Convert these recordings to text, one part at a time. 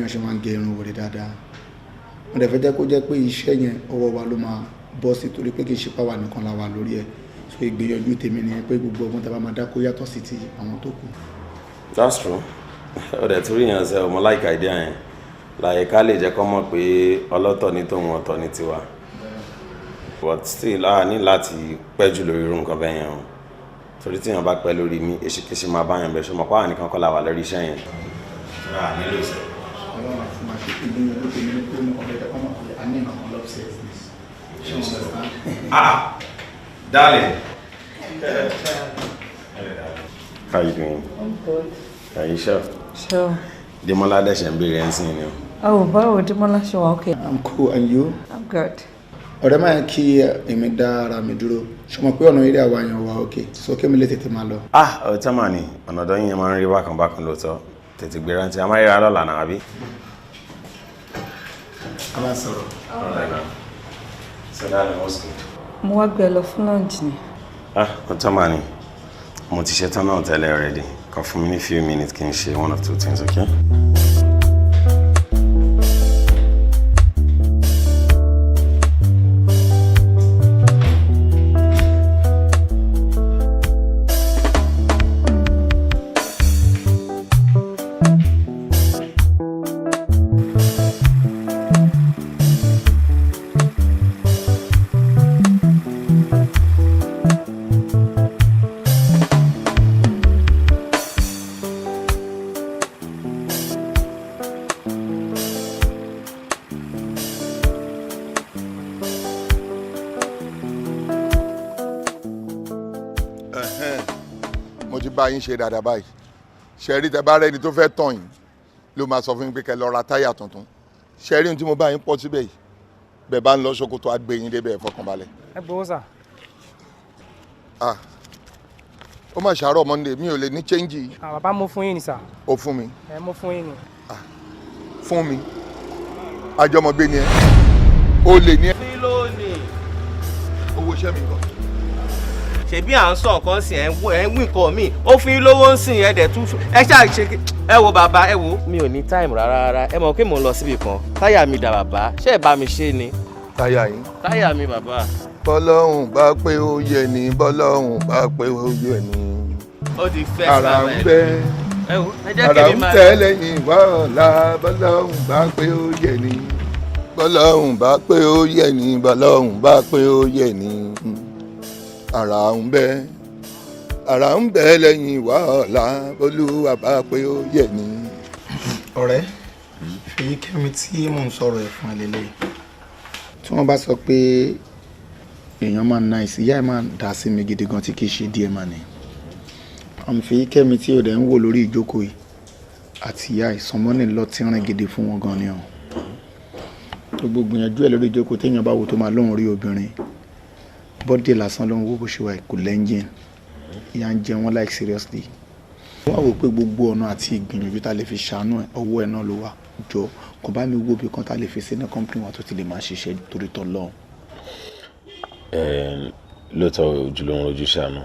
béèyàn ṣe máa ń gẹ irun wèrè dáadáa. Mo dẹ̀ fẹ́ jẹ́ kó jẹ́ pé iṣẹ́ yẹn ọwọ́ wa ló máa bọ́ sí, torí pé kì í ṣe páwa nìkan la wà lórí ẹ̀. So ìgbìyànjú tèmi nìyẹn pé gbogbo ọgbọ́n tá a bá máa dá kó yàtọ̀ sí ti àwọn tó kù. That's true. Ó dẹ̀ tún rí yẹn sẹ́, ọmọ like idea yẹn. Láyé ká lè jẹ́ kó mọ̀ pé ọlọ́tọ̀ ní tòun, ọ̀tọ̀ ní tiwa. But still, a ní láti pẹ́ jù lórí irú nǹkan bẹ́ẹ̀ yẹn o. Torí tí èèyàn bá pẹ́ lórí mi, èṣìkéṣì máa bá yẹn bẹ̀, ṣe mọ̀ pé àwọn nìkan kọ́ la wà lórí iṣẹ́ yẹn. A nílò ìṣẹ́. Ọlọ́run àti máa ṣe. Ìgbìyànjú tèmi ni pé mo kàn fẹ́ jẹ́ kó mọ̀ pé a ní nǹkan kan upstairs ní. Ṣé o understand? Ah, darling. How you doing? I'm good. Are you sure? Sure. Demola dẹ̀ ṣe ń béèrè ẹ̀ ń sìn ni o. Oh, báwo Demola, ṣe wà okay? I'm cool, and you? I'm good. Ọ̀rẹ́, máa yẹn kí èmi dá ara mi dúró. Ṣe mọ̀ pé ọ̀nà eré àwa yẹn wà okay, so kí mi lè tètè máa lọ. Ah, ọ̀tá mà ní ọ̀nà ọ̀dọ́ yín yẹn máa ń rí bákan bákan lóòótọ́. Tètè gbé rántí, a máa ríra lọ́la náà, àbí? A máa sọ̀rọ̀. All right now. So darling, what's good? Mo wá gbé ẹ lọ fún lunch ni. Ah, ọ̀tá mà ní. Mo ti ṣe tán náà tẹ́lẹ̀ already. Kàn fún mi ní few minutes kí n ṣe one of two things, okay? Ẹ̀hẹ́n, mo ti bá yín ṣe dáadáa báyìí. Ṣe rí, tẹ bá rẹni tó fẹ́ tàn yín ló máa sọ fún yín pé kẹ́ lọ ra táyà tuntun. Ṣe rí ohun tí mo bá yín pọ̀ síbẹ̀ yìí, bẹ́ẹ̀ bá ń lọ Ṣòkòtò, á gbé yín débẹ̀, ẹ fọkànbalẹ̀. Ẹ gbowó sà. Ah, ó mà ṣàárọ̀ Monday, mi ò lè ní change. Ah, bàbá, mo fún yín ni sà. Ó fún mi? Ẹ mo fún yín ni. Fún mi? Àjọmọ̀gbé ni ẹ, ó lè ní ẹ. Kí ló ní? Owó iṣẹ́ mi nǹkan. Ṣebí à ń sọ nǹkan sìn, ẹ̀ ń wí nǹkan míì. Ó fún yín lówó ń sìn, ẹ̀ dẹ̀ tún ẹ ṣáà ṣe. Ẹ wo bàbá, ẹ wo. Mi ò ní time rárá rárá. Ẹ mọ̀ pé mò ń lọ síbi kan. Táyà mi dà, bàbá? Ṣé ẹ bá mi ṣe ni? Táyà yín? Táyà mi, bàbá. Bọ́lọ́hùn bá pé ó yẹ ní, bọ́lọ́hùn bá pé ó yẹ ní. Ó ti fẹ́. Ara ń bẹ. Ẹ wo, ẹ jẹ́ Ara kí mi ń máa. tẹ́ lẹ́yìn wá ọ̀la, bọ́lọ́hùn bá pé ó yẹ ní, bọ́lọ́hùn bá pé ó yẹ ní, bọ́lọ́hùn bá pé ó yẹ ní. Ara ń bẹ, ara ń bẹ lẹ́yìn wá ọ̀la, bọ́lúwa bá pé ó yẹ ní. Ọ̀rẹ́, Fèyíkẹ́mi tí mò ń sọ̀rọ̀ ẹ̀ fún ẹ lélẹ́yìí. Tí wọ́n bá sọ pé èèyàn máa ń nice, ìyá ẹ̀ máa ń dá sí mi gidi gan tí kì í ṣe díẹ̀ mà ní. Àmì Fèyíkẹ́mi tí ò dẹ̀ ń wò lórí ìjókòó yìí àti ìyá ìsọmọ́nì lọ tí rìn gidi fún wọn gan ni o. Gbogbo gbìyànjú ẹ̀ lórí ìjókòó, téèyàn bá wò tó máa lóhùn rí obìnrin, body lásán ló ń wó bó ṣe wà, kò lẹ́ńjìn. Ìyá ń jẹ wọ́n, like seriously. Wọ́n wò pé gbogbo ọ̀nà àti ìgbìyànjú tá a lè fi ṣàánú ẹ̀, ọwọ́ ẹ̀ náà ló wà. Jọ, kò bá mi wo bí kan tá a lè fi sí ní company wa tó ti lè máa ṣiṣẹ́ torí tọ́ lọ́hùn. Lóòótọ́, ojú ló ń rojú ṣàánú,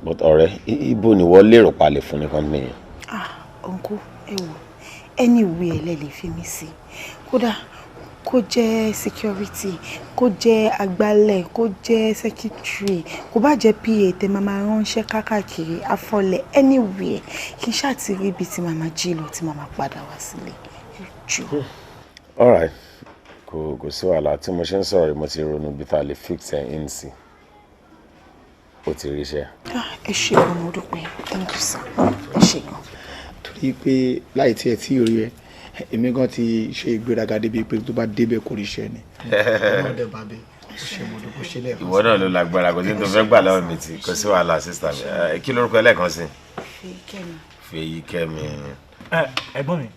but ọ̀rẹ́, ibo ni wọ́n lérò pa lè fún ní company yẹn? Ah, uncle, ẹ wò, anywhere lẹ lè fi mí sí. Kódà kó jẹ́ security, kó jẹ́ agbálẹ̀, kó jẹ́ secretary, kó bá jẹ́ PA tẹ máa máa ránṣẹ́ káàkiri, afọlẹ̀, anywhere, kí n ṣáà ti rí ibi tí màmá jí lọ, tí màmá padà wá sílé, ẹ jọ̀ọ́. Alright, kò sí wàhálà. Tí mo ṣe ń sọ̀rọ̀ yìí, mo ti ronú bí ta lè fix ẹ̀ in sí. Ó ti ríṣẹ́. Ah, ẹ ṣé gan, mo dúpẹ́. Thank you, sir. Ẹ ṣé gan. Torí pé láì tiẹ̀ tí ò rí ẹ, èmi gan ti ṣe ìgbéraga débi pé tó bá débẹ̀ kò ríṣẹ́ ni. Ọlọ́dẹ bàbá, ó ṣe, mo dúpẹ́, ṣe lẹ́ẹ̀kan. Ìwọ náà ló lágbára, kò sí ní tó fẹ́ gbà lọ́wọ́ mi tí kò sí wàhálà. Sister mi, kí lórúkọ ẹlẹ́ẹ̀kan sí? Fèyíkẹ́mi. Fèyíkẹ́mi. Ẹ̀gbọ́n mi,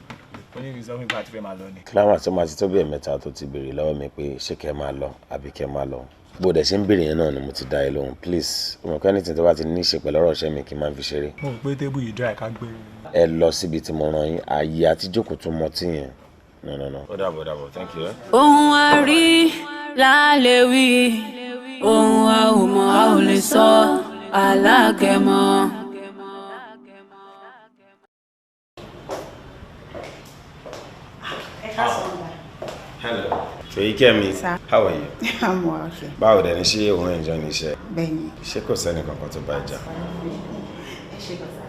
ó ní ìsọ fún ìgbà tí fẹ́ máa lọ ni. Kílámà tó máa ti tó bí ẹ̀mẹ́ta tó ti béèrè lọ́wọ́ mi pé ṣé kẹ́ máa lọ àbí kẹ́ máa lọ. Bó dẹ̀ ṣe ń béèrè yẹn náà ni mo ti dá ẹ lóhùn. Please, mo kẹ́ anything tó bá ti ní í ṣe pẹ̀lú ọ̀rọ̀ iṣẹ́ mi kí n máa fi ṣeré. Mo rò pé table yìí dry, ká gbé. Ẹ lọ síbi tí mo rán yín, ààyè àti jókòó tó mọtí yẹn. No, no, no. Ó dàbọ̀, dàbọ̀. Thank you. Ohun a rí lálẹ́ wí, ohun a ò mọ̀ a ò lè sọ alágẹmọ. Hello. Fèyíkẹ́mi, Sir. how are you? I'm well, okay. Báwo dẹ̀ ni, ṣé òun enjoy ní iṣẹ́? Bẹ́ẹ̀ni. Ṣé kò sẹ́ni kankan tó bá ẹ jà? Ẹ ṣe bàtà.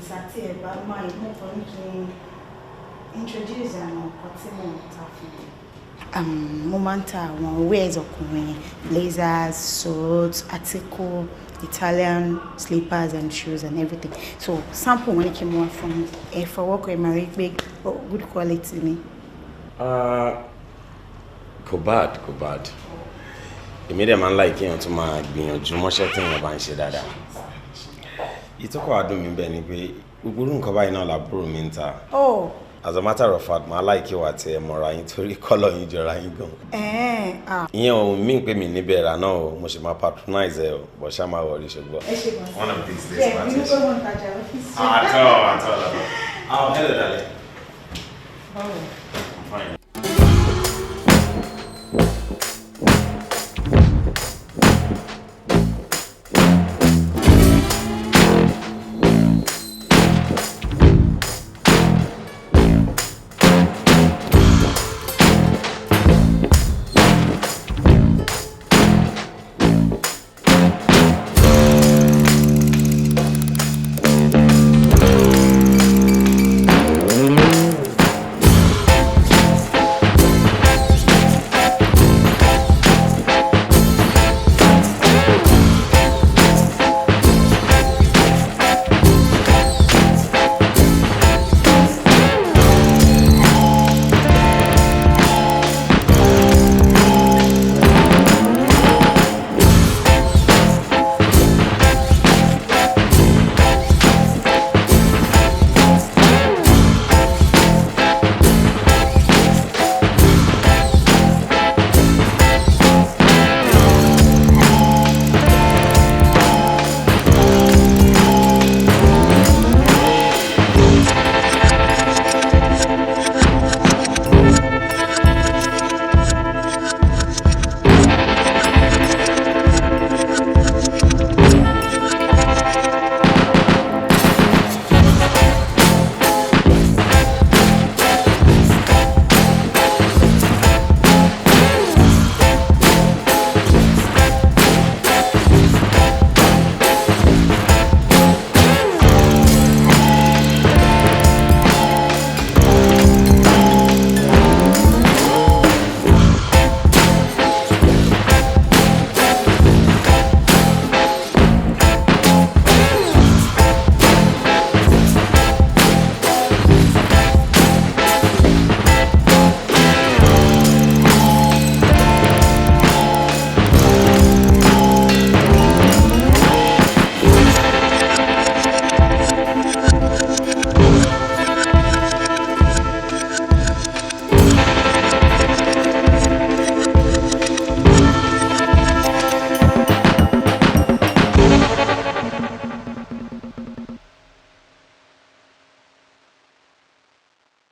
Sir, tí ẹ bá máa mú kan ní kí n introduce àwọn nǹkan tí mò ń ta fún mi. Mo máa ń ta àwọn wears ọkùnrin, blazers, suits, article, Italian slippers and shoes and everything. So sample wọn ni kí n mú wá fún mi. Ẹ fọwọ́ kọ, ẹ máa rí pé oh, good quality ni. Kò bad, kò bad. Èmi dẹ̀ máa ń like kéèyàn tún máa gbìyànjú mọ́ṣẹ́ tí èèyàn bá ń ṣe dáadáa. Ìtọ́kọ̀ àdùn mi bẹ́ẹ̀ ni pé gbogbo irú nǹkan báyìí náà làbúrò mi ń ta. Oh, As a matter of fact, màá like wà tí ẹ mọ̀ra yín torí colour yín jọra yín gan. Ah. Ìyẹn ò mí pé mi níbẹ̀ rà náà o, mo sì máa patronize ẹ o, but ṣá máa worry, ṣùgbọ́n. Ẹ ṣe gan. One of these days, Yeah, màá mi ti ní ṣe. pé wọ́n ń tajà lọ́fíìsì. At all, at all, at all. Oh, hello, darling. Báwo? I'm fine.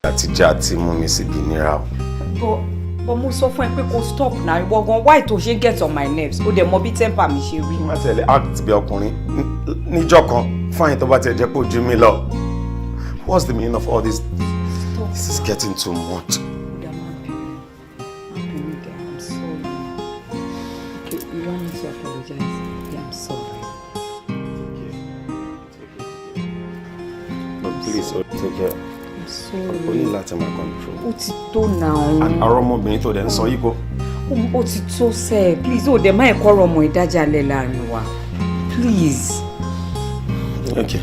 Àtijọ́ àti mú mi síbi ìnira o. But mo sọ fún ẹ pé kó stop now. Ìwọ gan, why tó ṣe get on my nerves? Ó dẹ̀ mọ bí temper mi ṣe rí. Má tẹ̀lé act bí ọkùnrin níjọ́ kan, fine, tó bá tiẹ̀ jẹ́ pé ojú mi lọ. What's the meaning of all this? This is getting too much. Má bínú dẹ̀, I'm sorry. Okay, you want me to apologize? Yeah, I'm sorry. But please, oh, take care. I'm sorry. O ní láti máa control. Ó ti tó now. Àrọ́ ọmọbìnrin tó dẹ̀ ń sọ yìí kó. Ó ti tó sẹ́, please, ó dẹ̀ má ẹ̀kọ́ ọ̀rọ̀ ọmọ ìdájàlẹ̀ láàrin wa. Please. Okay.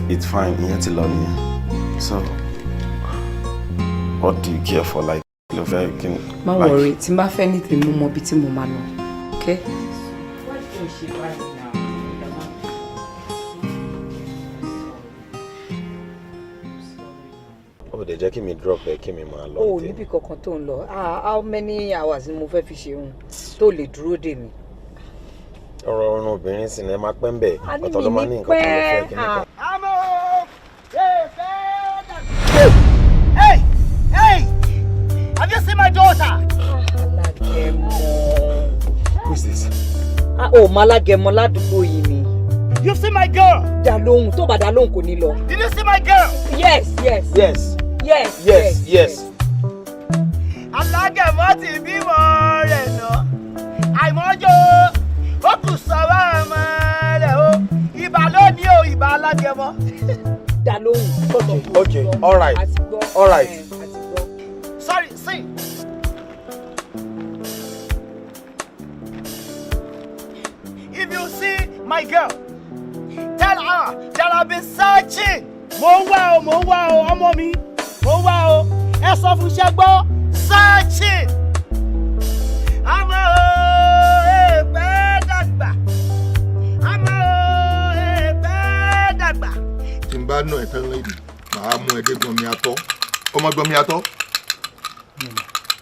It's fine, ìyẹn ti lọ nìyẹn. So, what do you care for? Like, ló fẹ́ kí n? Má Like, worry, tí n bá fẹ́ ní tèmi, mo mọ ibi tí mo máa lọ. Okay? Why do you ṣe báyìí now? Ó dẹ̀ jẹ́ kí mi drop ẹ, kí mi máa lọ. O ò níbi kankan tó ń lọ. Ah, how many hours ni mo fẹ́ fi ṣe òun tó lè dúró dè mí? Ọ̀rọ̀ ọ̀run obìnrin sì ni, ẹ máa pẹ́ ń bẹ̀. A ní Ọ̀tọ̀ ló mi máa ní ní nǹkan tó lè fẹ́ pẹ́. kí nìkan. Hey! Hey! Have you seen my daughter? Alágẹmọ. Who is this? Ah, o mọ alágẹmọ ládùúgbò yìí ni. You've seen my girl? Dá lóhùn, tó bá dá lóhùn kò ní lọ. Did you see my girl? Yes. Yes. Yes. Yes. Alágẹ̀mọ́ ti bímọ rẹ̀ nà. Àìmọ́jọ́ ó kù sọ́wọ́ ọmọ rẹ̀ o. Ibà lónìí o, ibà alágẹ̀mọ́. Dá lóhùn. Okay, all right. All right. Sorry, see. If you see my girl, tell her that I've been searching. Mo ń wá o, mo ń wá o, ọmọ mi, mo ń wá o. Ẹ sọ fún iṣẹ́ gbọ́, searching. Àmọ́ o, èèpẹ̀ dàgbà. Àmọ́ o, èèpẹ̀ dàgbà. Tí n bá nà ẹ tán lẹ́yìn, màá mú ẹ dé gbọ̀nmi atọ́. Ọmọ gbọ̀nmi atọ́.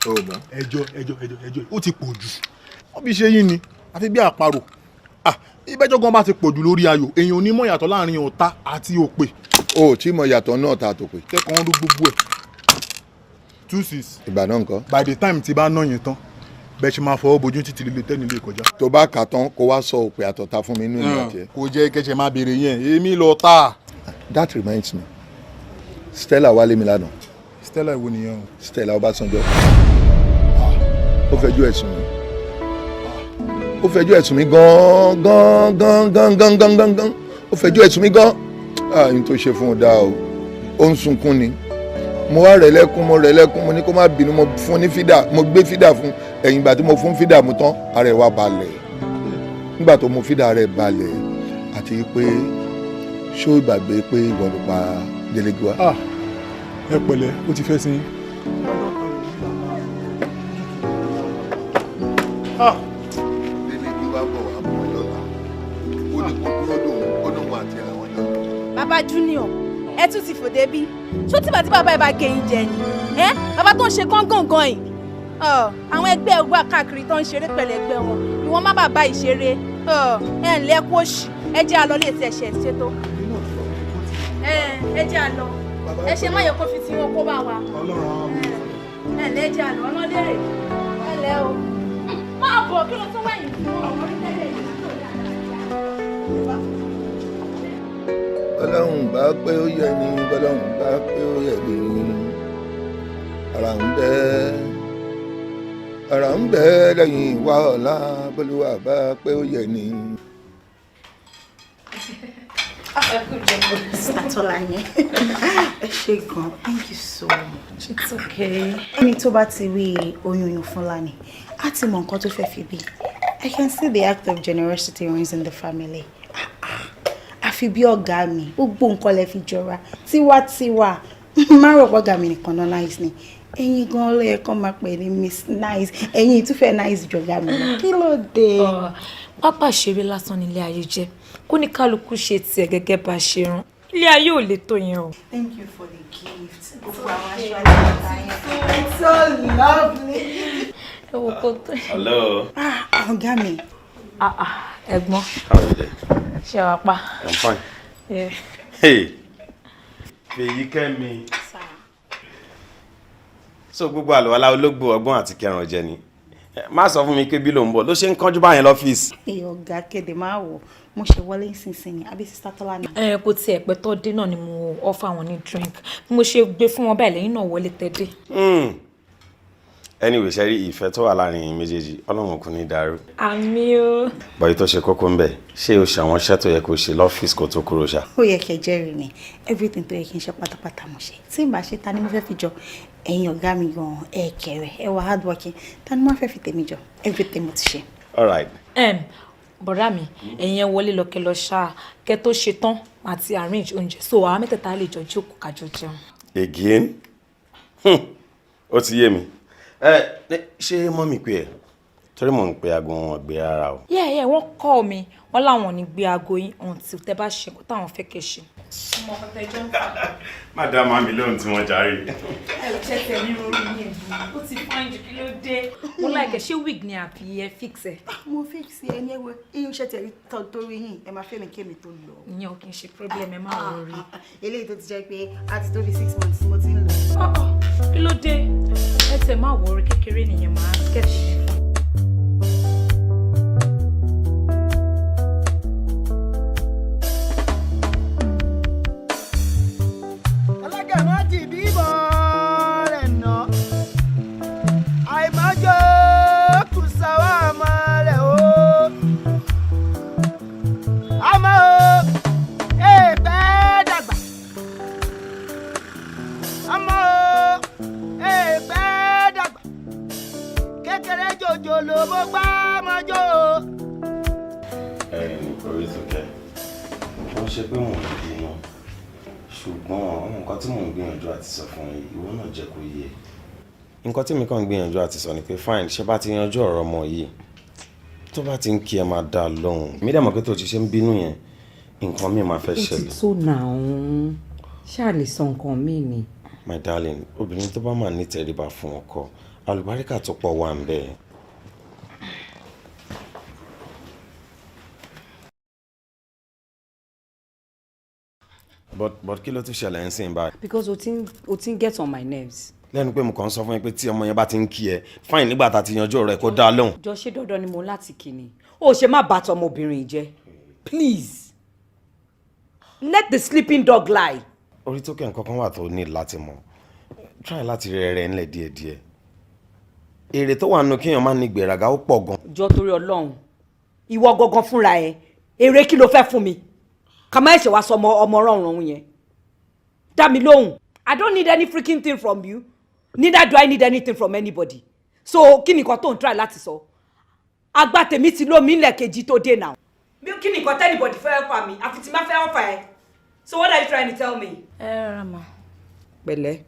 O mọ̀. Ẹjọ́, ẹjọ́, ẹjọ́, ẹjọ́, ó ti pọ̀ jù. Wọ́n fi ṣe yín ni àfi bí àparò. Ah, ìbẹ́jọ́ gan bá ti pọ̀ jù lórí ayò, èèyàn ò ní mọ̀ yàtọ̀ láàrin ọ̀tá àti òpè. O ò tí mọ̀ yàtọ̀ náà ta àtòpè. Kẹ́kọ̀ọ́ ń rú gbogbo ẹ̀. 26. Ìgbà náà nǹkan. By the time tí bá ná yẹn tán, bẹ́ẹ̀ ṣe máa fọwọ́ bojú títí líle tẹ́ni lè kọjá. Tó bá kà tán, kó wá sọ òpè àtọ̀tá fún mi nínú ìrìn àti ẹ. Kò jẹ́ kẹ́sẹ̀ máa béèrè yẹn, èmi lọ tá. That reminds me, Stella wálé mi lánàá. Stella ìwo nìyẹn o? Stella Ọbásanjọ́. Ó fẹjọ́ ẹ̀sùn mi. Ó fẹjọ́ ẹ̀sùn mi gan gan gan gan gan gan gan gan. Ó fẹjọ́ ẹ̀sùn mi gan. Ah, n tó ṣe fún un dáa o. Ó ń sunkún ni. Mo wá rẹ̀ lẹ́kún, mo rẹ̀ lẹ́kún, mo ní kó má bínú, mo fún ní fídà, mo gbé fídà fún. Ẹ̀yìn ìgbà tí mo fún fídà mu tán, ara ẹ̀ wá balẹ̀. Nígbà tó mu fídà, ara ẹ̀ balẹ̀, àti pé ṣó ìgbàgbé pé ìwọ ló pa Délé Gíwá. Ah, ẹ pẹ̀lẹ́, ó ti fẹ́ sí yín. Ah. Délé Gíwá bọ̀ wá mọ́ ẹ lọ́la. Ó ní kó dúró dòun, ó ní òun àti àwọn jọ. Bàbá Junior, ẹ tún ti fò débí. Ṣó tìgbà tí bàbá ẹ bá gé yín jẹ ni ẹ? Bàbá tó ń ṣe gángangan yìí, àwọn ẹgbẹ́ wà káàkiri tó ń ṣeré pẹ̀lú ẹgbẹ́ wọn, ìwọ́n má bàbá ìṣeré. Ẹ ǹlẹ́, kú òṣì. Ẹ jẹ́ àlọ́ lè ti ẹ̀ṣẹ̀ ṣètò. Ẹ jẹ́ àlọ́, ẹ ṣe má yẹ kó fi tí wọn kó bá wa. Ẹ ǹlẹ́, ẹ jẹ́ àlọ́ ọlọ́dẹ̀rẹ̀. Ẹ ǹlẹ́ o, máa bọ̀. Kí ló tún wẹ̀yìn fún ọmọ orí tẹ́lẹ̀ yìí? Bọ́lọ́hùn bá pé ó yẹ ni, bọ́lọ́hùn bá pé ó yẹ ni, ara ń bẹ, ara ń bẹ lẹ́yìn ìwà ọ̀la, bọ́lúwà bá pé ó yẹ ni. Sister Tọ́lání, ẹ ṣé gan, thank you so much. It's okay. Ẹni tó bá ti rí oyún oyún Fúnlani, á ti mọ nǹkan tó fẹ́ fi bí. I can see the act of generosity runs in the family. Ah, ah. Àfi bí ọ̀gá mi, gbogbo nǹkan lẹ fi jọra. Tiwantiwa, má rò pé ọ̀gá mi nìkan náà nice ni. Ẹ̀yin gan ló yẹ kó máa pè ní Miss Nice. Ẹ̀yin ìtúfẹ́ nice jọ̀gá mi lọ. Kí ló dé? Pápá ìṣeré lásán nílé ayé jẹ́, kó ní kálukú ṣe tiẹ̀ gẹ́gẹ́ bá a ṣe rán. Ilé ayé ò lè tó yẹn o. Thank you for the gift. Gbogbo àwọn aṣọ àti yẹn. It's so lovely. Ẹ wo kó tó. Hello. Ah, ọ̀gá mi. Ah ah, ẹ̀gbọ́n. How are you there? Ṣé wàá pa? I'm fine. Yeah. Hey. Fèyíkẹ́mi. So gbogbo àlùwàlá ológbò, ọgbọ́n àti kẹrànjẹ jẹ ni. Má sọ fún mi pé bí ló ń bọ̀ ló ṣe ń kánjú báyẹn lọ́fíìsì. Ẹ ọ̀gá kéde máa wọ̀, mo ṣe wọlé nísinsìnyí, àbí Sister Tọ́lá ni? Ẹ kò tiẹ̀ pẹ́ tó dé náà ni mo offer wọn ní drink. Bí mo ṣe gbé fún wọn báyìí, lẹ́yìn náà wọlé tẹ́ dé. Anyway, ṣe rí ìfẹ́ tó wà láàrin yín méjèèjì, Ọlọ́run kò ní dàrú. Àmín o. Bọ̀yì tó ṣe kókó ń bẹ̀, ṣé o ṣe àwọn iṣẹ́ tó yẹ kó ṣe lọ́fíìsì kó tó kúrò ṣá? Ó yẹ kẹ́ jẹ́rìí mi, everything tó yẹ kí n ṣe pátápátá mo ṣe. Tí n bá ṣe, ta ni mo fẹ́ fi jọ? Ẹ̀yin ọ̀gá mi gan-an, ẹ kẹrẹ, ẹ wà hard working, ta ni mo fẹ́ fi tèmi jọ? Everything mo ti ṣe. All right. Bọ̀dá mi, ẹ̀yin ẹ wọlé lọ, kẹ́ lọ ṣáà, kẹ́ tó ṣe tán àti arrange oúnjẹ, so àwọn mẹ́tẹ̀ẹ̀ta lè jọ jókòó kájọ jẹun. Again? Ó ti yé mi. Ẹ ṣé mummy pé ẹ? Torí mò ń pe aago, wọn gbé rárá o. Yeah, wọ́n call mi, wọ́n láwọn ò ní gbé aago yín until tẹ́ bá ṣe nǹkan táwọn fẹ́ kẹ́ ṣe. Ọmọ ọkọ tẹjọ ń fà. Má dá màmí lóhùn tí wọ́n járe. Ẹ ò ṣe tẹ̀ ní orí yín, ó ti fine jù. Kí ló dé? Mo like ẹ. Ṣé wig ni àbí ẹ fix ẹ? Mo fix ẹ ní ẹwẹ iyún iṣẹ́ tẹ̀rí torí yín, ẹ máa fẹ́ mi kémi tó lọ. Ìyẹn ò kí n ṣe problem, ẹ má worry. Eléyìí tó ti jẹ́ pé a ti tó bí 6 months mo ti ń lò. Kí ló dé? Ẹ tẹ̀ má worry, kékeré nìyẹn, máa kẹ́tì mi fún. Alágẹ̀mọ́ ti bímọ. Orí tókẹ́, wọ́n ṣe pé mò ń bínú, ṣùgbọ́n àwọn nǹkan tí mò ń gbìyànjú àti sọ fún yìí, ìwọ náà jẹ́ kó yé. Nǹkan tí mi kàn ń gbìyànjú àti sọ ni pé, fine, ṣé bá ti yanjú ọ̀rọ̀ ọmọ yìí, tó bá ti ń kí ẹ, máa dá a lóhùn. Mi dẹ̀ mọ̀ pé tó ti ṣe ń bínú yẹn, nǹkan míì máa fẹ́ Ó ti ṣẹlẹ̀. tó náà, ṣáà lè sọ nǹkan míì ni. My darling, obìnrin tó bá máa ní tẹríba fún ọkọ, àlùbáríkà tó pọ̀ wà ń bẹ̀. But kí ló tún ṣẹlẹ̀ ń sìn báyìí? Because o ti ń get on my nerves. Lẹ́nu pé mo kàn ń sọ fún yín pé tí ọmọ yẹn bá ti ń kí ẹ, fine, nígbà tá a ti yanjú ọ̀rọ̀ ẹ, kó dá a lóhùn. Jọ, ṣé dandan ni mo láti kí ni? O ṣe má bàtọ ọmọbìnrin yìí jẹ́. Please, let the sleeping dog lie. Orí tó kẹ́, nǹkan kan wà tó ní láti mọ̀. Try láti rẹ rẹ ńlẹ̀ díẹ̀díẹ̀. Èrè tó wà nínú kéèyàn má ní ìgbéraga ó pọ̀ gan. Jọ, torí Ọlọ́run, ìwọ gangan fúnra ẹ, èrè kí ló fẹ́ fún mi kà má ẹ̀ṣẹ̀ wá sọ ọmọ ọmọ ọ̀rọ̀ ọ̀hún yẹn? Dá mi lóhùn. I don't need any freaking thing from you, neither do I need anything from anybody. So kí ni nǹkan tó ń try láti sọ? Agbá tèmi ti lómi ńlẹ̀ kejì tó dé now. Kí ni nǹkan tẹ́nibọ̀dì fẹ́ fà mí àfi tí má fẹ́ ọ̀fà ẹ̀? So what are you trying to tell me? Ẹ rárá mà. Pẹ̀lẹ́.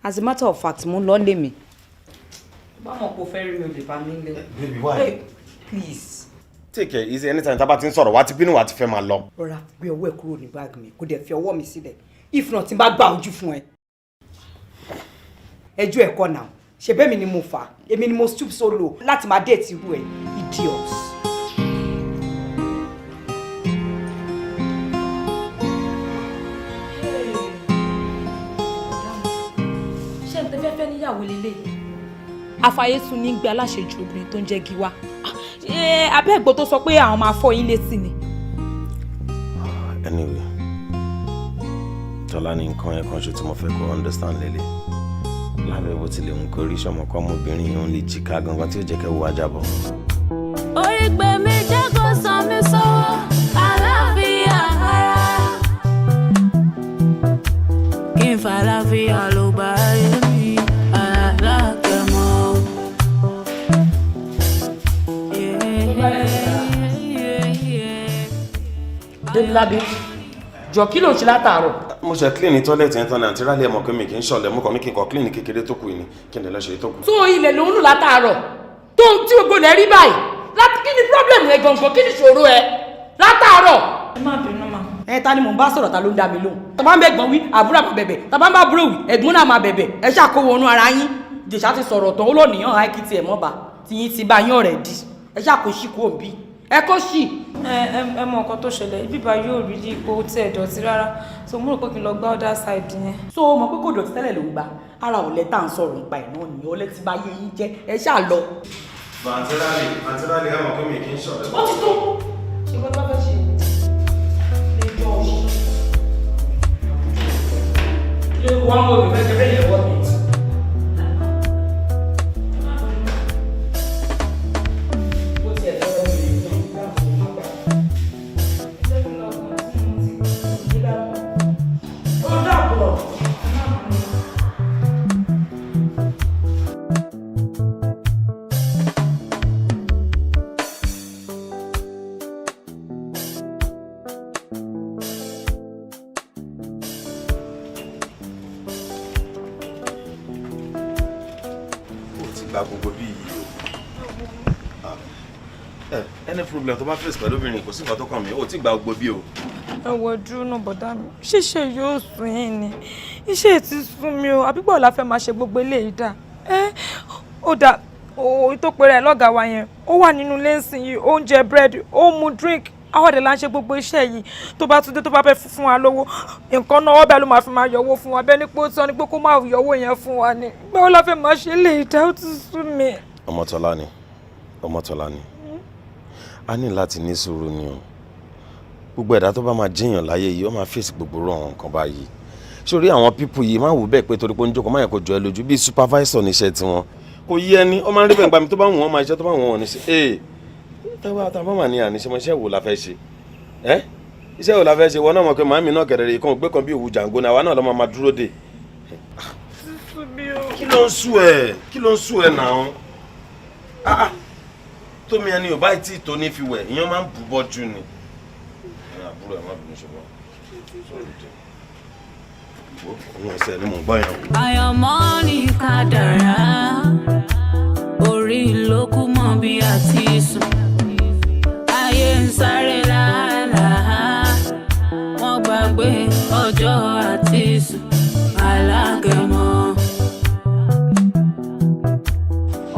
As a matter of fact, mo ń lọ lé mi. Bá mọ̀ pé o fẹ́ rí mi, o lè bá mi lé. Baby, why? Hey, please. Take it easy. Anytime tá a bá ti ń sọ̀rọ̀, wá ti bínú, wá ti fẹ́ máa lọ. Rọra gbé ọwọ́ ẹ̀ kúrò ní báàgì mi, kó dẹ̀ fi ọwọ́ mi sílẹ̀. If not, tí n bá gbà ojú fún ẹ. Ẹjọ́ ẹ̀kọ́ náà ṣe bẹ́ẹ̀ mi ni mo fà á, èmi ni mo stoop so low láti máa date irú ẹ̀, idiot. Ṣé n tẹ fẹ́ fẹ́ níyàwó lélẹ̀? Àfàyèsùn ní gbé aláṣejù obìnrin tó ń jẹ́ giwa. Abẹ́ ẹ̀gbọ́n tó sọ pé àwọn máa fọ́ yín létí ni. Anyway, Tọ́lá, ní nǹkan ẹ̀ kan ṣo tí mo fẹ́ kó understand lélẹ̀, lábẹ́ bó tilẹ̀ ń korí sọmọ kọ́, ọmọbìnrin yẹn ń lè jìkà gangan tí ó jẹ́ kẹ́ wo ajábọ̀. Orí pè mí jẹ́ kó sàn mí sọ́wọ́ àlàáfíà ara. Kí n fàlàáfíà ló bá ayé mi alákẹ́mọ́. Démilábí, jọ, kí ló ń ṣe látàárọ̀? Mo ṣe clean ní toilet yẹn tán ni, àǹtí Rálẹ̀. Mọ̀ pé mi kì í ṣọ̀lẹ̀, mo kàn ní kí n kàn clean kékeré tó kù ni, kí n lè lọ ṣe tó kù. Tó ilẹ̀ ló ń lù látàárọ̀ tó tí gbogbo ilẹ̀ rí báyìí láti, kí ni problem rẹ gangan? Kí ni ìṣòro ẹ látàárọ̀? Ẹ má bínú mà. Ẹ ta ni mò ń bá sọ̀rọ̀? Ta ló ń dá mi lóhùn? Tá bá ń bẹ̀gbọ́n wí, àbúrò àmà bẹ̀bẹ̀. Tá bá ń bá àbúrò wí, ẹ̀gbọ́n náà máa bẹ̀bẹ̀. Ẹ ṣàkówó inú ara yín. Ìjẹ̀ṣà ti sọ̀rọ̀ tán, ó lọ nìyàn àìkí tiẹ̀ mọ́ba tí yín ti bá yín ọ̀rẹ́ di. Ẹ ṣàkóṣì kú òbí ẹ kó ṣì. Ẹ ẹ ẹ mọ nǹkan tó ṣẹlẹ̀, bíbá yóò rí ní ipò tí ẹ dọ̀tí rárá, so mo rò pé kí n lọ gbá other side yẹn. So o mọ̀ pé kò dọ̀tí tẹ́lẹ̀ ló ń gbà. Ara ọ̀lẹ́ tá à ń sọ̀rọ̀ nípa ẹ̀ náà nìyẹn. Ọ̀lẹ́ ti bá yé yín jẹ́. Ẹ ṣáà lọ. Àǹtí Rálẹ̀, àǹtí Rálẹ̀, ẹ mọ̀ pé mi kì í ṣọ̀lẹ̀. Ó ti tó. Ṣé wọ́n bá fẹ́ ṣe lẹ́jọ́ òṣì? Ilé wọn mọ̀ mi fẹ́ ṣe bẹ́ẹ̀ yẹn wọ́n mi. Bó tiẹ̀ lọ́wọ́ mi lè fún un, dáàbò má gbà. Ó dàbọ̀. Ó ti gba gbogbo bí yìí o. Ẹ any problem tó bá face pẹ̀lú obìnrin, kò sí nǹkan tó kàn mí. Ó ti gba gbogbo bí o. Ẹ wọ dúró náà, bọ̀dá mi, ṣíṣe yóò sùn yín ni. Iṣẹ́ ti sún mi o. Àbígbọ̀ la fẹ́ máa ṣe gbogbo eléyìí dà? Ẹ ó dà òun tó pera ẹ̀ lọ́gàá wa yẹn, ó wà nínú lẹ́sìn yìí, ó ń jẹ búrẹ́dì, ó ń mu drink. Àwọn ọ̀dẹ̀ la ń ṣe gbogbo iṣẹ́ yìí. Tó bá tún dé, tó bá fẹ́ fún wa lówó nǹkan náà, ọbẹ̀ ló máa fi máa yọwó fún wa, bẹ́ẹ̀ ni pé ó sọ ni pé kó má yọwó yẹn fún wa ni. Báwo la fẹ́ máa ṣe lè dá? Ó ti sú mi. Ọmọtọ́lá ni, Ọmọtọ́lá ni, a ní láti ní sùúrù ni o. Gbogbo ẹ̀dá tó bá máa jíyàn láyé yìí, ó máa fèsì gbogbo irú àwọn nǹkan báyìí. Sórí àwọn people yìí, máa wò bẹ́ẹ̀ pé torí pé ó ń jókòó, máa yẹ kó jọ ẹ lójú. Bíi supervisor níṣẹ́ tiwọn, kò yí ẹni ó máa ń rí bẹ́ẹ̀ gbà mí. Tó bá wù wọ́n máa ṣiṣẹ́, tó bá wù wọ́n ní ṣe. Ee, táwa táwa máa ní àníṣe mọ, iṣẹ́ wo la fẹ́ ṣe? Ẹ́, iṣẹ́ wo la fẹ́ ṣe? Wọn náà mọ̀ pé màámi náà kẹ̀rẹ̀rẹ̀ ìkan ògbé kan bí òwú jàǹgó ni àwa náà lọ́ máa dúró dè. Kí ló ń sú ẹ? Kí ló ń sú ẹ náà? Ah ah, tómi ẹni ò báyìí tí tó ní fi wẹ̀, ìyẹn máa ń bù bọ́jú ni. Àbúrò, ẹ má bínú ṣùgbọ́n. Sorry dear. Wo òun ẹsẹ̀ ni mò ń gbọ́ yẹn. Àyànmọ́ ní kádàrá, orí ló kú mọ́ bí a ti sùn. Ayé ń sáré làálàá, wọ́n gbàgbé ọjọ́ àti sùn. Alágẹmọ.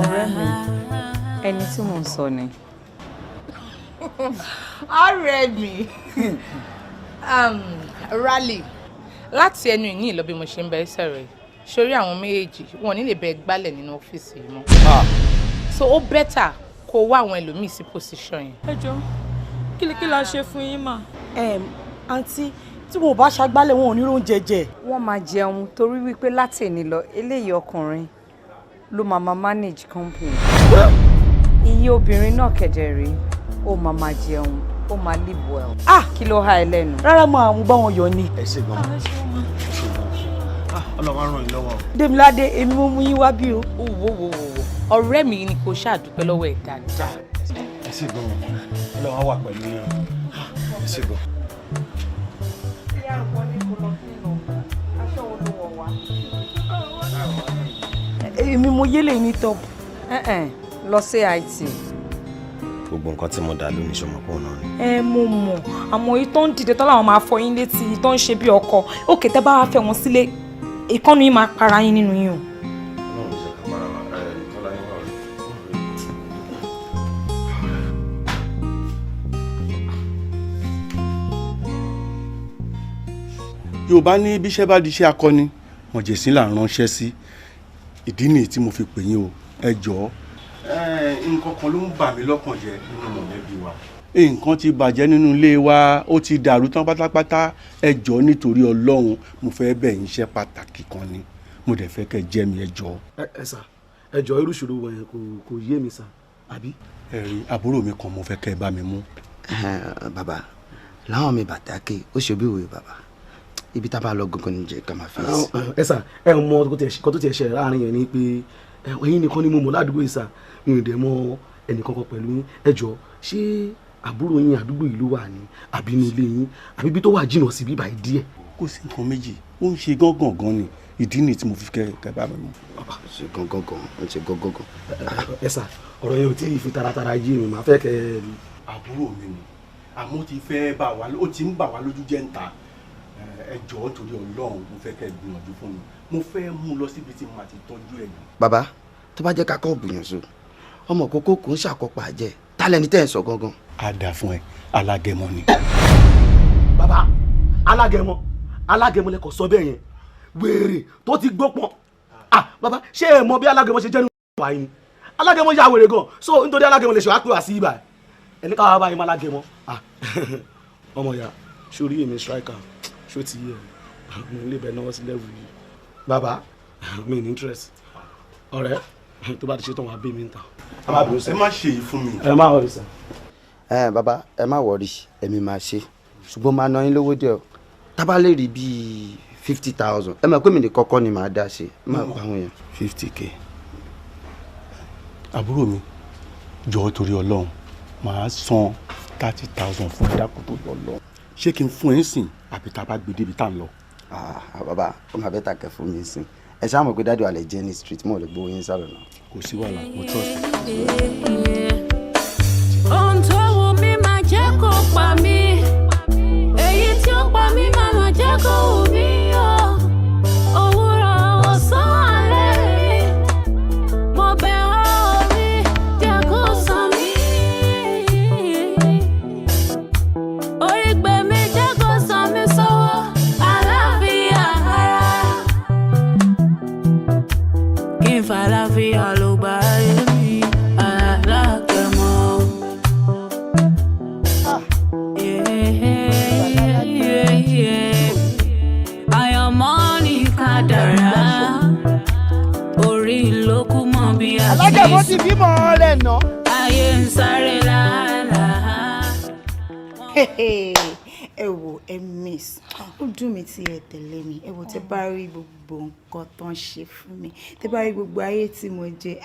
Ọ̀rẹ́ mi, ẹni tí mò ń sọ ni. Ọ̀rẹ́ mi, rally láti ẹnu ìní ìlọ bí mo ṣe ń bẹ sọ̀rọ̀ yìí, sórí àwọn méjèèjì wọn ò ní lè bẹ gbálẹ̀ nínú ọ́fíìsì yìí mọ́, so ó better kó wá àwọn ẹlòmíì sí position yẹn. Ẹ jọ, kí la ṣe fún yín mà? Àǹtí, tí wọn ò bá ṣagbálẹ̀, wọn ò ní róúnjẹ jẹ. Wọ́n máa jẹun torí wípé láti èní lọ, eléyìí ọkùnrin ló máa manage company. Iye obìnrin náà kẹ̀dẹ̀ rí, ó máa jẹun, ó máa live well. Ah! Kí ló há ẹ lẹ́nu? Rárá, mọ àwọn bá wọn yọ ni. Ẹ ṣe gan, ẹ ṣe gan. Ah, Ọlọ́run á ràn yín lọ́wọ́ o. Démiládé, èmi mo mú yín wá bí o. Wo wo wo wo, ọ̀rẹ́ mi ni kò ṣàdúpẹ́ lọ́wọ́ ẹ̀ dáadáa. Ẹ ṣe gan, Ọlọ́run á wà pẹ̀lú yín o. Ẹ ṣe gan. Ìyá àgbọn ní kò lọ sínú aṣọ wo ló wọ̀ wá? Èmi mo yélè ní top. Lọ sí IT. Gbogbo nǹkan tí mo dà lónìí, ṣọmọ pọ̀ náà ni. Ẹ mo mọ̀, àmọ́ èyí tó ń dìde tán láwọn máa fọ yín létí, èyí tó ń ṣe bí ọkọ òkè, tẹ́ bá wá fẹ́ wọn sílé, ìkànnì yín máa para yín nínú yín o. Ọlọ́run ṣe ká para wa. Ẹ Tọ́lá ní wà rẹ̀. Yorùbá ní bíṣẹ́ bá di iṣẹ́ akọni, mọ̀jẹ̀sín là ń ránṣẹ́ sí. Ìdí nìyí tí mo fi pè yín o. Ẹ jọ̀ọ́, nǹkan kan ló ń bà mí lọ́kàn jẹ́ nínú mọ̀lẹ́bí wa. Nǹkan ti bàjẹ́ nínú ilé wa, ó ti dàrú tán pátápátá. Ẹ jọ̀ọ́, nítorí Ọlọ́run, mo fẹ́ bẹ̀ yín iṣẹ́ pàtàkì kan ni, mo dẹ̀ fẹ́ kẹ́ jẹ́ mi. Ẹ jọ̀ọ́. Ẹ sà, ẹ jọ, irú ìṣòro wọ̀nyẹn kò yé mi sà, àbí. Ẹ rí àbúrò mi kan, mo fẹ́ kẹ́ ẹ bá mi mú. Bàbá láwọn mi bàtà ké ó ṣe bí òwe bàbá, ibi tá a bá lọ gangan ní jẹ ká máa fi sí. Ẹ sà, ẹ mọ nǹkan tó tiẹ̀ ṣẹlẹ̀ láàrin yẹn ni pé ẹ̀yin nìkan ni mo mọ̀ ládùúgbò yìí sà, mi ò dẹ̀ mọ ẹnìkankan pẹ̀lú yín. Ẹ jọ, ṣé àbúrò yín àdúgbò yìí ló wà ní, àbí inú ilé yín, àbí ibi tó wà jìnnà sí bíbá yìí díẹ̀? Kò sí nǹkan méjì, ó ń ṣe gángan gan ni. Ìdí nìyí tí mo fi kẹ́ bá mi mú. Ṣe gángan gan, ó ń ṣe gángan gan. Ẹ sà, ọ̀rọ̀ yẹn ò tí ì fi taratara yé mi, màá fẹ́ kẹ́ ẹ. Àbúrò mi ni, àmọ́ ti fẹ́ bà wá, ó ti ń bà wá lójú jẹ́ ń ta. Ẹ jọ̀ọ́, nítorí Ọlọ́run, mo fẹ́ kẹ́ ẹ gbìyànjú fún mi. Mo fẹ́ mú un lọ síbi tí mo máa ti tọ́jú ẹ̀ ní. Bàbá, tó bá jẹ́ ká kọ́ gbìyànjú ọmọ kókó kò ń ṣàkópa jẹ tálẹ́ni tẹ́ ẹ̀ sọ gangan. Á dà fún ẹ, alágẹmọ ni. Bàbá, alágẹmọ, alágẹmọ lẹkọọ sọ bẹ́ẹ̀ yẹn, wèrè tó ti gbópọn. Ah, bàbá, ṣé ẹ mọ bí alágẹmọ ṣe jẹ́ nínú ìwà yìí ni? Alágẹmọ ya wèrè gan, so nítorí alágẹmọ lè ṣe wá pè wá sí ibà ẹni káwá báyìí má alágẹmọ. Ah, ọmọ ya, sórí èmi striker, ṣó ti yẹ mi lè bẹ náwó sí level yìí? Bàbá mi ní interest. Ọ̀rẹ́, tó bá ti ṣe tán, wàá bí mi ń ta. Ẹ má ṣe èyí fún mi. Ẹ má worry sir. Ẹ bàbá, ẹ má worry, èmi máa ṣe, ṣùgbọ́n máa ná yín lówó díẹ̀ o. Tábà lè rí bíi 50,000, ẹ mọ̀ pé mi ní kọ́kọ́ ni màá dá ṣe, má pa àwọn èèyàn 50K. Àbúrò mi, jọ̀ọ́, torí Ọlọ́run, màá san 30,000 fún ẹ. Dákun tó lọ lọ, ṣé kí n fún ẹ ń sìn, àbí tá a bá gbé débi tá à ń lọ? Ah bàbá, ó máa better kẹ́ fún mi sìn. Ẹ ṣáà mọ̀ pé daddy wà lè jẹ́ ní street, mo lè gbowó yín sálọ náà. Kò sí wàhálà, mo trust. Ohun tó wù mí máa jẹ́ kó pa mí, èyí tí ó pa mí máa máa jẹ́ kó wù mí o. Òwúrọ̀, ọ̀sán, alẹ́ mi, mo bẹ̀ ọ́, orí jẹ́ kó sàn mí. Orí pè mí, jẹ́ kó sàn mí sọ́wọ́ àlàáfíà ara, kí n fàlàáfíà ló gbà ayé mi, alágẹmọ. Yeah. Àyànmọ́ ní kádàrá, orí ló kú mọ́ bí a ti Alágẹmọ ti bímọ rẹ̀ nà. Ayé ń sáré làálàá. Ẹ wò, ẹ miss. Ó dùn mí tí ẹ tẹ̀lé mi. Ẹ wò, tẹ bá rí gbogbo nǹkan tó ń ṣe fún mi, tẹ bá rí gbogbo ayé tí mo jẹ.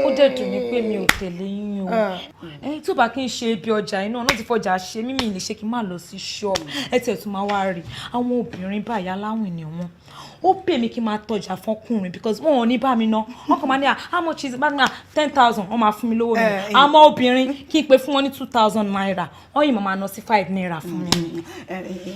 Ó dẹ̀ dùn mí pé mi ò tẹ̀lé yín o. Ẹyin tó bá kí n ṣe ibi ọjà iná náà ti fọjà ṣe mímì, lè ṣe kí n má lọ sí ṣọ́ọ̀bù. Ẹ tiẹ̀ tún máa wá rí àwọn obìnrin báyìí, aláwìn ni wọ́n. Ó pè mí kí n máa tọjà fọkùnrin because wọn ò ní bá mi ná. Wọn kàn máa ní, "À, how much is it?" Bá mi ná 10,000, wọn máa fún mi lówó mi. Àmọ́ obìnrin, kí n pè fún wọn ní ₦2,000, wọ́n yìí máa ná sí ₦5 fún mi.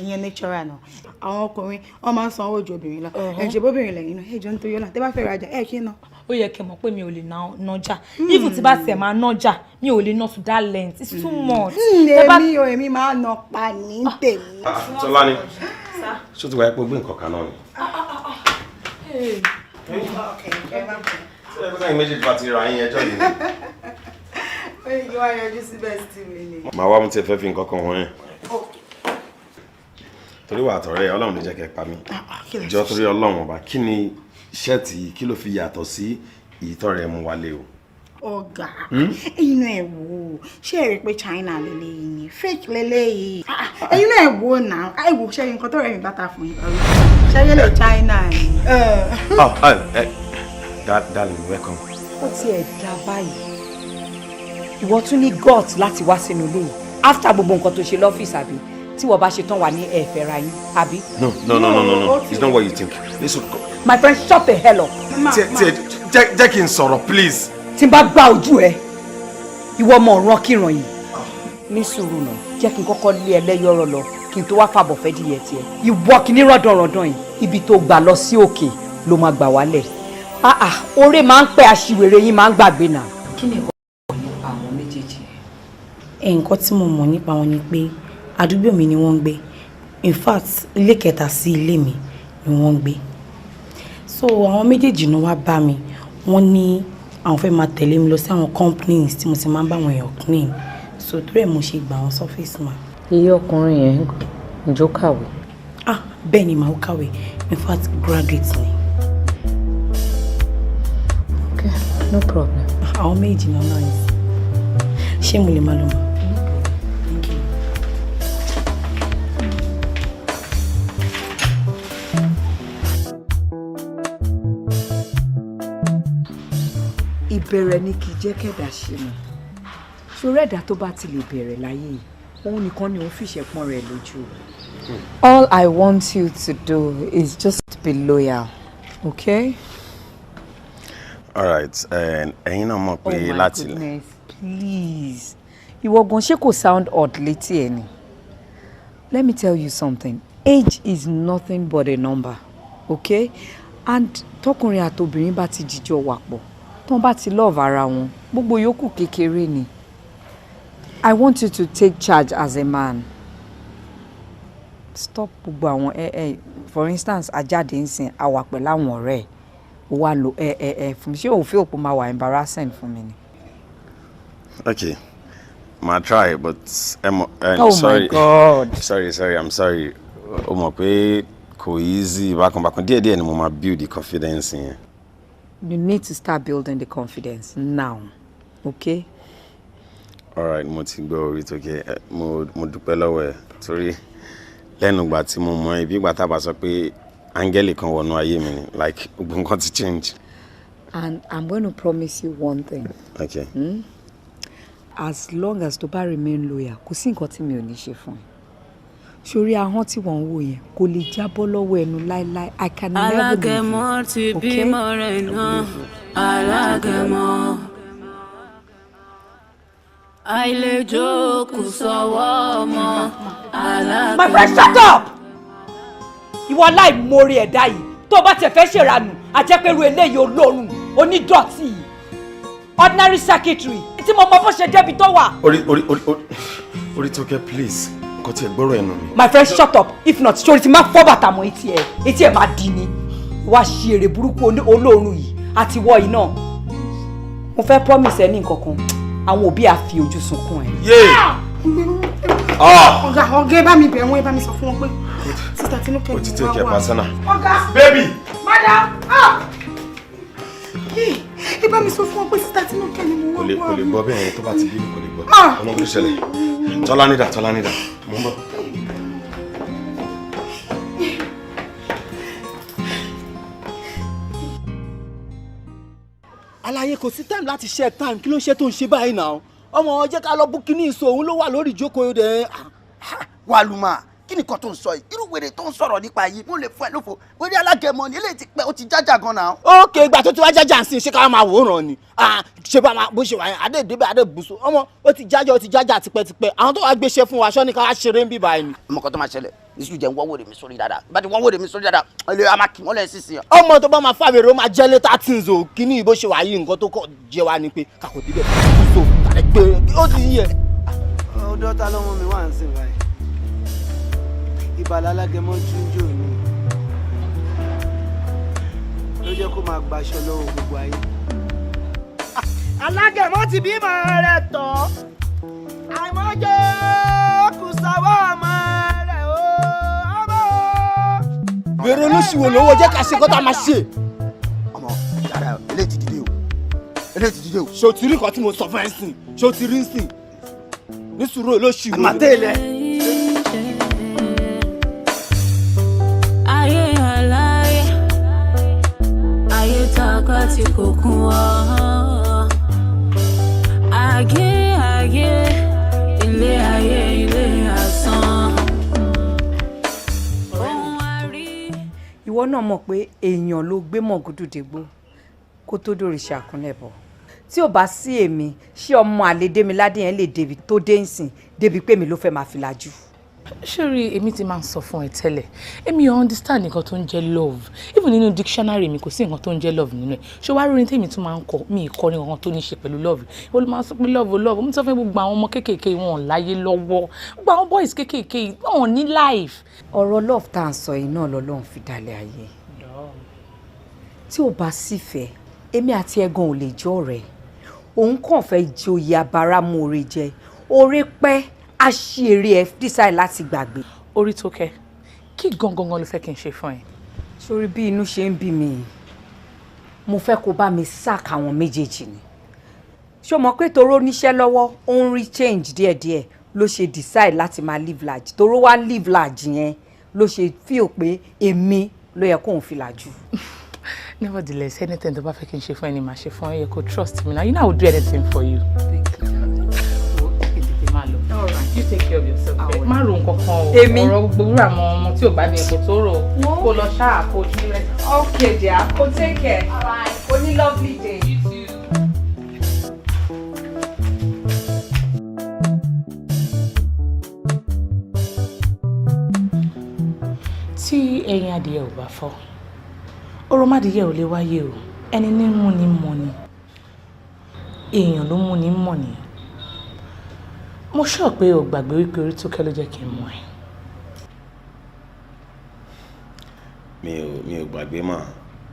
Ìyẹn natural náà. Àwọn ọkùnrin, wọn máa ń sanwó ju obìnrin lọ. Ẹ ṣe bóbìnrin lẹ́yìn náà. Ẹ jọ, nítorí Ọlọ́run, tẹ́ bá fẹ́ rajà, ẹ kí ń ná. Ó yẹ kẹ́ mọ̀ pé mi ò lè nájà. Even tí bá tiẹ̀ máa nájà, mi ò lè ná to that length. It's too much. Èmi o, èmi máa ń nà pa ní tèmi. Tọ́lání, ṣó ti wáyé pé ó gbé nǹkan kan náà ni? Ṣé ẹgbẹ́ sẹ́yìn méjèèjì bá ti ra yín ẹjọ́ yìí ni? Ó yẹ kí wọ́n yọjú síbẹ̀ sí mi ni. Màá wá mú tí ẹ fẹ́ fi nǹkan kan wọ̀n yẹn. Torí wà àtọ̀rẹ́, Ọlọ́run ní jẹ́ kẹ́ pa mí. Jọ, torí Ọlọ́run ọba, kí ni shirt yìí, kí ló fi yàtọ̀ sí ìtọ́ rẹ̀ mú wálé o? Ọ̀gá, ẹ̀yin náà ẹ̀ wò ó. Ṣé ẹ rí i pé China lélẹ́yìí ni? Fake lélẹ́yìí. Ẹ̀yin náà ẹ̀ wò ó náà. Ẹ wò, ṣé nǹkan tó rẹ̀ mi bàtà fún yín? Ṣé yẹn lè China ni? Oh, darling, welcome. Ó tiẹ̀ dá báyìí, ìwọ tún ní gut láti wá sínú ilé yìí after gbogbo nǹkan tó ṣe lọ́fíìsì, àbí tí wọ́n bá ṣe tán wà ní ẹ̀fẹ̀ ra yín, àbí? No, no, no, no, no, no, it's not what you think. Listen. My friend, shut the hell up. Tiẹ̀ jẹ́ kí n sọ̀rọ̀, please. Tí n bá gbá ojú ẹ, ìwọ ọmọ ọ̀ràn kíran yìí, ní sùúrù náà, jẹ́ kí n kọ́kọ́ lé ẹlẹ́yọ̀rọ̀ lọ kí n tó wá fàbọ̀ fẹ́ díẹ̀ tiẹ̀. Ìwọ kìíní rọ̀dọ̀rọ̀dọ̀ yìí, ibi tó gbà lọ sí òkè ló máa gbà wálẹ̀. Ah ah, oore máa ń pẹ́, aṣiwèrè yín máa ń gbàgbé náà. Kí ni ìwọ mọ̀ nípa àwọn méjèèjì? Nǹkan tí mo mọ̀ nípa wọn ni pé àdúgbò mi ni wọ́n ń gbé. In fact, ilé kẹta sí ilé mi ni wọ́n ń gbé. So àwọn méjèèjì náà wá bá mi, wọ́n ní àwọn fẹ́ máa tẹ̀lé mi lọ sí àwọn companies tí mo ti máa ń bá àwọn èèyàn clean, so torí ẹ̀ mo ṣe gbà wọ́n sọ́fíìsì mà. Iye ọkùnrin yẹn, ǹjọ́ kàwé? Ah, bẹ́ẹ̀ ni, màá kàwé. In fact, graduate ni. Okay, no problem. Àwọn méjì náà nice. Ṣé mo lè máa lọ mọ́? Thank you. Ìbẹ̀rẹ̀ ni kì í jẹ́ kẹ̀dá ṣe mọ̀. Ṣoré, ẹ̀dá tó bá ti lè bẹ̀rẹ̀ láyé yìí, òun nìkan ni òun fìṣẹ́ pọ́n rẹ̀ lójú. All I want you to do is just be loyal, okay? All right, ẹ̀yin náà mọ̀ pé Oh my láti goodness, please. Ìwọ gan, ṣé kò sound odd létí ẹ ni? Let me tell you something. Age is nothing but a number, okay? And tọkùnrin àtobìnrin bá ti jíjọ wà pọ̀, tán bá ti love ara wọn, gbogbo yòókù kékeré ni. I want you to take charge as a man. Stop gbogbo àwọn ẹ ẹ. For instance, ajáde ń sìn, àwà pẹ̀lú àwọn ọ̀rẹ́ ẹ̀, ó wá lo ẹ ẹ ẹ fún mi. Ṣé òun feel pé ó máa wà embarrassing fún mi ni? Okay, màá try, but ẹ mọ̀ Oh my sorry. God. Sorry, sorry, I'm sorry. O mọ̀ pé kò easy bákan bákan. Díẹ̀díẹ̀ ni mo máa build the confidence yẹn. You need to start building the confidence now, okay? Alright, mo ti gbọ́ orí tó kẹ́. Mo dúpẹ́ lọ́wọ́ ẹ, torí lẹ́nu ìgbà tí mo mọ ibi, ìgbà tá a bá sọ pé áńgẹ́lì kan wọnú ayé mi ni, like gbogbo nǹkan ti change. And I'm going to promise you one thing. Okay. Hmm? As long as tó bá remain loyal, kò sí nǹkan tí mi ò ní ṣe fún ẹ. Sórí ahọ́n tí wọ́n ń wò yẹn, kò lè jábọ́ lọ́wọ́ ẹnu láéláé. I can never leave Alágẹmọ you. ti Okay? bímọ rẹ̀ náà, alágẹmọ. Àìlèjókòó sọ́wọ́ ọmọ, alágẹmọ. My friend, shut up! Ìwọ aláìmoore ẹ̀dá yìí, tó o bá tiẹ̀ fẹ́ ṣèrànù, àjẹpẹ́rù eléyìí olóorun onídọ̀tí yìí, ordinary secretary tí mo mọ bó ṣe débi tó wà. Orí orí orí orí orí tó kẹ́, please, nǹkan tí ẹ gbọ́rọ̀ ẹnu mi. My friend, shut up. If not, sori ti máa fọ́ bàtà mọ́ etí ẹ̀, etí ẹ̀ máa di ni. Wá ṣe èrè burúkú olóorun yìí àti ìwọ yìí náà. Mo fẹ́ promise ẹ ní nǹkan kan, àwọn òbí á fi ojú sunkún ẹ. Yéè! Ọ̀gá, ọ̀gá, ẹ bá mi bẹ̀ wọ́n, ẹ bá mi sọ fún wọn pé sister Tinúkẹ́ O ti ni take wọ́n care wà. personal. Ọ̀gá. Baby! Madam! Ah! Ẹ bá mi sọ fún wọn pé sister Tinúkẹ́ ni mo Kò lè wá kò wá. lè gbọ́ bẹ́ẹ̀ yẹn. Tó bá ti bínú, kò lè gbọ́. Ah! Ọmọ kò ṣẹlẹ̀. Tọ́lá nídà, Tọ́lá nídà, mo ń bọ̀. Àlàyé, kò sí time láti share time. Kí ló ń ṣe tó ń ṣe báyìí náà? Ọmọ, jẹ́ ká lọ bú kíní ìṣó, òun ló wà lórí ìjókòó rẹ̀. Wàlùmá, kí ni nǹkan tó ń sọ yìí? Irú wèrè tó ń sọ̀rọ̀ nípa yìí, mo lè fún ẹ lófo. Wèrè alágẹmọ ni eléyìí, ti pẹ́, ó ti jájà gan náà. Ok, ìgbà tó ti wá jájà ń sìn, ṣé ká máa wòran ni? Ṣé bá máa bó ṣe wà yẹn, adé ìdébẹ̀, adé bùsùn. Ọmọ, ó ti jájà, ó ti jájà tipẹ́tipẹ́. Àwọn tó wàá gbéṣẹ́ fún wa, ṣọ́ ni ká wá ṣeré ń bí báyìí ni. Ọmọ kan tó máa ṣẹlẹ̀ nísù, jẹ́ ń wọ́n wèrè mi sórí dáadáa. Bá ti wọ́n wèrè mi sórí dáadáa, ẹ a máa kì wọ́n lẹ̀ sísìn. Ọmọ, tó bá máa fàwèrè, ó máa jẹ́ later things o. Kíní bó ṣe wà yìí, nǹkan tó kọ̀ jẹ́ wa ni pé kàkó débẹ̀ bùsùn kàlẹ́ gbé, ó ti yẹ. Ọ̀dọ̀ ta lọ́mọ mi wà ń sìn báyìí? Ìbàlẹ̀ alágẹmọ jújò ni ló jẹ́ kó máa gbaṣọ lọ́wọ́ gbogbo ayé. Alágẹmọ ti bímọ rẹ̀ tán, àìmọ́jọ́ kù sáwọ́ ọmọ rẹ̀ o, ọmọ o. Wèrè olóṣìwò lówó, jẹ́ ká ṣe kó tá a máa ṣe. Ọmọ yàrá, eléyìí ti dìde o, eléyìí ti dìde o. Ṣé o ti rí nǹkan tí mo sọ fún ẹ sìn? Ṣé o ti rí sìn? Ní sùúrù, olóṣìwò. Àmàtẹ́lẹ̀. Ayé aláyé, ayé taka tí kò kún ọ. Ayé ayé, ilé ayé, ilé asán. Ohun àrí. Ìwọ náà mọ̀ pé èèyàn ló gbé mọ̀gúdù dégbò kó tó dòrìṣà kúnlẹ̀ bọ̀. Tí ò bá sí èmi, ṣé ọmọ àlédèmíládé yẹn lè débi tó dé ń sìn, débi pé mi ló fẹ́ máa fi lajú? Ṣórí, èmi ti máa ń sọ fún ẹ tẹ́lẹ̀, èmi ò understand nǹkan tó ń jẹ́ love. Even nínú dictionary mi, kò sí nǹkan tó ń jẹ́ love nínú ẹ̀. Ṣé wàá rí orin tèmi tún máa ń kọ? Mi ì kọ ní nǹkan tó ní ṣe pẹ̀lú love. Ìwọ ló máa ń sọ pé love, love. Mo ti sọ fún gbogbo àwọn ọmọ kéékèèké, wọn ò láyé lọ́wọ́. Gbogbo àwọn boys kéékèèké, wọn ò ní life. Ọ̀rọ̀ love tá à ń sọ yìí náà lọ́lọ́run fi dalẹ̀ ayé. Tí ò bá sífẹ̀ẹ́, èmi àti ẹ̀gàn ò lè jọ rẹ̀. Òun kàn fẹ́ joyè abáramóore jẹ oore pẹ́ aṣèré ẹ, decide láti gbàgbé. Orí tó kẹ, kí gangan ló fẹ́ kí n ṣe fún ẹ? Sórí bí inú ṣe ń bí mi, mo fẹ́ kó bá mi sack àwọn méjèèjì ni. Ṣó mọ̀ pé toró níṣẹ́ lọ́wọ́, ó ń rí change díẹ̀díẹ̀, ló ṣe decide láti máa live large. Toró wá live large yẹn, ló ṣe feel pé èmi ló yẹ kóun fi làjú. Nevertheless, anything tó bá fẹ́ kí n ṣe fún ẹ ni màá ṣe fún ẹ. Yẹ kó trust me now. You know I will do anything for you. Thank you. Tètè máa lọ. You take care of yourself. Má ro nǹkan kan o. Èmi? Ọ̀rọ̀ gbogbo àwọn ọmọ tí ò bá ní ẹ̀kọ́ tó rò kó lọ ṣáà kó ṣí rẹ̀. Okay dear, kó take care. All right. Ó ní lovely day. You too. Tí ẹyin adìyẹ ò bá fọ́, òròmọdìyẹ ò lè wáyé o. Ẹni ní mú ni mọ̀ ni, èèyàn ló mú ni mọ̀ ni. Mo sọ pé o gbàgbé wípé orí tó kẹ́ ló jẹ́ kí n mọ̀ ẹ́. Mi ò gbàgbé mà.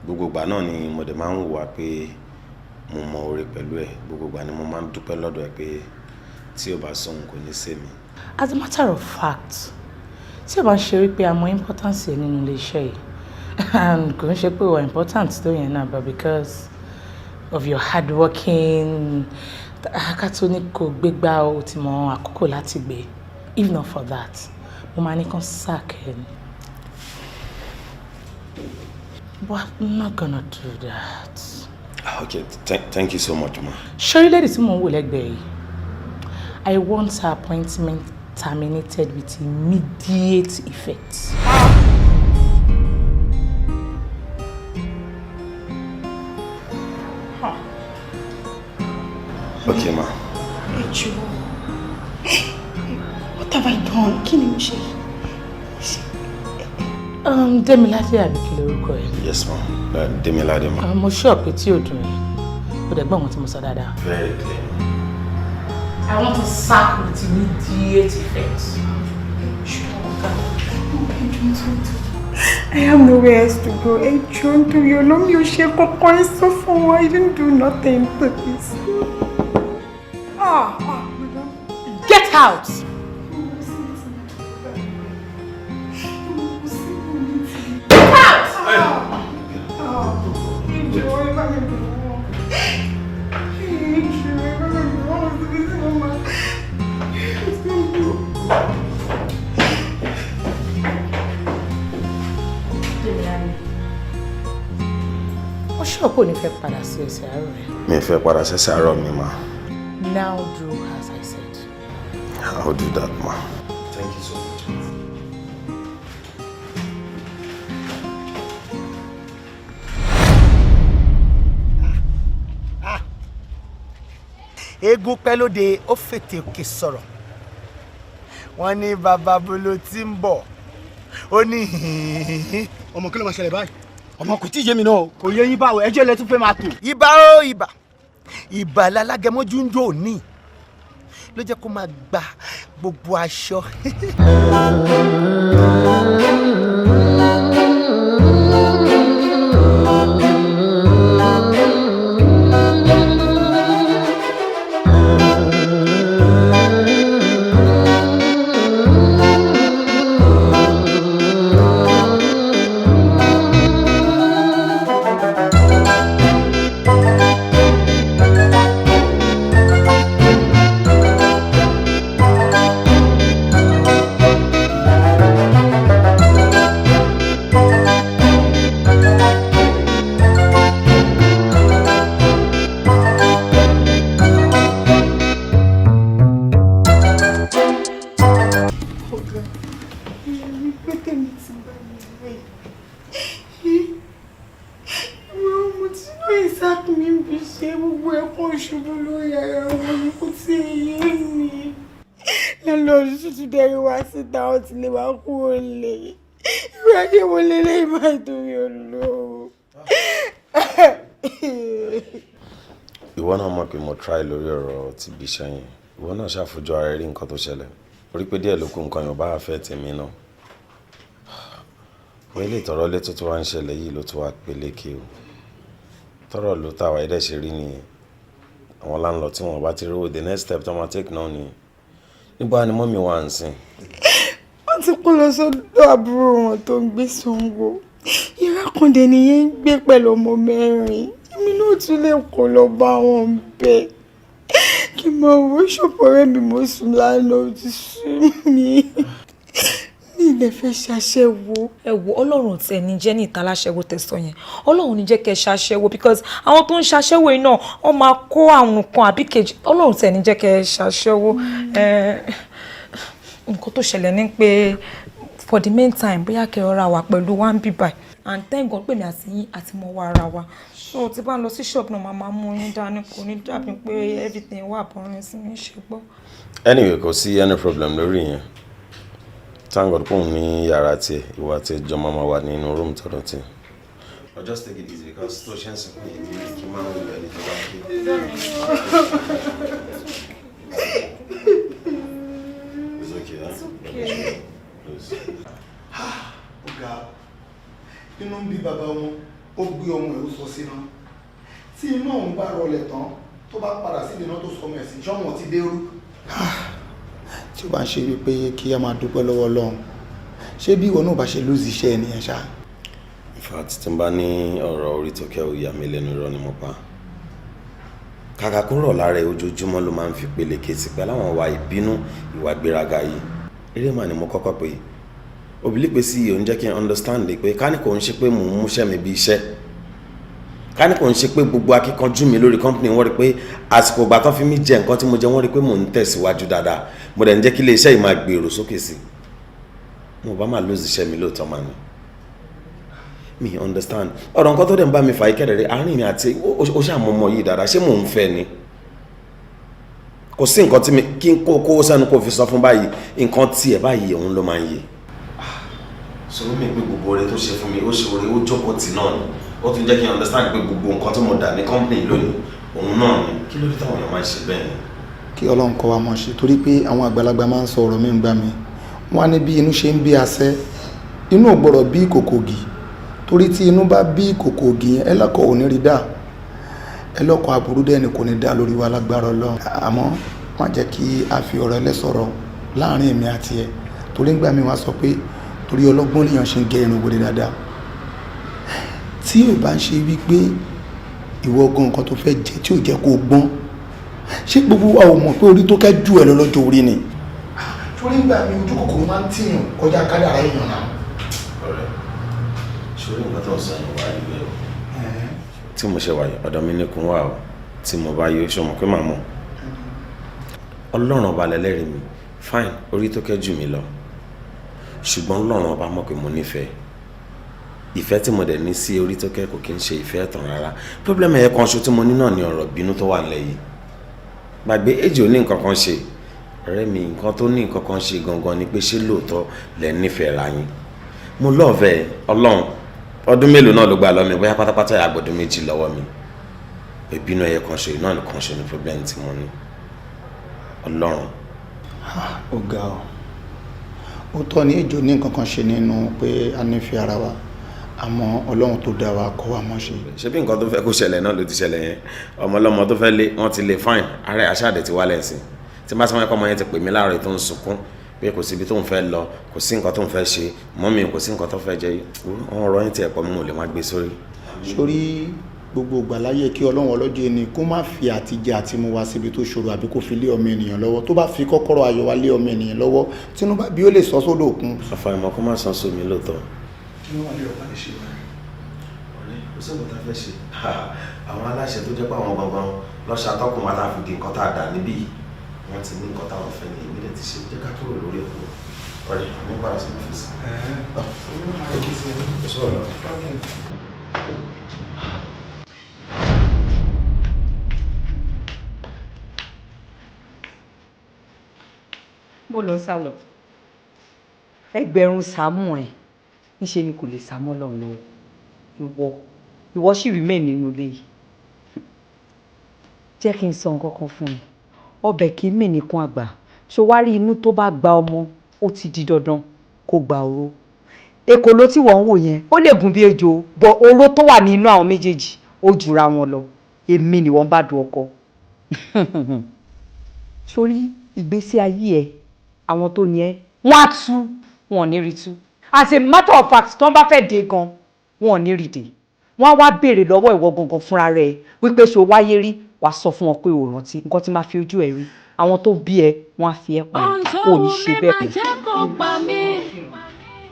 Gbogbo ìgbà náà ni mo dẹ̀ máa ń hùwà pé mo mọ oore pẹ̀lú ẹ̀. Gbogbo ìgbà ni mo máa ń dúpẹ́ lọ́dọ̀ ẹ̀ pé tí ò bá sóhun, kò ní sí mi. As a matter of fact, tí o bá ń ṣe wípé a mọ importance ẹ nínú ilé iṣẹ́ yìí, and kò ń ṣe pé o important tó yẹn náà, but because of your hard working, ká tó ní kò gbégbá, o ti mọ àkókò láti gbé. If not for that, mo máa ní kàn sack ẹ ni. But I'm not gonna do that. Okay, thank you so much, ma. Ṣorí lady tí mò ń wò lẹ́gbẹ̀ẹ́ yìí, I want her appointment terminated with immediate effect. Okay, ma. Ẹ jọ̀ọ́, what have I done? Kí ni mo ṣe? Demilade, àbí kí lorúkọ ẹ? Yes, ma. Demilade, ma. Mo sure pé tí ò dùn ẹ́, ó dẹ̀ gbọ́ ohun tí mo sọ dáadáa. Very clear. I want to sack with immediate effect. I have nowhere else to go. Ẹ jọ̀ọ́, nítorí Ọlọ́run, mi ò ṣe kankan, ẹ sọ fún wọn. I didn't do nothing, please. Ah, ah, madam. Get out! Get out! Ẹ jọ̀ọ́, ẹ bá mi bẹ̀ wọ́n. Ẹ jọ̀ọ́, ẹ bá mi bẹ̀ wọ́n. Mo ti fi sí wọn máa. Demilade. Mo Ṣọ́ọ̀pù ò ní fẹ́ padà sí ẹsẹ̀ àárọ̀ rẹ̀. Mi ò fẹ́ padà sẹ́sẹ̀ àárọ̀ mi, ma. Now do as I said. I'll do that, ma. Thank you so much. Eégún pẹ́ lóde, ó fètè òkè sọ̀rọ̀. Wọ́n ní bàbá bolo tí ń bọ̀, ó ní hìhìhì. Ọmọ, kí ló máa ṣẹlẹ̀ báyìí? Ọmọ, kò tí ì yé mi náà o. Kò yé yín báwo? Ẹjọ́ ilẹ̀ tún fẹ́ máa tò. Ibà ó ibà, ibà lálágẹmọ́jú ń jò ní ló jẹ́ kó máa gba gbogbo aṣọ. Ọ̀gá, èmi pé tèmi ti bá mi rẹ̀. Ìwé ọmọ tí náà Isaac mi ń fi ṣe gbogbo ẹ̀kọ́ ṣubú lórí ara wọn ni kò tí ì yé mi. Lọ́lọ́run tuntun dẹ́rù wá síta, ó ti lè wá kúrò lè. Ìwé ayé wo lélẹ́yìí máa torí Ọlọ́run? Ìwọ náà mọ̀ pé mo try lórí ọ̀rọ̀ ti bí iṣẹ́ yẹn. Ìwọ náà ṣàfojú ara rí nǹkan tó ṣẹlẹ̀, orí pé díẹ̀ ló kù nǹkan yóò bá fẹ́ tèmi náà. Wọ́n ilé ìtọ́rọ̀ ilé tó tún wá ń ṣẹlẹ̀ yìí ló tún wá peléke o. Tọ́rọ̀ ló tà wá ẹ̀dẹ̀ ṣe rí nìyẹn. Àwọn landlord, tí wọ́n bá ti rówó, the next step tó máa take náà nìyẹn. Nígbà ni mummy wà ń sìn? Wọ́n ti kó lọ sọ́dọ̀ àbúrò wọn tó ń gbé Ṣàngó. Yàrá kan dẹ̀ nìyẹn ń gbé pẹ̀lú ọmọ mẹ́rin. Èmi náà tún lè kó lọ bá wọn bẹ́ẹ̀. Kí n máa wo ṣọ́pọ̀ ọ̀rẹ́ mi, mo sùn lánàá, ó ti sú mi. Mi ì lè fẹ́ ṣaṣẹ́wó. Ẹ wo, Ọlọ́run tí ẹni jẹ́ ní ìta láṣẹ́wó tẹ̀sán yẹn, Ọlọ́run ní jẹ́ kẹ́ ẹ ṣaṣẹ́wó, because àwọn tó ń ṣaṣẹ́wó yìí náà, wọ́n máa kó àrùn kan àbí kejì. Ọlọ́run tí ẹni jẹ́ kẹ́ ẹ ṣaṣẹ́wó. Nǹkan tó ṣẹlẹ̀ ni pé for the meantime, bóyá kẹ́ ẹ rọra wà pẹ̀lú wa ń bí báyìí, and thank God pé mi àti yín àti mọ̀ wá ara wa, so tí bá ń lọ sí shop náà, máa mú yín dání, kò ní dàbí pé everything wà boring sí mi ṣe gbọ́. Anyway, kò sí any problem lórí yẹn. Thank God pòun ní yàrá tiẹ̀, ìwà tiẹ̀ jọ máa wà nínú room tọ̀dọ̀ tiẹ̀. But just take it easy, because tó ṣe ń sìnkú yìí ní kí n máa ń wù ẹni tó bá ké. It's okay, huh? It's okay. Please. Ọ̀gá, inú ń bí bàbá wọn, ó gbé ọmọ ẹ̀, ó sọ síná. Tí iná òun bá rọlẹ̀ tán, tó bá padà sí ìdènà tó sọmọ ẹ̀ sí, ṣọ́wọ́n ti dérú. Tí ó bá ń ṣe wípé kí a máa dúpẹ́ lọ́wọ́ Ọlọ́run, ṣé bí ìwọ náà bá ṣe lose iṣẹ́ ẹ nìyẹn ṣá? In fact, tí n bá ní ọ̀rọ̀ orí tó kẹ́ ò yà mí lẹ́nu, irọ́ ni mo pa. Kàkà kó rọ̀ lára ẹ̀, ojoojúmọ́ ló máa ń fi peléke sí pẹ̀lú àwọn ìwà ìbínú, ìwà gbéraga yìí. Eré mà ni mo kọ́kọ́ pé òbílí pé sí òun jẹ́ kí n understand pé ká ní kò ń ṣe pé mò ń múṣẹ́ mi bí iṣẹ́, ká ní kò ń ṣe pé gbogbo akíkanjú mi lórí company, wọ́n rí pé àsìkò ìgbà tán fi mí jẹ nǹkan tí mo jẹ, wọ́n rí pé mò ń tẹ̀síwájú dáadáa, mo dẹ̀ ń jẹ́ kí iléeṣẹ́ yìí máa gbèrò sókè sí i, mo bá máa lose iṣẹ́ mi lóòótọ́. Máa ní mi understand ọ̀rọ̀ nǹkan tó dẹ̀ ń bá mi fà ikẹ́ rẹ̀ àárín mi àti ó ṣàmọ́ ọmọ yìí dáadáa. Ṣé mò ń fẹ́ ni? Kò sí nǹkan tí mi kí n kó kówó sẹ́nu kó fi sọ fún báyìí, nǹkan tiẹ̀ báyìí òun ló máa ń yé sọ mi pé gbogbo oore tó ṣe fún mi, ó ṣe oore, ó jókòó tì náà ni. Ó tún jẹ́ kí n understand pé gbogbo nǹkan tí mo dà ní company lónìí, òun náà ni. Kí ló dé táwọn èèyàn máa ń ṣe bẹ́ẹ̀ ni? Kí Ọlọ́run kọ́ wa mọ̀ ṣe, torí pé àwọn àgbàlagbà máa ń sọ ọ̀rọ̀ mi ń gbà mí, wọ́n á ní bí inú ṣe ń bí asẹ́, inú ò gbọ́dọ̀ bí ìkòkò ògì, torí tí inú bá bí ìkòkò ògì yẹn, ẹlọ́kọ̀ ò ní rí dá ẹlọ́kọ̀ aburú dẹ́ni kò ní dá lórí wa lágbára Ọlọ́run. Àmọ́ má jẹ́ kí a fi ọ̀rọ̀ ẹlẹ́sọ̀rọ̀ láàrin èmi àti ẹ, torí ńgbà mi wá sọ pé torí ọlọ́gbọ́n lèèyàn ṣe ń gẹ irun wèrè dáadáa. Tí ò bá ń ṣe wípé ìwọ gan nǹkan tó fẹ́ jẹ tí ò jẹ́ kó gbọ́n, ṣé gbogbo wa ò mọ̀ pé orí tó kẹ́ jù ẹ lọ lọ́jọ́ orí ni? Torí ńgbà mi, ojú kòkòrò máa ń tìyàn kọjá kádàrá èèyàn náà. Ọ̀rẹ́, ṣorí nǹkan tó ń sọ yẹn wá rí bẹ́ẹ̀ o. Tí mo ṣe wà yìí, ọ̀dọ̀ mi nìkún wà o. Tí mo bá yọ, ṣọmọ pé màá mọ̀. Ọlọ́run Ọba lẹ́lẹ́rìí mi. Fine, orí tó kẹ́ jù mí lọ, ṣùgbọ́n Ọlọ́run Ọba mọ̀ pé mo nífẹ̀ẹ́. Ìfẹ́ tí mo dẹ̀ ní sí orí tó kẹ́ kò kí ń ṣe ìfẹ́ ẹ̀tàn rárá. Problem ẹ̀yẹ kan ṣo tí mo ní náà ni ọ̀rọ̀ bínú tó wà nílẹ̀ yìí. Gbàgbé èjì ò ní nǹkan kan ṣe, ọ̀rẹ́ mi. Nǹkan tó ní nǹkan kan ṣe gangan ni pé, ṣé lóòótọ́ lẹ nífẹ̀ẹ́ ra yín? Mo love ẹ. Ọlọ́run, ọdún mélòó náà ló gbà lọ́ mi? Bóyá pátápátá yà gbọ́dún 2 lọ́wọ́ mi. Ìbínú ẹ̀yẹ kan ṣe náà nìkan ṣe ni problem tí mo ní, Ọlọ́run. Ó ga ọ. Ó tọ́ ní èjò ní nǹkan kan ṣe nínú pé a nífẹ̀ẹ́ ara wa, àmọ́ Ọlọ́run tó dá wa kọ́ wa mọ́ ṣe. Ṣé bí nǹkan tó fẹ́ kó ṣẹlẹ̀ náà ló ti ṣẹlẹ̀ yẹn? Ọmọ ọlọ́mọ tó fẹ́ lé wọ́n ti lé. Fine, ara ẹ̀ aṣáàdẹ̀ ti wálẹ̀ sí. Tí bá sọ wọn kọ́, ọmọ yẹn ti pè mí láàárọ̀ tó ń sunkún pé kò síbi tó ń fẹ́ lọ, kò sí nǹkan tó ń fẹ́ ṣe mọ́mí, kò sí nǹkan tó fẹ́ jẹ. Ọ̀rọ̀ yín ti ẹ̀pọ̀ mi ò lè má gbé sórí. Sórí gbogbo ìgbà láyé, kí Ọlọ́run ọlọ́jọ́ ẹni kó má fi àtijẹ àti mu wá síbi tó ṣòro, àbí kó fi lé ọmọ ènìyàn lọ́wọ́. Tó bá fi kọ́kọ́rọ́ ayọ̀ wá lé ọmọ ènìyàn lọ́wọ́, tínú bá bí ó lè sọ sódò òkun. Àfàìmọ̀ kó má san sómi lóòótọ́. Kí ló wà ní ọ̀pá lè ṣe wá? Ọ̀rẹ́, kò sí nǹkan tá a fẹ́ ṣe. Àwọn aláṣẹ tó jẹ́ pé àwọn gangan lọ́ṣà tọkùn wa tá a fi di nǹkan tá a dà níbí yìí, wọ́n ti ní nǹkan táwọn fẹ́ ní ìbílẹ̀ ti ṣe. Jẹ́ ká kúrò lórí ẹ̀kọ́. Ọ̀rẹ́, mi padà sí ọ́fíìsì. Kò sọ̀rọ̀ lọ. Bó ló ń sá lọ? Ẹgbẹ̀rún sàmú ẹ̀ níṣe ni kò lè sá mọ́ lọ́run lọ́wọ́. Ìwọ sì remain nínú ilé yìí. Jẹ́ kí n sọ nǹkan kan fún ẹ: ọbẹ̀ kì í mì nìkan àgbà. Ṣó wá rí inú tó bá gba ọmọ, ó ti di dandan kó gba oró. Èkòló tí wọ́n ń wò yẹn, ó lè gùn bí ejò bọ̀, oró tó wà nínú àwọn méjèèjì ó jura wọn lọ. Èmi ni wọ́n bá du ọkọ sórí ìgbésí ayé ẹ. Àwọn tó ní ẹ, wọ́n á tú, wọn ò ní rí tú. As a matter of fact, tí wọ́n bá fẹ́ dé gan, wọn ò ní rí dé. Wọ́n á wá béèrè lọ́wọ́ ìwọ gangan fúnra rẹ̀ wípé ṣo wáyé rí. Wàá sọ fún wọn pé o rántí nǹkan tí máa fi ojú ẹ rí. Àwọn tó bí ẹ, wọ́n á fi ẹ́ pa ẹ́. Ohun tó Ò ní wù ṣe mí bẹ́ẹ̀ máa mọ́. jẹ́ kó pa mí.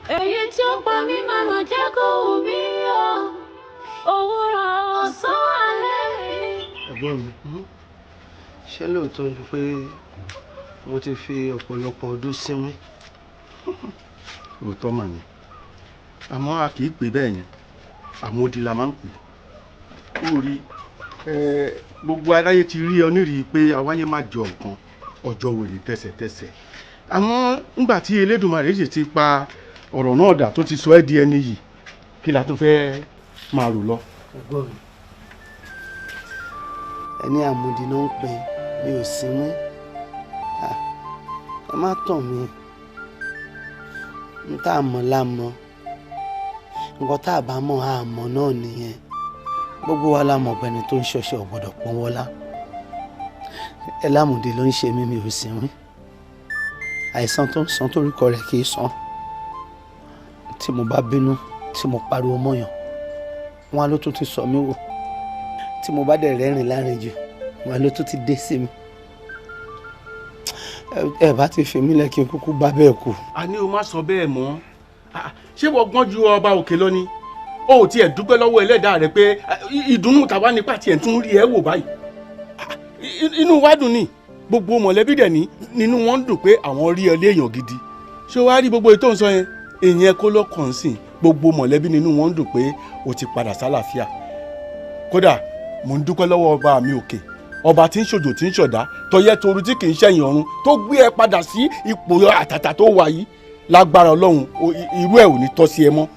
Èyí tí ó pa mí máa ma jẹ́ kó wù mí o. Òwúrọ̀, ọ̀sán, alẹ́ mi. Ẹ̀gbọ́n mi, ṣé lóòótọ́ ni pé mo ti fi ọ̀pọ̀lọpọ̀ ọdún sinmi? Òótọ́ mà ní, àmọ́ a kì í pè bẹ́ẹ̀ yẹn. Àmódi la máa ń pè. Ó rí gbogbo aráyé ti rí ọ nírìí pé àwáyé má jọ nǹkan ọjọ́ wèrè tẹ̀sẹ̀tẹ̀sẹ̀. Àmọ́ nígbà tí Elédùmarè sì ti pa ọ̀rọ̀ náà dà, tó ti sọ ẹ́ di ẹni yìí, kí la tún fẹ́ máa rò lọ? Ẹ̀gbọ́n mi, ẹni àmọ̀dì náà ń pè mi ò sinmi. Ẹ má tàn mí. N tá a mọ̀ la mọ̀, nǹkan tá a bá mọ̀, a mọ̀ náà nìyẹn. Gbogbo wa la mọ̀ pé ẹni tó ń ṣọṣẹ́ ò gbọ́dọ̀ pọ́n wọ́lá. Ẹ lámùdí ló ń ṣe mí, mi ò sinmi. Àìsàn tó ń san torúkọ rẹ̀ kì í san. Tí mo bá bínú, tí mo pariwo mọ́yàn, wọn á ló tún ti sọ mí wò. Tí mo bá dẹ̀ rẹ́rìn láàrin jù, wọn á ló tún ti dé sí mi. Ẹ bá ti fi mí lẹ̀ kí n kúkú bá bẹ́ẹ̀ kú. A ní o má sọ bẹ́ẹ̀ mọ́. Ṣé wọ́n gbọ́n ju ọba òkè lọ ni? O ò tiẹ̀ dúpẹ́ lọ́wọ́ ẹlẹ́dàá rẹ pé ìdùnnú tàwa nípa tiẹ̀ tún rí ẹ wò báyìí? Inú wa dùn ní, gbogbo mọ̀lẹ́bí dẹ̀ ní nínú wọn ń dùn pé àwọn rí ẹ léèyàn gidi. Ṣé wàá rí gbogbo ètò ìsọ yẹn, ìyẹn kó lọ́kàn sí? Gbogbo mọ̀lẹ́bí nínú wọn ń dùn pé o ti padà sálàáfíà. Kódà mò ń dúpẹ́ lọ́wọ́ ọba mi òkè, ọba tí ń ṣòjò, tí ń ṣọ̀dá, tọyẹ́ toru, tí kì í ṣẹ̀yìn ọ̀run, tó gbé ẹ padà sí ipò àtàtà tó wà yìí. Lágbára Ọlọ́run, irú ẹ̀ ò ní tọ́ sí ẹ mọ́,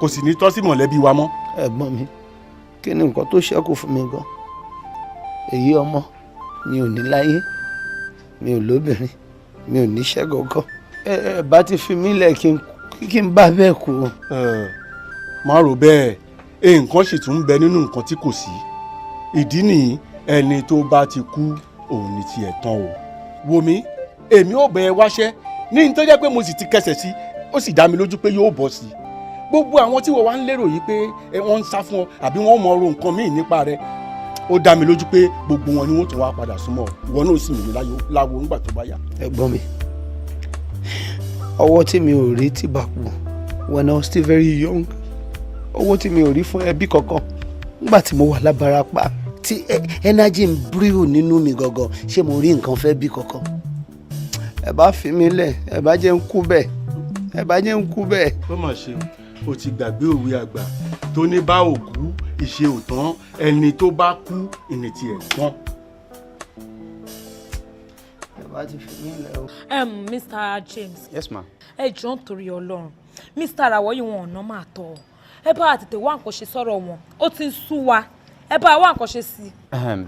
kò sì ní tọ́ sí mọ̀lẹ́bí wa mọ́. Ẹ̀gbọ́n mi, kí ni nǹkan tó ṣẹ́kù fún mi gan? Èyí ọmọ mi ò ní láyé, mi ò lóbìnrin, mi ò níṣẹ́ gangan. Ẹ bá ti fi mí lẹ̀ kí n bá bẹ́ẹ̀ kú. Má rò bẹ́ẹ̀. Nǹkan sì tún ń bẹ nínú nǹkan tí kò sí. Ìdí nìyí, ẹni tó bá ti kú, òun ni tiẹ̀ tán o. Wò mí, èmi ò bẹ ẹ wáṣẹ́ ní ní tó jẹ́ pé mo sì ti kẹsẹ̀ sí, ó sì dá mi lójú pé yóò bọ̀ sí i. Gbogbo àwọn tí wọ́n wá ń lérò yìí pé wọ́n ń sá fún ọ àbí wọ́n mọ ọrọ̀ nǹkan míì nípa rẹ, ó dá mi lójú pé gbogbo wọn ni wọ́n tún wá padà súnmọ́. Ìwọ náà sì mí láwo nígbà tó bá yá. Ẹ̀gbọ́n mi, ọwọ́ tí mi ò rí tí bá kú when I was still very young, owó tí mi ò rí fún ẹbí kankan. Nígbà tí mo wà lábarapá tí energy ń brew nínú mi gangan, ṣé mo rí nǹkan fẹ́ bí kankan? Ẹ bá fi mí lẹ̀, ẹ bá jẹ́ ń kú bẹ́ẹ̀, ẹ bá jẹ́ ń kú bẹ́ẹ̀. Ó mà ṣe o, ti gbàgbé òwe àgbà tó ní bá òkú ìṣe òtán, ẹni tó bá kú ìní tiẹ̀ tán. Ẹ bá ti fi mí lẹ̀ o. Mr. James. Yes, ma. Ẹ jọ̀ọ́, nítorí Ọlọ́run, Mr. Rawọ yìí, wọn ọ̀nà máa tọ̀ ọ́. Ẹ bá tètè wá nǹkan ṣe sọ̀rọ̀ wọn, ó ti ń sú wa. Ẹ bá wá nǹkan ṣe sí i.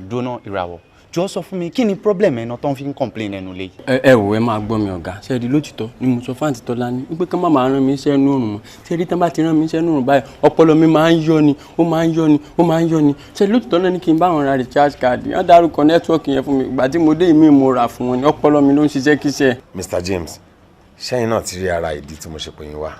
Dóná, ìràwọ̀, jọ sọ fún mi, kí ni problem ẹ̀ náà tó ń fi ń complain ẹnu lé? Ẹ wò, ẹ máa gbọ́ mi, ọ̀gá. Ṣe rí, lótìtọ́ ni mo sọ fún àǹtí Tọ́lá ní wípé kí wọ́n má máa rán mi iṣẹ́ inú òrùn mọ́. Ṣe rí, tán bá ti rán mi iṣẹ́ inú òrùn báyìí, ọpọlọ mi máa ń yọ ni, ó máa ń yọ ni, ó máa ń yọ ni. Ṣe lótìtọ́ náà ní kí n bá wọn ra recharge card, wọ́n dárúkọ network yẹn fún mi. Ìgbà tí mo dé, ìmí mo rà fún wọn ni, ọpọlọ mi ló ń ṣiṣẹ́ kíṣẹ́. Mr. James, ṣẹ́yìn náà ti rí ara ìdí tí mo ṣe pè yín wá.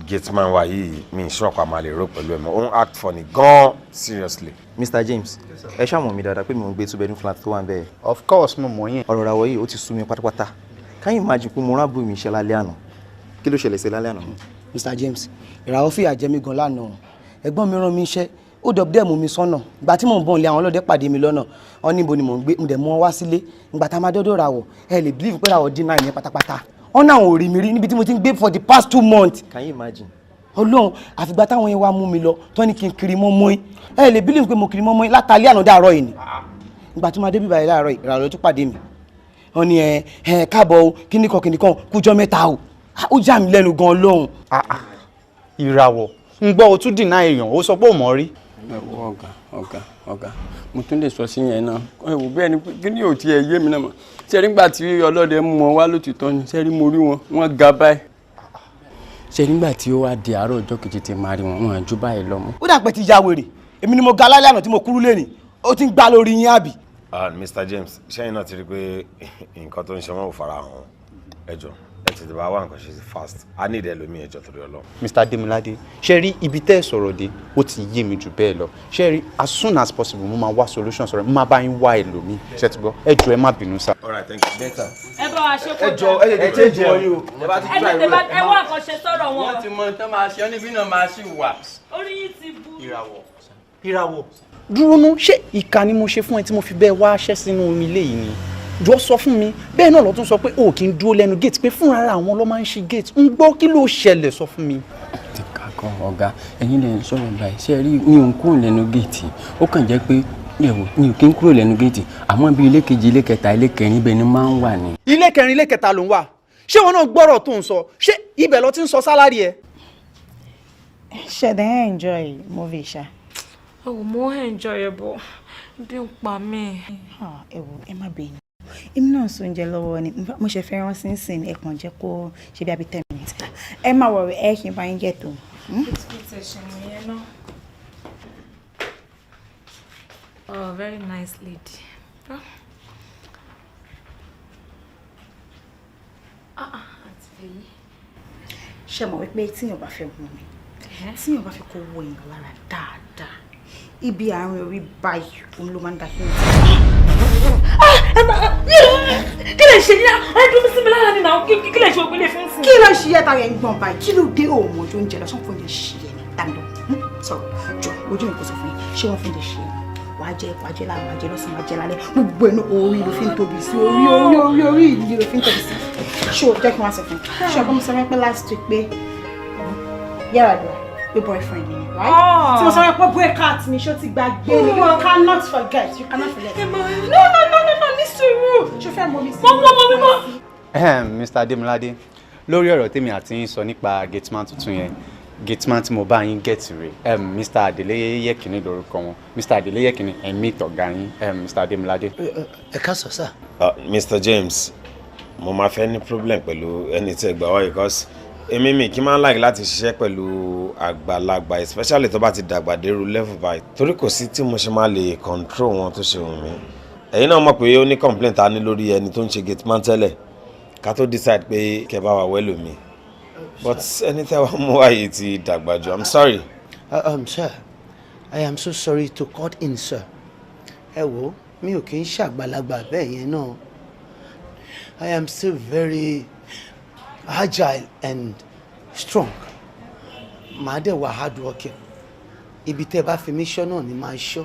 Gateman wa yìí, mi ìṣọ́pàá máa lè rò pẹ̀lú ẹ̀ mọ́, ó ń act funny gan, seriously. Mr. James, ẹ ṣáà mọ̀ mi dáadáa pé mi ò ń gbé 2 bedroom flat tó wà ń bẹ́ẹ̀. Of course, mo mọ̀ yín. Ọ̀rọ̀ Ìràwọ̀ yìí, ó ti sú mi pátápátá. Can you imagine pé mo rán àbúrò mi iṣẹ́ lálẹ́ àná? Kí ló ṣẹlẹ̀ sí lálẹ́ àná? Mr. James, ìràwọ̀ fìyà jẹ mí gan lánàá. Ẹ̀gbọ́n mi rán mi iṣẹ́, ó dọ̀ mú mi sọ́nà. Ìgbà tí mò ń bọ̀ nílé, àwọn ọlọ́dẹ pàdé mi lọ́nà. Wọ́n níbo ni mò ń gbé, mo dẹ̀ mú wọn wá sílé. Ìgbà tá a máa dọ́dọ̀ Ràwọ̀, ẹ lè believe pé Ràwọ̀ dín náà yẹn pátápátá. Wọ́n náà ò rí mi rí níbi tí mo ti ń gbé for the past 2 months. Can you imagine? Ọlọ́run, àfìgbà táwọn yẹn wá mú mi lọ tó ní kí n kiri mọ́mọ́. Ẹ lè believe pé mo kiri mọ́mọ́ látàlẹ́ àná dàárọ̀ yìí ni. Ìgbà tí mo dé bíbá yìí láàárọ̀ yìí, ìràwọ̀ tó pàdé mi, wọ́n ní ẹ ẹ káàbọ̀ o, kíní kan kíní kan, kújọ́ mẹ́ta o. Ó já mi lẹ́nu gan, Ọlọ́run. Ìràwọ̀, ń gbọ́, o tún dìnnà èèyàn, ó sọ pé ò mọ̀ rí. Ẹ wo, ọ̀gá, ọ̀gá, ọ̀gá, mo tún lè sọ sí yẹn náà. Ẹ wò, bẹ́ẹ̀ ni, kí ni ò tiẹ̀ yé mi náà mọ̀? Ṣe nígbà tí ọlọ́dẹ mú wọn wá lótìtọ́ ni, ṣe rí, mo rí wọn, wọ́n ga báyìí. Ṣe nígbà tí ó wá di àárọ̀ ọjọ́ kejì tí màá rí wọn, wọn àjò báyìí lọ mọ́. Ó dà pé ti ya wèrè. Èmi ni mo ga lálẹ́ àná tí mo kúrú lẹ́nìí, ó ti ń gbá lórí yín, àbí? Mr. James, ṣẹ́yìn náà ti rí i pé nǹkan tó ń ṣe wọ́n ò fara hàn. Ẹ jọ̀ọ́, ẹ tètè bá wá nǹkan ṣe fast, a ní ìdẹ lómi, ẹ jọ̀ọ́, torí Ọlọ́run. Mr. Demilade, ṣe rí ibi tẹ́ ẹ sọ̀rọ̀ dé, ó ti yé mi jù bẹ́ẹ̀ lọ. Ṣe rí, as soon as possible, mo máa wá solution sọ̀rọ̀, mo máa bá yín wá ẹlòmíì. Ṣe ti gbọ́? Ẹ jọ̀ọ́, ẹ má bínú sá. All right, thank you. Better. Ẹ bá wa ṣe kó. Ẹ jọ̀ọ́, ẹ tètè change wọn yìí o. Ẹ bá ti ẹ try tètè bá irú ẹ. ẹ wá nǹkan ṣe sọ̀rọ̀ wọn. Wọ́n ti mọ tán máa ṣe ọ́ níbí náà, máa ṣì wà. Orí yín ti bú. Ìràwọ̀, ìràwọ̀, dúró ná. Ṣé ìkà ni mo ṣe fún ẹ tí mo fi bẹ́ẹ̀ wá aṣẹ́ sínú omi ilé yìí ni? Jọ sọ fún mi. Bẹ́ẹ̀ náà ló tún sọ pé o kì í dúró lẹ́nu gate, pé fúnra ara àwọn ló máa ń ṣí gate. Ń gbọ́, kí ló ṣẹlẹ̀? Sọ fún mi. Kakọ ọ̀gá, ẹ̀yin lè ń sọ̀rọ̀ báyìí. Ṣe rí, mi ò ń kúrò lẹ́nu géètì. Ó kàn jẹ́ pé ẹ̀wò, mi ò kí ń kúrò lẹ́nu géètì, àmọ́ bí ilé kejì, ilé kẹta, ilé kẹrin, ibẹ̀ ni máa ń wà ní. Ilé kẹrin, ilé kẹta ló ń wà. Ṣé wọn náà gbọ́rọ̀ tó ń sọ? Ṣé ibẹ̀ ló ti ń sọ salary ẹ? Ṣé dẹ̀ enjoy movie ṣá? Ẹ wò, mo enjoy ẹ bọ̀, bí ń pa mí. Ẹ wò, ẹ má bínú, èmi náà sún oúnjẹ lọ́wọ́ ni. Mo ṣe fẹ́ rán sínsìn. Ẹ kàn jẹ́ kó ṣe bí abi 10 minutes. Ẹ má worry, ẹ kì í bá yín jẹ́ tó. Tẹ̀sán yẹn náà. Oh, very nice lady. Ah, ah, àti Fèyí. Ṣé mọ̀ wípé tíyàn bá fẹ́ mú mi, tíyàn bá fẹ́ kó wọ èèyàn lára dáadáa, ibi àárín orí báyìí, òun ló máa ń da kí n ti. Kí lè ṣe ní ẹ dúró sí mi lára ni náà? Kí lè ṣe ògbélé fún sí? Kí ló ṣe yẹ tara ẹ̀ ń gbọ̀n báyìí? Kí ló dé? Òun ojú oúnjẹ lọ sọ́n fún oúnjẹ ṣe yẹ ni dáńdọ́ sọ̀rọ̀ jọ ojú mi kò sọ fún yín. Ṣé wọ́n fún oúnjẹ ṣe yẹ ni? Wàá jẹ, wàá jẹ láàárọ̀, wàá jẹ lọ́sàn-án, wàá jẹ lálẹ́. Gbogbo ẹnu orí ló fi ń tóbi sí, orí, orí, orí, orí ìlú ló fi ń tóbi sí. Ṣé o jẹ́ kí wọ́n sọ fún yín? Ṣé ọgbọ́n, mo sọ fún yín pé last week pé Yar'Adua pé boyfriend mi ni, right? Tí mo sọ fún yín pé break heart mi, ṣó ti gbàgbé ni? You cannot forget, you cannot forget. No, no, no, no, no, ní sùúrù. Ṣó fẹ́ mọ mi sí? Mo mọ, mo mọ. Mr. Adémiládé, lórí ọ̀rọ̀ tèmi àti yín sọ nípa gateman tuntun yẹn, gateman tí mo bá yín get rè, Mr. Adele Yekini lórúkọ wọn. Mr. Adele Yekini, ẹ̀mí ìtọ̀gá yín, Mr. Adémiládé. Ẹ káàsán sir. Mr. James, mo máa fẹ́ ní problem pẹ̀lú ẹni tí ẹ gbà wá, because èmi mi kí n máa ń like láti ṣiṣẹ́ pẹ̀lú àgbàlagbà, especially tó bá ti dàgbà dérú level báyìí, torí kò sí tí mo ṣe máa lè control wọn tó ṣe wù mí. Ẹ̀yin náà mọ̀ pé ó ní complaint ta ní lórí ẹni tó ń ṣe gate man tẹ́lẹ̀ ká tó decide pé kẹ́ bá wa wẹ́lò mi, but ẹni tẹ́ wàá mú wáyé ti dàgbà jù. I'm sorry. Sir, I am so sorry to cut in, sir. Ẹ wo, mi ò kí ń ṣàgbàlagbà bẹ́ẹ̀ yẹn náà. I am still very agile and strong. Màá dẹ̀ wà hard working. Ibi tẹ́ ẹ bá fi mí ṣọ́ náà ni máa ṣọ́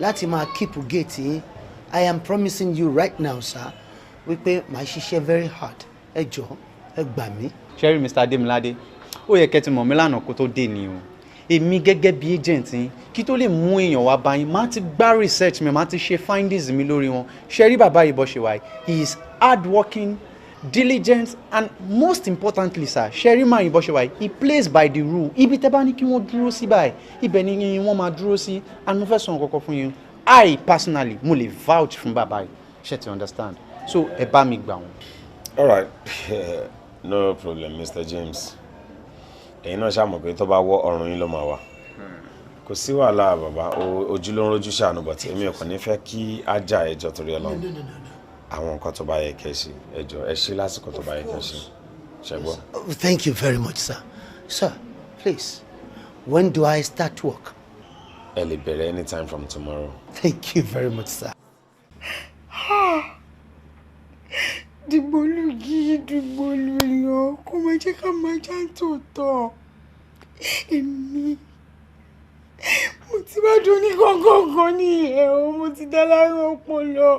láti máa keep gate yín. I am promising you right now, sir, wípé màá ṣiṣẹ́ very hard. Ẹ jọ̀ọ́, ẹ gbà mí. Ṣẹ́rí, Mr. Adémiládé, ó yẹ kẹ́ ti mọ̀ mí lánàá kó tó dé ni o. Èmi gẹ́gẹ́ bí agent yín, kí tó lè mú èèyàn wá bá yín, máa ti gbá research mi, máa ti ṣe findings mi lórí wọn. Ṣẹ́rí, bàbá yìí bọ́ ṣe wáyé, he is hardworking, diligent and most importantly, sir, ṣẹ́rí máa yìí bọ́ ṣe wáyé, he plays by the rule. Ibi tẹ́ bá ní kí wọ́n dúró sí báyìí, ibẹ̀ ni wọ́n máa dúró sí. And mo fẹ́ sọ nǹkan kan fún yín, I personally, mo lè vouch fún bàbá yìí. Ṣe ti understand? So ẹ bá mi gbà wọ́n. All right, no problem, Mr. James. Ẹ̀yin náà ṣàmọ̀ pé tó bá wọ́ ọrùn yín ló máa wà. Kò sí wàhálà, bàbá. Ojú ló ń rojú ṣàánú, but èmi ò kàn ní fẹ́ kí á jà. Ẹjọ́ torí Ọlọ́run. No, no, no, no. Àwọn nǹkan tó bá yẹ kẹ́ ṣe, ẹjọ́ ẹ ṣe lásìkò tó bá yẹ kẹ́ ṣe. Ṣẹ gbọ́? Oh, thank you very much, sir. Sir, please, when do I start work? Ẹ lè bẹ̀rẹ̀ anytime from tomorrow. Thank you very much, sir. Dìgbòlugi, dìgbòlu èèyàn, kó máa jẹ́ ká máa já tòótọ́. Èmi mo ti bá dún ní gángan ní ẹ̀ o, mo ti dá lárùn ọpọlọ.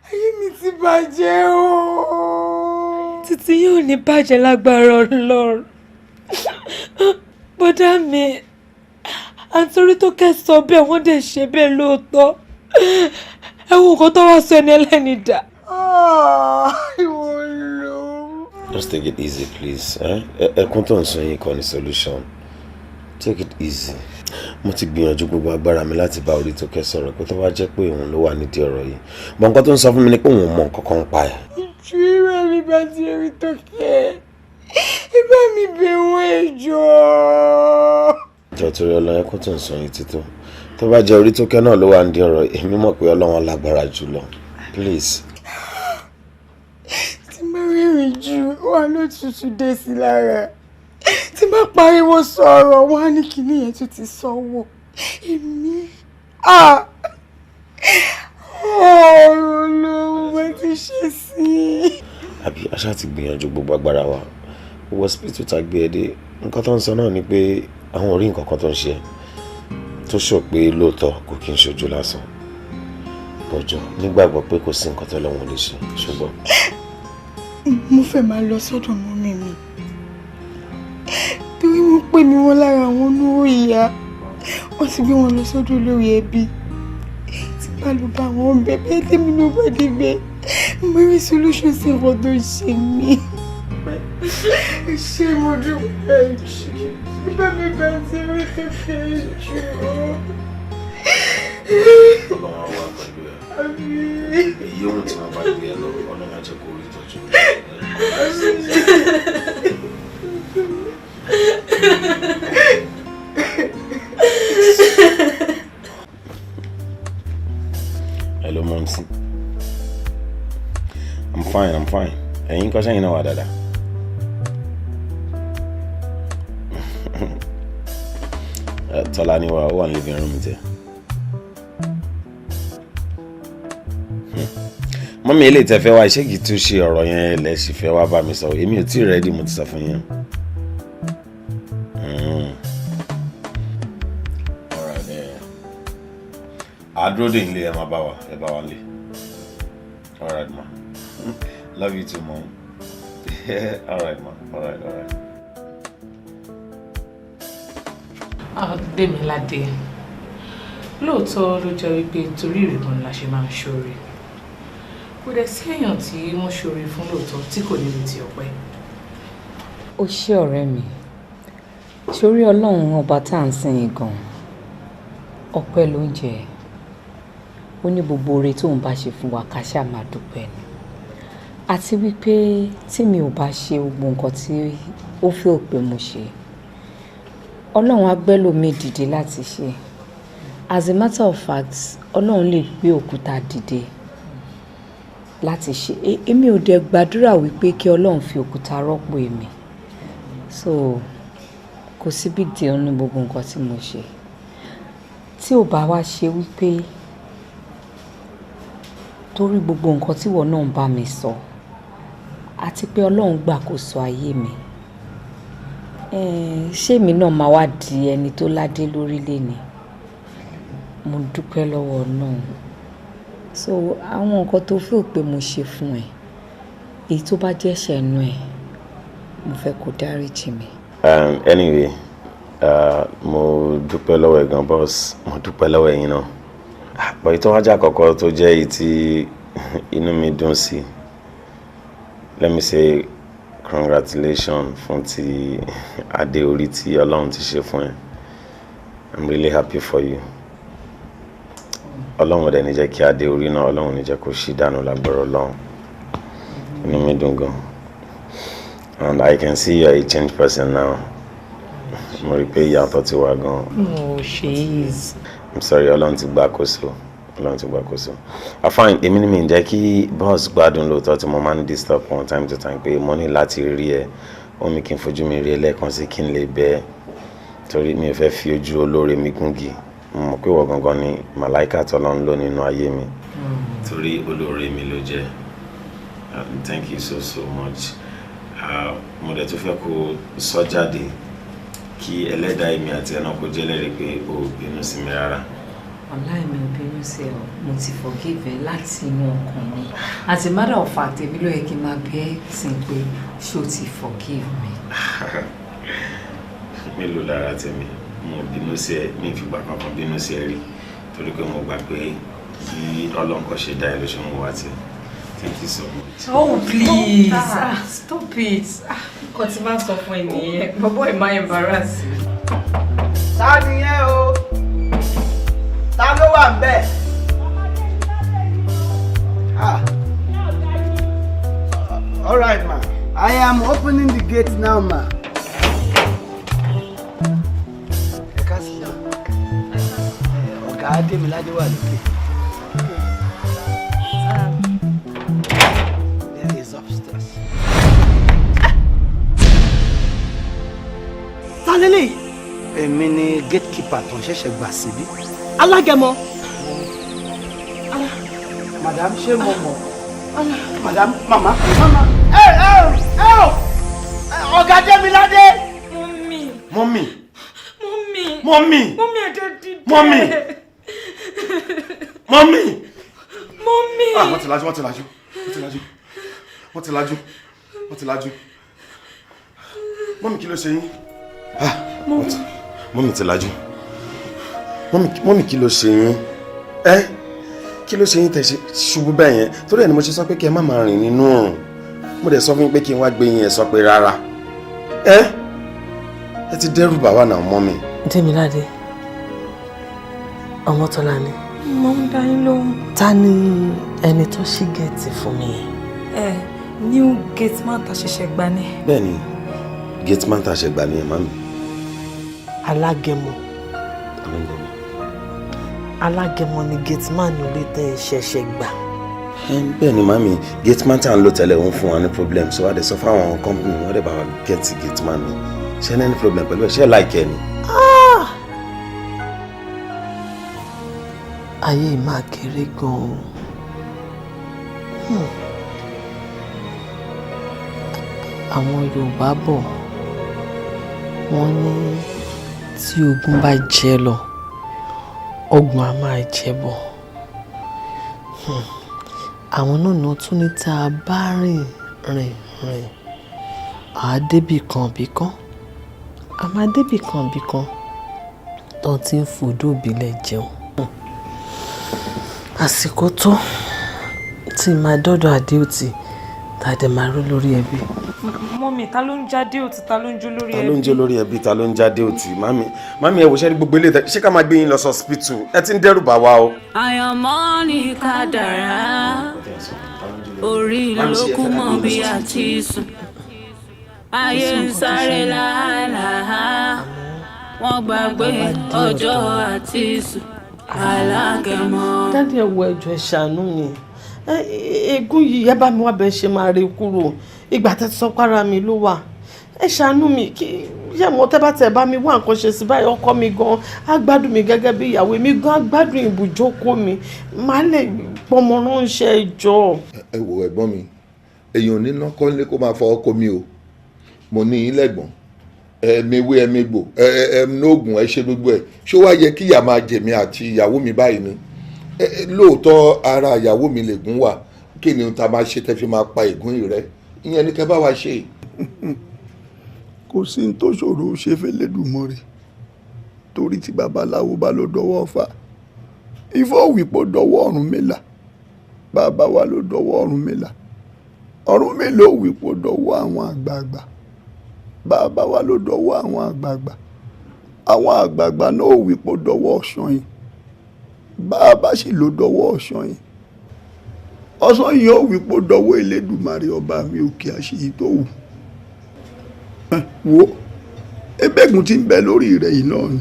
Ayé mi ti bàjẹ́ o. Títí yóò ní bàjẹ́ lágbára Ọlọ́run. Bọ́dá mi, àtúrí tó kẹsàn-án bẹ́ẹ̀, wọ́n dẹ̀ ṣe bẹ́ẹ̀ lóòótọ́. Ẹ wo nǹkan tó wá sọ ẹni ẹlẹ́ni dà. Ìwọ ló. Just take it easy, please. Eh? Ẹkún tó ń sun yín kọ́ ni solution. Take it easy. Mo ti gbìyànjú gbogbo agbára mi láti bá orí tó kẹ́ sọ̀rọ̀ pé tó bá jẹ́ pé òun ló wà nídìí ọ̀rọ̀ yìí. Mọ nǹkan tó ń sọ fún mi ni pé òun ò mọ nǹkan kan pa ẹ̀. Ìjú ìwé mi bá ti rí tó kẹ́ ẹ bá mi bẹ̀ wọ́n, ẹjọ́. Jọ, torí Ọlọ́run, ẹkún tó ń sun yín títọ́. Tó bá jẹ́ orí tó kẹ́ náà ló wà nídìí ọ̀rọ̀ yìí, èmi mọ̀ pé Ọlọ́run lágbára jùlọ. Please. Tí bá rìnrìn jù wà ló tutù dé sí lára, tí bá pariwo sọ̀rọ̀, wọ́n á ní kinní yẹn tún ti sọ́wọ́ èmi. Ọ̀rọ̀ ló mo ti ṣe sí i. Àbí aṣá ti gbìyànjú gbogbo agbára wa. Gbogbo hospital tá a gbé ẹ dé, nǹkan tó ń sọ náà ni pé àwọn ò rí nǹkan kan tó ń ṣe ẹ́ tó sọ pé lóòótọ́ kò kí n ṣojú lásán. Bọ́jọ́ nígbàgbọ́ pé kò sí nǹkan tó lọ́wọ́ lè ṣe, ṣùgbọ́n. Mo fẹ́ máa lọ sọ́dọ̀ mummy mi torí wọ́n pè mí, wọ́n lára àwọn onírò ìyá, wọ́n ti gbé wọn lọ sọ́dọ̀ olórí ẹbí. Tí bá lọ bá wọn bẹ́ẹ̀, tèmi ló bá débẹ̀, mo rí solution sí nǹkan tó ṣe mí. Ṣé mo dúpẹ́ jù bá mi bá ti rí kékeré jù. Ọlọ́run á wà pẹ̀lú ẹ. Èyí ohun tí wọ́n bá gbé ẹ lọ, Ọlọ́run á jẹ́ kó rí ìtọ́jú. Hello, Momsi. I'm fine, I'm fine. Ẹ̀yin kọ́, sẹ́yìn náà wà dáadáa? Tọ́lá ni wà, ó wà ní living room tẹ. Mummy, eléyìí tẹ́ fẹ́ wá, ṣé kìí tún ṣe ọ̀rọ̀ yẹn lẹ sì fẹ́ wá bá mi sọ? Èmi ò tí ì ready, mo ti sọ fún yín. Alright, àdúró dè nílé, ẹ máa bá wa, ẹ bá wa nílé. Alright, ma. Love you too, mom. Alright, ma. Alright, alright. Ah, Démiládé, lóòótọ́ ló jẹ́ wípé torí ìrìbọn la ṣe máa ń ṣoore. Kò dẹ̀ sí èèyàn tí wọ́n ṣoore fún lóòótọ́ tí kò ní retí ọpẹ́. Ó ṣé, ọ̀rẹ́ mi. Sórí Ọlọ́run ọba tá à ń sìn yìí gan, ọpẹ́ ló ń jẹ. Ó ní gbogbo oore tóun bá ṣe fún wa, ká ṣáà máa dúpẹ́ ni. Àti wípé tí mi ò bá ṣe gbogbo nǹkan tí ó feel pé mo ṣe, Ọlọ́run á gbẹ́lòmíì dìde láti ṣe. As a matter of fact, Ọlọ́run lè gbé òkúta dìde láti ṣe. Èmi ò dẹ̀ gbàdúrà wípé kí Ọlọ́run fi òkúta rọ́pò èmi. So kò sí big deal ní gbogbo nǹkan tí mo ṣe. Tí ò bá wá ṣe wípé torí gbogbo nǹkan tí ìwọ náà ń bá mi sọ àti pé Ọlọ́run gbàkóso ayé mi. Ṣé èmi náà máa wá di ẹni tó ládé lórílẹ̀ ni? Mo dúpẹ́ lọ́wọ́ náà. So àwọn nǹkan tó feel pé mo ṣe fún ẹ, èyí tó bá jẹ́ ẹ̀ṣẹ̀ inú ẹ, mo fẹ́ kó dáríjì mi. Anyway, mo dúpẹ́ lọ́wọ́ ẹ̀ gan, boss. Mo dúpẹ́ lọ́wọ́ ẹ̀yin náà. Bọ̀ èyí tó wájà àkọ́kọ́ tó jẹ́ èyí tí inú mi dùn sí, let me say congratulations fún ti adé orí tí Ọlọ́run ti ṣe fún ẹ. I'm really happy for you. Ọlọ́run ò dẹ̀ ní jẹ́ kí adé orí náà, Ọlọ́run ní jẹ́ kó ṣí dànù lágbára Ọlọ́run. Inú mi dùn gan, and I can see you are a changed person now. Mo rí i pé ìyàtọ̀ ti wà gan. Oh, she is. I'm sorry. Ọlọ́run ti gbàkóso, Ọlọ́run ti gbàkóso. Fine, èmi ni mi ń jẹ́ kí boss gbádùn lóòótọ́ tí mo máa ń disturb wọn time to time pé mo ní láti rí ẹ. Ó mi kí n fojú mi rí ẹ lẹ́ẹ̀kan sí, kí n lè bẹ́ ẹ, torí mi ò fẹ́ fi ojú olóore mi gúngi. Mo mọ̀ pé ìwọ gangan ni màláìka tọ́lọ́ ń lò nínú ayé mi, torí olóore mi ló jẹ́. Thank you so so much. Mo dẹ̀ tún fẹ́ kó sọ jáde kí ẹlẹ́dàá èmi àti ẹ̀ náà kó jẹ́ lẹ́rìí pé o ò bínú sí mi rárá. Wàláì, mi ò bínú sí ẹ o. Mo ti forgive ẹ láti inú ọkàn mi. As a matter of fact, èmi ló yẹ kí n máa bí ẹ sìn pé ṣé o ti forgive me. Mélòó lára tèmi? Mo bínú sí ẹ ní ìfìgbà kankan bínú sí ẹ rí, torí pé mo gbà pé bí Ọlọ́run kò ṣe dá ẹ ló ṣe ń wá tiẹ̀. Thank you so much. Oh please, ah, stop it. Ah, nǹkan tí máa ń sọ fún ẹ nìyẹn. Bọ́bọ́ ẹ̀ máa embarrass mi. Ta nìyẹn o? Ta ló wà ń bẹ̀? Ah. All right, ma. I am opening the gate now, ma. Ẹ káàsán. Ọ̀gá Adémiládé wà lókè. There is upstairs. Ta lélẹ́yìí? Èmi ni gatekeeper tó ń ṣẹ̀ṣẹ̀ gbà síbí. Alágẹmọ. Madam, ṣé mo mọ̀? Madam, mama, mama. Ẹ ẹ ẹ o! Ọ̀gá Adémiládé. Mummy. Mummy. Mummy. Mummy. Mummy, ẹ̀jẹ̀ dìde. Mummy. Mummy. Mummy. Ah, wọ́n ti lajú, wọ́n ti lajú, wọ́n ti lajú, wọ́n ti lajú, wọ́n ti lajú. Mummy, kí ló ṣe yín? Ah, mummy ti lajú. Mummy, mummy, kí ló ṣe yín? Ẹ kí ló ṣe yín tẹ̀ ṣe ṣubú bẹ́ẹ̀ yẹn? Torí ẹ̀ ni mo ṣe sọ pé kí ẹ má máa rìn nínú oòrùn. Mo dẹ̀ sọ fún yín pé kí n wá gbé yín, ẹ sọ pé rárá. Ẹ ti dẹ́rù bà wá náà, mummy. Démiládé, Ọmọ́tọ́lá ni. Mo ń dá yín lóhùn. Ta ni ẹni tó ṣí géètì fún mi yẹn? Ẹ new gate man ta ṣẹ̀ṣẹ̀ gbà ni. Bẹ́ẹ̀ni, gate man ta ṣe gbà ní ẹ̀, mummy. Alágẹmọ. Alágẹmọ. Alágẹmọ ni gate man ilé tẹ́ ẹ ṣẹ̀ṣẹ̀ gbà. Bẹ́ẹ̀ ni, mummy. Gate man tá à ń lò tẹ́lẹ̀, òun fún wa ní problem, so wá dẹ̀ sọ fáwọn company, wọ́n dẹ̀ bá wa get gate man mi. Ṣé ní any problem pẹ̀lú ẹ̀? Ṣé ẹ̀ like ẹ ni? Ah! Ayé yìí máa kéré gan-an. Àwọn Yorùbá bọ̀, wọ́n ní tí ogun bá jẹ lọ, ọgbọ̀n á máa jẹ bọ̀. Àwọn náà náà tún ní tá a bá rìn rìn rìn, à á débì kan bì kan, a máa débì kan bì kan tó ti ń fòdó ìbílẹ̀ jẹun. Àsìkò tó tí màá dọ́dọ̀ Adéòtí, tá a dẹ̀ máa rí lórí ẹbí. Mummy, ta ló ń jáde òtí? Ta ló ń jó lórí Ta ẹbí? ló ń jẹ́ lórí ẹbí? Ta ló ń jáde òtí? Mummy, mummy, ẹ wò, ṣe rí gbogbo eléyìí, ṣé ká máa gbé yín lọ sí hospital? Ẹ ti ń dẹ́rù bà wá o. Àyànmọ́ ní kádàrá, orí ló kú mọ́ bí a ti sùn. Ayé ń sáré làálàá, wọ́n gbàgbé ọjọ́ àti sùn. Alágẹmọ. Daddy, ẹ wo, ẹjọ́, ẹ ṣàánú mi. Ègún yìí, ẹ bá mi wá bẹ́ẹ̀ ṣe máa rí kúrò. Ìgbà tẹ́ ti sọ pára mi ló wà, ẹ ṣàánú mi. Kí yẹ mo tẹ́ bá tẹ̀ bá mi wá nǹkan ṣe sí báyìí, ọkọ mi gan á gbádùn mi gẹ́gẹ́ bí ìyàwó mi gan á gbádùn ibùjókòó mi, má lè pọmọ ránṣẹ́ jọ. Ẹ wo, ẹ̀gbọ́n mi, èèyàn ò ní ná kọ́lé kó máa fọwọ́ kó mi o. Mo ní yín lẹ́gbọ̀n, Ẹ mewé, ẹ megbò, ẹ ẹ ẹ nóògùn, ẹ ṣe gbogbo ẹ. Ṣó wá yẹ kí ìyá máa jèmi àti ìyàwó mi báyìí ni? Ẹ ẹ, lóòótọ́ ara ìyàwó mi lègún wà. Kí ni ta máa ṣe tẹ́ fi máa pa ègún yìí rẹ́? Ìyẹn ní kẹ́ bá wa ṣe. Kò sí ní tó ṣòro ṣe f'Ẹlẹ́dùmarè, torí tí babaláwo bá lọ dọwọ́ Ifá, Ifá òwìpọ̀ dọwọ́ Ọ̀rúnmìlà. Bàbá wa ló dọwọ́ Ọ̀rúnmìlà, Ọ̀rúnmìlà òwìpọ̀ dọwọ́ àwọn àgbààgbà. Bàbá wa ló dọwọ́ àwọn àgbààgbà, àwọn àgbààgbà náà òwìpọ̀ dọwọ́ Ọ̀ṣọ́yìn. Bàbá sì ló dọwọ́ Ọ̀ṣọ́yìn, Ọ̀ṣọ́yìn òwìpọ̀ dọwọ́ Elédùmarè ọba mi òkè àṣeyìí tó wù. Wo ebégun tí ń bẹ lórí rẹ yìí náà ni.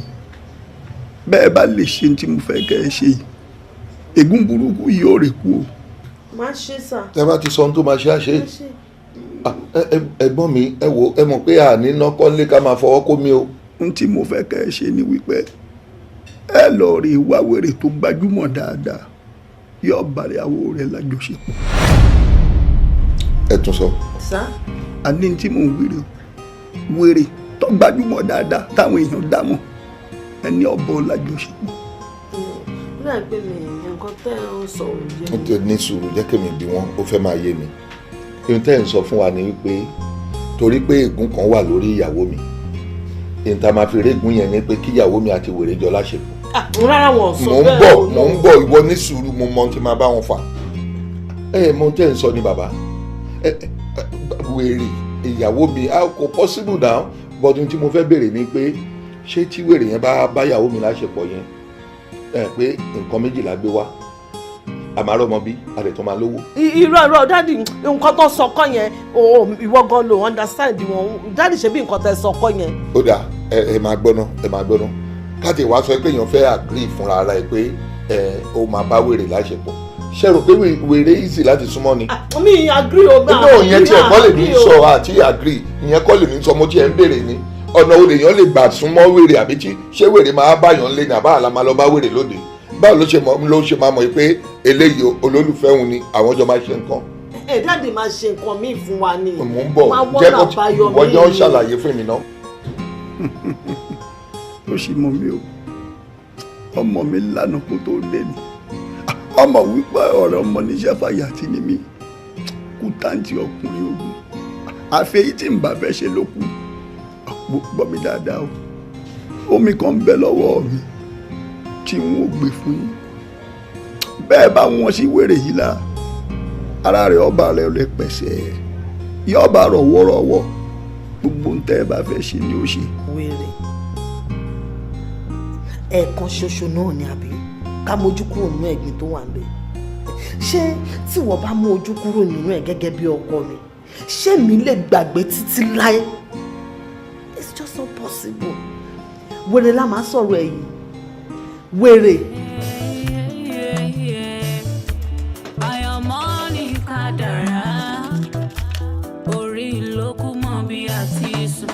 Bẹ́ẹ̀ bá lè ṣe tí mo fẹ́ kẹ́ ẹ ṣe yìí, ègún burúkú yìí ó rè kú o. Má ṣe sà. Tẹ́ bá ti sọ ohun tó máa ṣe á ṣe. Ẹ̀gbọ́n mi, ẹ wo, ẹ mọ̀ pé àní nọ́kọ́lé ká máa fọwọ́ kó mi o. Ohun tí mo fẹ́ kẹ́ ẹ ṣe ni wípé ẹ lọ rí ìwà wèrè tó gbajúmọ̀ dáadáa, yóò bàrẹ̀ àwọ̀ rẹ̀ lájọṣepọ̀. Ẹ tún sọ. Sá. Àní tí mò ń wíre o, wèrè tó gbajúmọ̀ dáadáa táwọn èèyàn dá mọ̀, ẹni ọ̀bọ lájọṣepọ̀. Ó dà pé mi nǹkan tẹ́ ẹ ń sọ ò yé Ó mi. ti ní sùúrù, jẹ́ kémi bí wọ́n ó fẹ́ máa yé mi. Ohun tẹ́ ẹ̀ ń sọ fún wa ni wípé torí pé ègún kan wà lórí ìyàwó mi, èyí tá a máa fi régún yẹn ni pé kíyàwó mi àti wèrè jọ láṣepọ̀. Rárá, wọn ò sọ Mò ń bẹ́ẹ̀ bọ̀ o. Mò ń bọ̀, ìwọ ní sùúrù, mo mọ ohun tí máa bá wọn fà. Ẹ mọ ohun tẹ́ ẹ̀ ń sọ ni bàbá. Ẹ ẹ, wèrè ìyàwó mi, a kò possible now, but ohun tí mo fẹ́ béèrè ni pé ṣé tí wèrè yẹn bá bá ìyàwó mi láṣepọ̀ yẹn, ẹ pé nǹkan méjìlá gbé wá, àmàrọ̀ ọmọ bí a lè tún máa lówó? Irọ́, irọ́, daddy, nǹkan tó sọ kọ́ yẹn o. Ìwọ gan ló understand wọn, daddy. Ṣe bí nǹkan tẹ́ sọ kọ́ yẹn. Ó dà, ẹ ẹ máa gbọ́ná, ẹ máa gbọ́ná. Káàtì wàá sọ pé èèyàn fẹ́ agree fúnra ara ẹ pé ẹ ó máa bá wèrè láṣepọ̀, ṣe rò pé wèrè easy láti súnmọ́ ni? Mi agree o gbà. Inú ìyẹn tiẹ̀ kọ́ lèmi ń sọ àti agree, ìyẹn kọ́ lèmi ń sọ. Mo tiẹ̀ ń béèrè ni, ọ̀nà wo lèèyàn lè gbà súnmọ́ wèrè? Àbí tí ṣé wèrè máa báyàn lé ní àbá àlá máa lọ bá wèrè lóde? Báwo ló ṣe máa mọ̀ pé eléyìí olólùfẹ́ òun ni, àwọn jọ máa ṣe nǹkan? Ẹ daddy, máa ṣe nǹkan míì fún wa ni. Mò ń bọ̀. Máa Jẹ́ wọ́nà kó àbáyọ wọ́n jọ ń míì. ṣàlàyé fún mi náà. Ó sì mọ mi o, ọmọ mi lánàá kó tó dé ni ọmọ wípé ọ̀rẹ́ ọmọ níṣẹ́ fàyàtì ni mí kú táǹtì ọkùnrin ogun, àfi èyí tí n bá fẹ́ ṣe ló kù. Gbọ́ mi dáadáa o, omi kan ń bẹ lọ́wọ́ mi tí n ó gbé fún yín. Bẹ́ẹ̀ bá wọn sí wèrè yìí la, ara rẹ̀ ọba rẹ̀ lè pẹ̀sẹ̀, yọba rọ̀wọ́rọ̀wọ́, gbogbo ń tẹ́ ẹ bá fẹ́ ṣe ni ó ṣe. Wèrè ẹ̀ẹ̀kan ṣoṣo náà ni, àbí ká mójú kúrò nínú ẹ̀gbin tó wà níbẹ̀? Ṣé tí wọ́n bá mú ojú kúrò nínú ẹ̀ gẹ́gẹ́ bí ọkọ mi, ṣé mi lè gbàgbé títí láé? It's just not possible. Wèrè la máa sọ̀rọ̀ ẹ̀ yìí, wèrè. Àyànmọ́ ní kádàrá, orí ló kú mọ́ bí a ti sùn.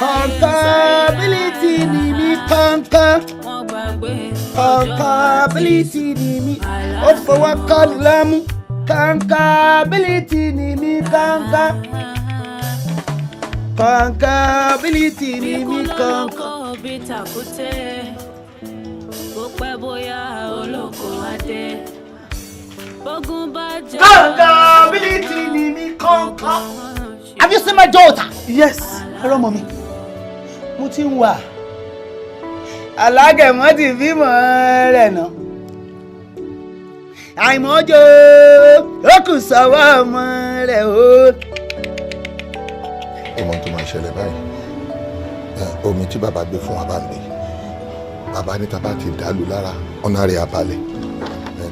Kọ̀ǹkọ̀bílítì ni mí kọ̀ǹkọ̀. Wọ́n gbàgbé. Kọ̀ǹkọ̀bílítì ni mí, ó fọwọ́ kọ́ni lọ́mú. Kọ̀ǹkọ̀bílítì ni mí kọ̀ǹkọ̀. Kọ̀ǹkọ̀bílítì ni mí kọ̀ǹkọ̀. Olóko bí tàkúté, bó pẹ́ bóyá olóko á dé. Bógun bá jẹ́. Kọ̀ǹkọ̀bílítì ni mí kọ̀ǹkọ̀. Have you seen my daughter? Yes, ẹ̀rọ ọmọ mi, mo ti ń wà. Alágẹ̀mọ́ ti bímọ rẹ̀ náà. Àìmọ́jọ́ ó kù sọ́wọ́ ọmọ rẹ̀ o. Ọmọ tó máa ṣẹlẹ̀ báyìí, omi tí bàbá gbé fún wa bá ń gbé, bàbá ní tá bá ti dàlú lára, ọ̀nà rẹ̀ abalẹ̀,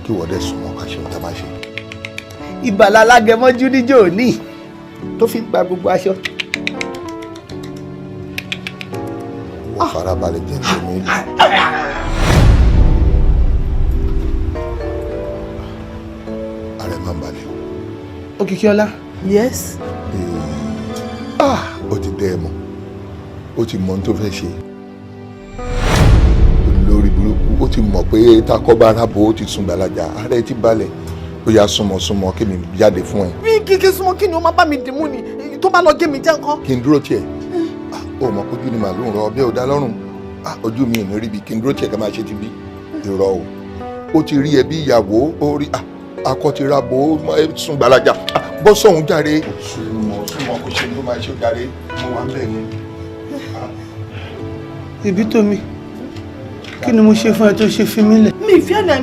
kí wọ́n dẹ̀ súnmọ́ ká ṣe ohun tá a máa ṣe. Ìbàlá alágẹmọ́jú níjó ní tó fi ń pa gbogbo aṣọ. Wọ́n farabalẹ̀ jẹ́ ní omi ìlú. Ààrẹ máa ń balẹ̀. Òkìkíọlá. Yes. Ah, ó ti dẹ́ ẹ mọ̀, ó ti mọ ohun tó fẹ́ ṣe. Lórí burúkú, ó ti mọ̀ pé takọ́bá arábò ó ti sùn gbàlajà, ààrẹ ti balẹ̀. Ó yá, súnmọ́, súnmọ́ kí mi jáde fún ẹ. Bí kíkí súnmọ́, kí ni ó máa bá mi dìmú ni? Tó bá lọ gé mi jẹ́ nǹkan. Kí n dúró tiẹ̀. O mọ̀ kójú ni màlúù rọ ọbẹ̀ ò dá lọ́rùn. Ah, ojú mi ò ní rí bí kí n dúró tiẹ̀ ká máa ṣe ti bí. Irọ́ o, ó ti rí ẹbí ìyàwó ó rí akọ ti ra bò ó sùn gbalaja. Bọ́ sọ̀hún jàre. Súnmọ́ súnmọ́ kò ṣe ló máa ṣe ó jàre, mo wà ń bẹ̀ ni. Ìbí tómi, kí ni mo ṣe fún ẹ tó ṣe fi mí lẹ̀? Mi ìfẹ́ lẹ̀,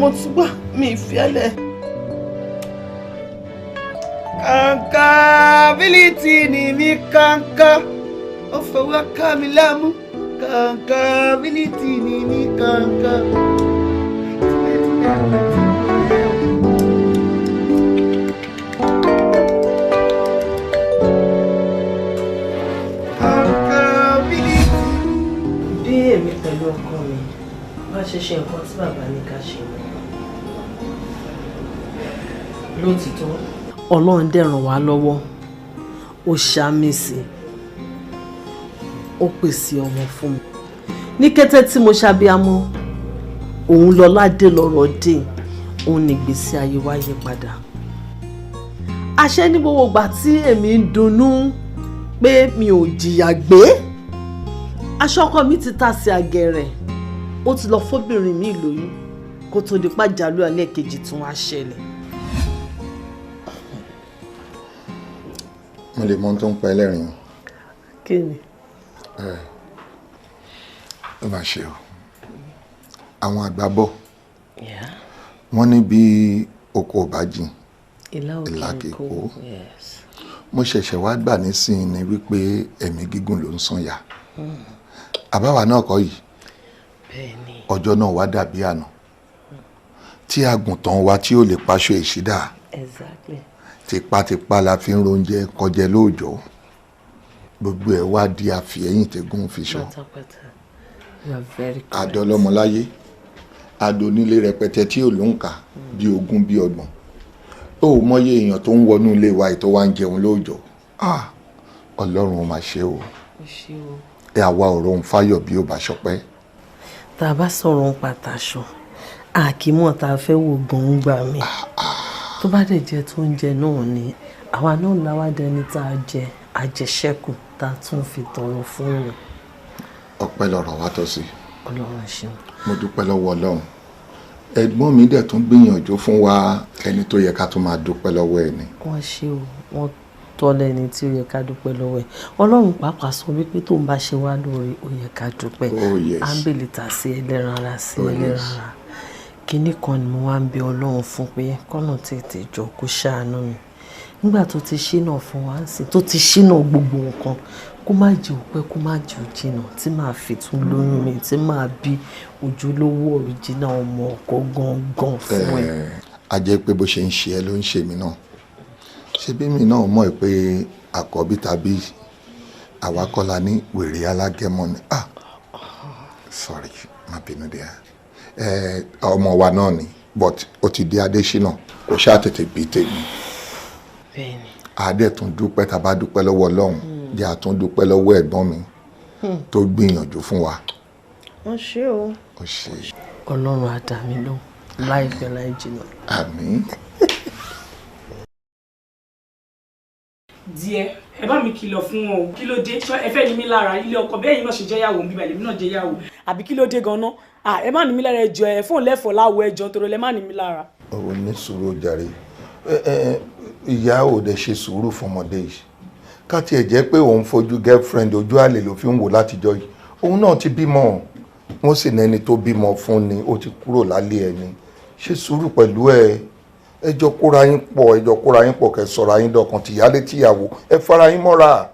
mo ti gbà, mi ìfẹ́ lẹ̀. Kàǹkàbílítì ni mi kàǹkà, ó fọwọ́ ká mi lámú. Kàǹkàbílítì ni mi kàǹkà. Bí èmi pẹ̀lú ọkọ mi bá ṣe ṣe nǹkan tí bàbá ní ká ṣe ni lótìtọ́, Ọlọ́run dẹ̀ ràn wá lọ́wọ́, ó ṣàmì sí, ó pèsè ọmọ fún mi. Ní kété tí mo ṣàbíamọ, òun lọ́ládé lọ́rọ̀ dé, òun ní ìgbésí ayé wa yí padà. Àṣẹ ní gbogbo ìgbà tí èmi ń dunnú pé mi ò jìyà gbé, aṣọ ọkọ mi ti ta sí àgẹ̀rẹ̀, ó ti lọ fóbìnrin mi lóyún kó tó di pàjálù alẹ́ kejì tún wá ṣẹlẹ̀. Mo lè mọ ohun tó ń pa ẹlẹ́rìn o. Kí ni? Ó máa ṣe o. Àwọn àgbà bọ̀, wọ́n ní bí oko ò bá jìn, ìlà kìí kó. Mo ṣẹ̀ṣẹ̀ wá gbà nísìnyí ni wípé ẹ̀mí gígùn ló ń sànyà. Àbáwá náà kọ́ yìí, ọjọ́ náà wá dàbí àná tí àgùntàn wa tí ò lè paṣọ ìṣídà. Tipátipá la fi ń roúnjẹ kọjẹ lóòjọ́, gbogbo ẹ̀ wá di àfihẹ́yìn tẹ́gùn fi ṣọ. Àdọ́lọ́mọláyé àdónílé rẹpẹtẹ tí ò ló ń kà bí 20 bí 30. Ó mọyé èèyàn tó ń wọnú ilé wa ètò wa ń jẹun lóòjọ́. Ọlọ́run ó máa ṣe o. Ẹ àwa ọ̀rọ̀ òun fáyọ̀ bí ó bá ṣọpẹ́. Tá a bá sọ̀rọ̀ ń pàtàṣọ, àkímọ̀ tá a fẹ́ wò gan-an gbà mí. Tó bá dẹ̀ jẹ́ tó ń jẹ náà ni, àwa náà láwa dẹni tá a jẹ àjẹṣẹ́kù tá a tún fi tọrọ fún yàn. Ọpẹ́ lọ̀rọ̀ wa tọ́ sí. Ọlọ́run ṣeun. Mo dúpẹ́ lọ́wọ́ Ọlọ́run. Ẹ̀gbọ́n mi dẹ̀ tún gbìyànjú fún wa, ẹni tó yẹ ká tún máa dúpẹ́ lọ́wọ́ ẹ̀ ni. Wọ́n ṣe o, wọ́n tọ́ lẹ́ni tí ó yẹ ká dúpẹ́ lọ́wọ́ ẹ̀. Ọlọ́run pàápàá sọ wípé tóun bá ṣe wá lóore, ó yẹ ká dúpẹ́. À ń bèlè tà sí ẹlẹ́ran ara sí ẹlẹ́ran ara. Kinní kan ni mo wá ń bẹ Ọlọ́run fún pé kọ́nà tètè jọ kó ṣàánú mi. Nígbà tó ti ṣínà fún wa ń sìn, tó ti ṣínà gbogbo nǹkan, kó má jẹ́ òpẹ́, kó má jẹ́ òjìnà tí màá fi tún lóyún mi, tí màá bí ojúlówó òrìjínà ọmọ ọkọ gangan fún ẹ. A jẹ́ pé bó ṣe ń ṣe ẹ ló ń ṣe mí náà. Ṣé bí mi náà mọ̀ pé àkọ́bí tàbí àwa kọ́ la ní wèrè alágẹmọ ni? Ah, sorry, má bínú dé. Ọmọ wa náà ni, but ó ti di Adéṣínà, kò ṣáà tètè bí tèmi. Adé tún dúpẹ́, tá a bá dúpẹ́ lọ́wọ́ Ọlọ́run, jẹ́ a tún dúpẹ́ lọ́wọ́ ẹ̀gbọ́n mi tó gbìyànjú fún wa. Wọ́n ṣe o. Ó ṣe. Ọlọ́run á dá mi lóhùn láìpẹ́ láì jìnnà. Àmín. Díẹ̀, ẹ bá mi kìlọ̀ fún wọn o. Kí ló dé? Ṣé ẹ fẹ́ ní mi lára ilé ọkọ bẹ́ẹ̀ yín náà ṣe jẹ́yàwó ń bíbá èmi náà jẹ́yàwó. Àbí kí ló dé gan-an? Ẹ má ní mi lára, ẹjọ́ ẹ fóun lẹ́fọ̀ọ́ láwọ ẹjọ́ nítorí ẹ má ní mi lára. Ọ̀rọ̀ ní sùúrù jàre. Ìyá ò dẹ̀ ṣe sùúrù fún ọmọdé yìí. Ká tiẹ̀ jẹ́ pé òun fojú girlfriend ojú àlè ló fi ń wò látijọ́ yìí. Òun náà ti bímọ. Wọ́n sì ní ẹni tó bímọ fún ni ó ti kúrò lálé ẹni. Ṣe sùúrù pẹ̀lú ẹ. Ẹ jọ kóra yín pọ̀, ẹ jọ kóra yín pọ̀, kẹ́ sọ̀rọ̀ yín dọ̀kan tìyálé tìyàwó, ẹ fara yín mọ́ra.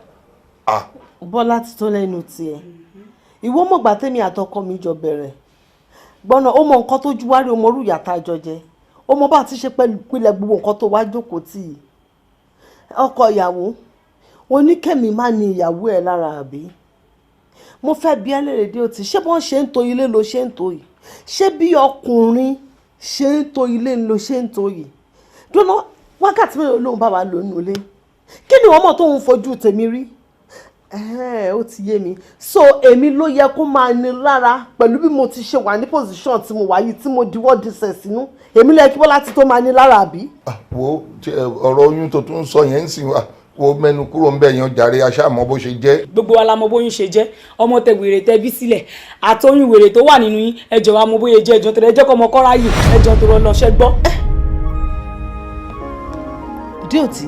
Bọ́lá ti tó lẹ́nu tiẹ̀. Ìwọ mọ̀gbà tèmi àtọkọ mi jọ bẹ̀rẹ̀. Gbọ́nà ó mọ nǹkan tó ju wárí, ó mọ orú ìyà tá a jọ jẹ. Ó mọ bá ti ṣe pẹ̀lú ìpìlẹ̀ gbogbo nǹkan tó wá jókòó tì í. Ọkọ ìyàwó, oníkẹ́mi má ní ìyàwó ẹ̀ lára àbí? Mo fẹ́ bi ẹ́ léèrè dé òtí, ṣé bọ́n ṣe ń to ilé lo ṣe ń to yìí? Ṣé bí ọkùnrin ṣe ń to ilé ló ṣe ń to yìí? Dúnà wákàtí mélòó lòun bá wa lò nínú ilé? Kí ni wọ́n mọ̀ tóun fojú tèmi rí? Ó ti yé mi. So èmi ló yẹ kó máa ní lára pẹ̀lú bí mo ti ṣe wà ní position tí mo wà yìí tí mo diwọ́ disẹ̀ sínú. Èmi ló yẹ kí Bọ́lá ti tó máa ní lára àbí? Wo ọ̀rọ̀ oyún tó tún sọ yẹn ń sìn wá, Wo, mẹ́nu kúrò ń bẹ̀ yan jàre, aṣáàmọ́ bó ṣe jẹ́. Gbogbo wa la mọ bóyún ṣe jẹ́. Ọmọ tẹ wèrè tẹ bí sílẹ̀ àtọyún wèrè tó wà nínú yín, ẹ jọ̀ọ́, wa mọ bóyá jẹ́. Ẹjọ́ tó rẹ jẹ́ kọ́ ọmọ kọ́ra yìí, ẹjọ́ tó rọ lọ ṣẹ́ gbọ́. Díòtí,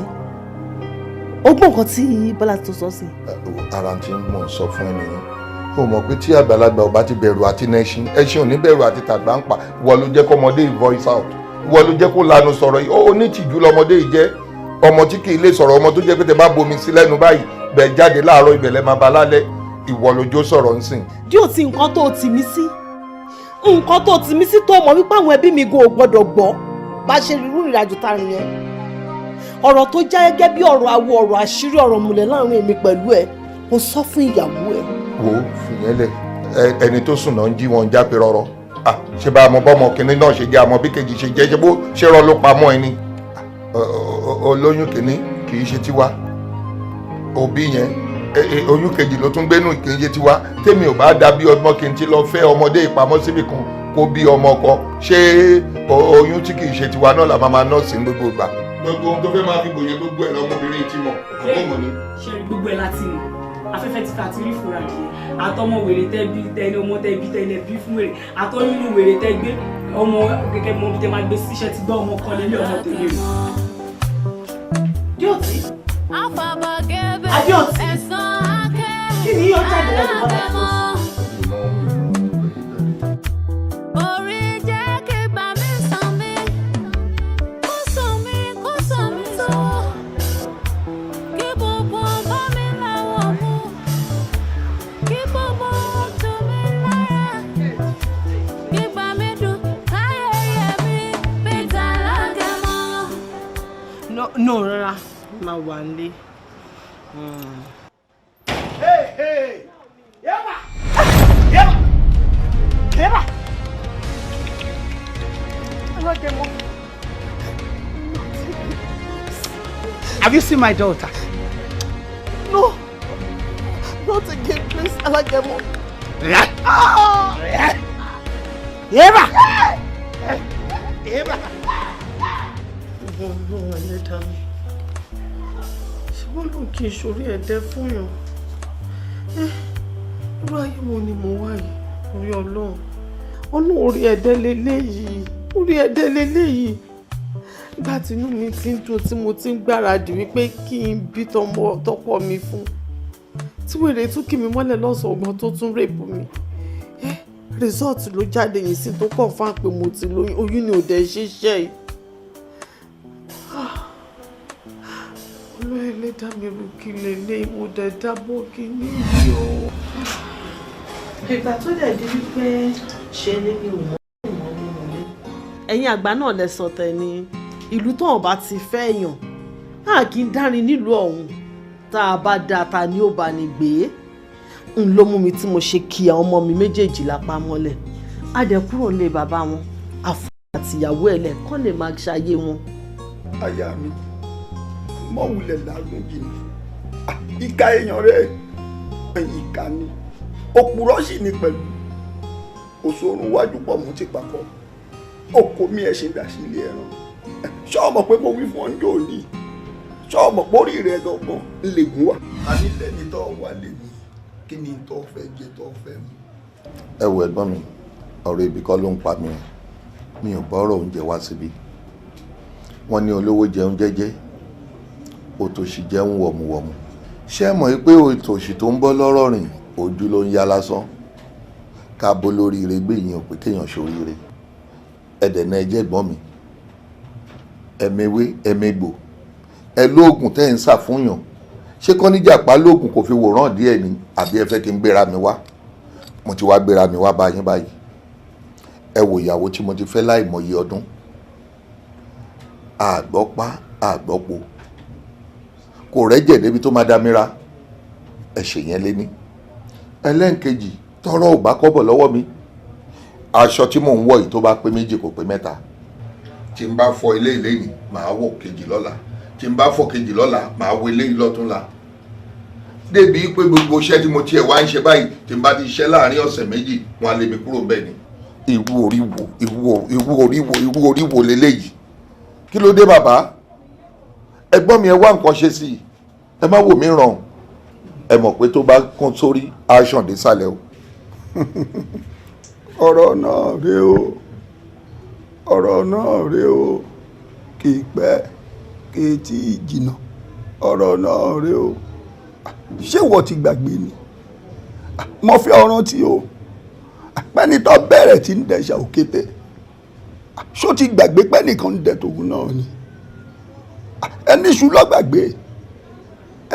ó gbọ́ nǹkan tí Bọ́lá tó sọ sí. Ara tí mò ń sọ fún ẹ nìyẹn. Ó mọ̀ pé tí àgbàlagbà ò bá ti bẹ̀rù àti nẹ́ṣin, ẹṣin ò ní bẹ̀rù àti tàgbà ń pa. Ìwọ ló jẹ́ kọ́mọdé yìí voice out, ìwọ ló jẹ́ kó lanu sọ̀rọ̀ yìí. Ó ní tìjú lọmọdé yìí jẹ́, ọmọ tí kì í lè sọ̀rọ̀, ọmọ tó jẹ́ pé tẹ bá bomi sí lẹ́nu báyìí, bẹ́ẹ̀ jáde láàárọ̀, ibẹ̀ lẹ́ máa ba lálẹ́. Ìwọ lójó sọ̀rọ̀ ń sìn. Díòtí, nǹkan tó tì mí sí, nǹkan tó tì mí sí, tó mọ̀ wípé àwọn ẹbí mi gan ò gbọ́dọ̀ gbọ́ bá ṣe rírú ìrìnàjò tá a rìn yẹn, ọ̀rọ̀ tó já gẹ́gẹ́ bí ọ̀rọ̀ awo, ọ̀rọ̀ àṣírí, ọ̀rọ̀ múlẹ̀ láàrin èmi pẹ̀lú ẹ̀, kò sọ fún ìyàwó ẹ̀. Wo, fìyẹn lẹ. Ẹni tó sùn náà ń jí wọn jápe rọrọ. Ṣe bá a mọ bọ́mọ kìnínní náà ṣe jẹ́, àmọ́ bí kejì ṣe jẹ́, ṣe bó ṣe rọ ló pamọ́ ẹni. Olóyún kìíní kì í ṣe tiwa, òbí yẹn oyún kejì ló tún gbénú, kì í ṣe tiwa. Tèmi ò bá dàbí ọgbọ́n kí n ti lọ fẹ́ ọmọdé ìpamọ́ síbì kan kó bí ọmọ ọkọ, ṣé oyún tí kì í ṣe tiwa náà là máa nọ́ọ̀sì ní gbogbo ìgbà? Gbogbo ohun tó fẹ́ máa fi bòye, gbogbo ẹ̀ lọmọbìnrin ti mọ̀, àbọ̀mọ̀ ni. Ṣe rí, gbogbo ẹ̀ láti mọ̀. Afẹ́fẹ́ ti fà ti rí fúra díẹ̀. Àtọmọ wèrè tẹ́ bí tẹ́ni, ọmọ tẹ́ bí tẹ́ni bí fún wèrè, àtọyún inú wèrè tẹ́ gbé ọmọ gẹ́gẹ́ mọ bí tẹ́ máa gbé síṣẹ́ ti gbọ́ ọmọ kan lélẹ̀, ọmọ tèmi rè. Díòtí, Adéòtí, kí ni yóò jáde lẹ́nu bọ́lá tó sọ? Orí jẹ́ kí bá mi sàn mí, kó sàn mí, kó sàn mí tó. Kí gbogbo bá mi láwọ̀ mú, kí gbogbo tù mí lára. Kí bá mi dùn, káyẹyẹ mi bí tàlágẹ̀mọ́. No, no, rárá, máa wà nílé. Hey, hey! Yeba! Yeba! Yeba! Alágẹmọ. Have you seen my daughter? No, not again, please, Alágẹmọ. Ah! Yeba! Yeba! Ìwọ náà, ẹlẹ́dàá mi, ṣùgbọ́n ló kí n ṣorí ẹ̀dẹ́ fún yàn. Irú ayé wo ni mo wá yìí? Orí Ọlọ́run, Ọlọ́run, orí ẹ̀dẹ́ leléyìí, orí ẹ̀dẹ́ leléyìí. Nígbà tí inú mi ti ń dùn, tí mo ti ń gbáradì wípé kí n bí tọmọ tọkọ mi fún, tí wèrè tún kì mí mọ́lẹ̀ lọ́sàn-án ọgbọ́n, tó tún rape mi, result ló jáde yìí sí tó confirm pé mo ti lóyún. Oyún ni ò dẹ̀ ṣiṣẹ́ yìí. Ah, Olúwa ẹlẹ́dàá mi, rú kí lélẹ́, mo dẹ̀ dábọ̀ kí ní yìí o. Ìgbà tó dẹ̀ di wípé ṣe ni mi ò mọ̀ mọ́ nínú ilé. Ẹ̀yin àgbà náà lẹ sọ tẹ̀ ní ìlú tó ọ̀ bá ti fẹ́ èèyàn, a kì í dárin nílùú ọ̀hún. Tá a bá da, ta ni ó bá ní gbé? N ló mú mi tí mo ṣe kí àwọn ọmọ mi méjèèjì lápá mọ́lẹ̀. A dẹ̀ kúrò nílé bàbá wọn, àfọ àtìyàwó ẹ̀ lẹ̀ kọ́ lè máa ṣayé wọn. Aya mi, mọ wulẹ̀ làágùn jìnnà. Ìka èèyàn rẹ̀, ìka ni, òpùrọ́ sì ni pẹ̀lú. Òṣòrùn wájú pọ̀ mọ́ ti pàkọ́, òkò mi ẹ̀sìn dà sí ilé ẹran. Ṣé o mọ̀ pé mo wí fún ọ ní òní? Ṣé o mọ̀ pé orí rẹ gangan ń lè gún wa? A nílẹ̀ ní tó wà lè mi, kí ni tó fẹ́ jẹ, tó fẹ́ mu? Ẹ wo, ẹ̀gbọ́n mi, ọ̀rọ̀ ibi kọ́ ló ń pa mí. Mi ò bọ́rọ̀ oúnjẹ wá síbí. Wọ́n ní olówó jẹun jẹ́jẹ́, òtòṣì jẹun wọ̀mùwọ̀mù. Ṣé ẹ mọ̀ pé òtòṣì tó ń bọ́ lọ́rọ̀ rìn, ojú ló ń yá lásán? Ká bó lóríire gbé yín ò pé kéèyàn ṣoríire. Ẹ̀dẹ̀ náà, ẹ jẹ́ ẹ̀gbọ́n mi, ẹ̀mẹ̀wé ẹ̀mẹ̀gbò, ẹ lóògùn tẹ́ ẹ̀ ń ṣàfúnyàn. Ṣé kọ́níjàpá lóògùn kò fi wòrán díẹ̀ ni, àbí ẹ fẹ́ kí n gbéra mi wá? Mo ti wá gbéra mi wá báyìí báyìí. Ẹ wò, ìyàwó tí mo ti fẹ́ láìmọye ọdún, àgbọ́pá àgbọ́po, kò rẹ́jẹ̀ débi tó máa dámíra. Ẹ ṣèyẹn lé ní ẹlẹ́ǹkejì. Tọrọ ò bá kọ́bọ̀ lọ́wọ́ mi, aṣọ tí mò ń wọ̀ yìí, tó bá pé méjì, kò pé mẹ́ta. Tí n bá fọ ilé ìléyìn, màá wọ̀ kejì lọ́la. Tí n bá fọ kejì lọ́la, màá wọ eléyìí lọ́túnla. Débi pé gbogbo iṣẹ́ tí mo tiẹ̀ wá ń ṣe báyìí, tí n bá ti ṣiṣẹ́ láàrin ọ̀sẹ̀ 2, wọn á lé mi kúrò bẹ́ẹ̀ ni. Irú orí wo, irú orí wo, irú orí wo leléyìí? Kí ló dé, bàbá? Ẹ̀gbọ́n mi, ẹ wá nǹkan ṣe sí i. Ẹ má wò mí ràn, ẹ mọ̀ pé tó bá kún sórí aṣọ désàlẹ̀ o. Ọ̀rọ̀ náà rèé o, ọ̀rọ̀ náà rèé o, kì í pẹ́ kì í tí ì jìnnà, ọ̀rọ̀ náà rèé o. Ṣé ìwọ ti gbàgbé ni? Mo fẹ́ ọ rántí o, pẹ́ni tó bẹ̀rẹ̀ tí ń dẹ̀ṣà òkété, ṣó ti gbàgbé pẹ́nìkan ń dẹ tòun náà ni? Ẹni ṣu ló gbàgbé,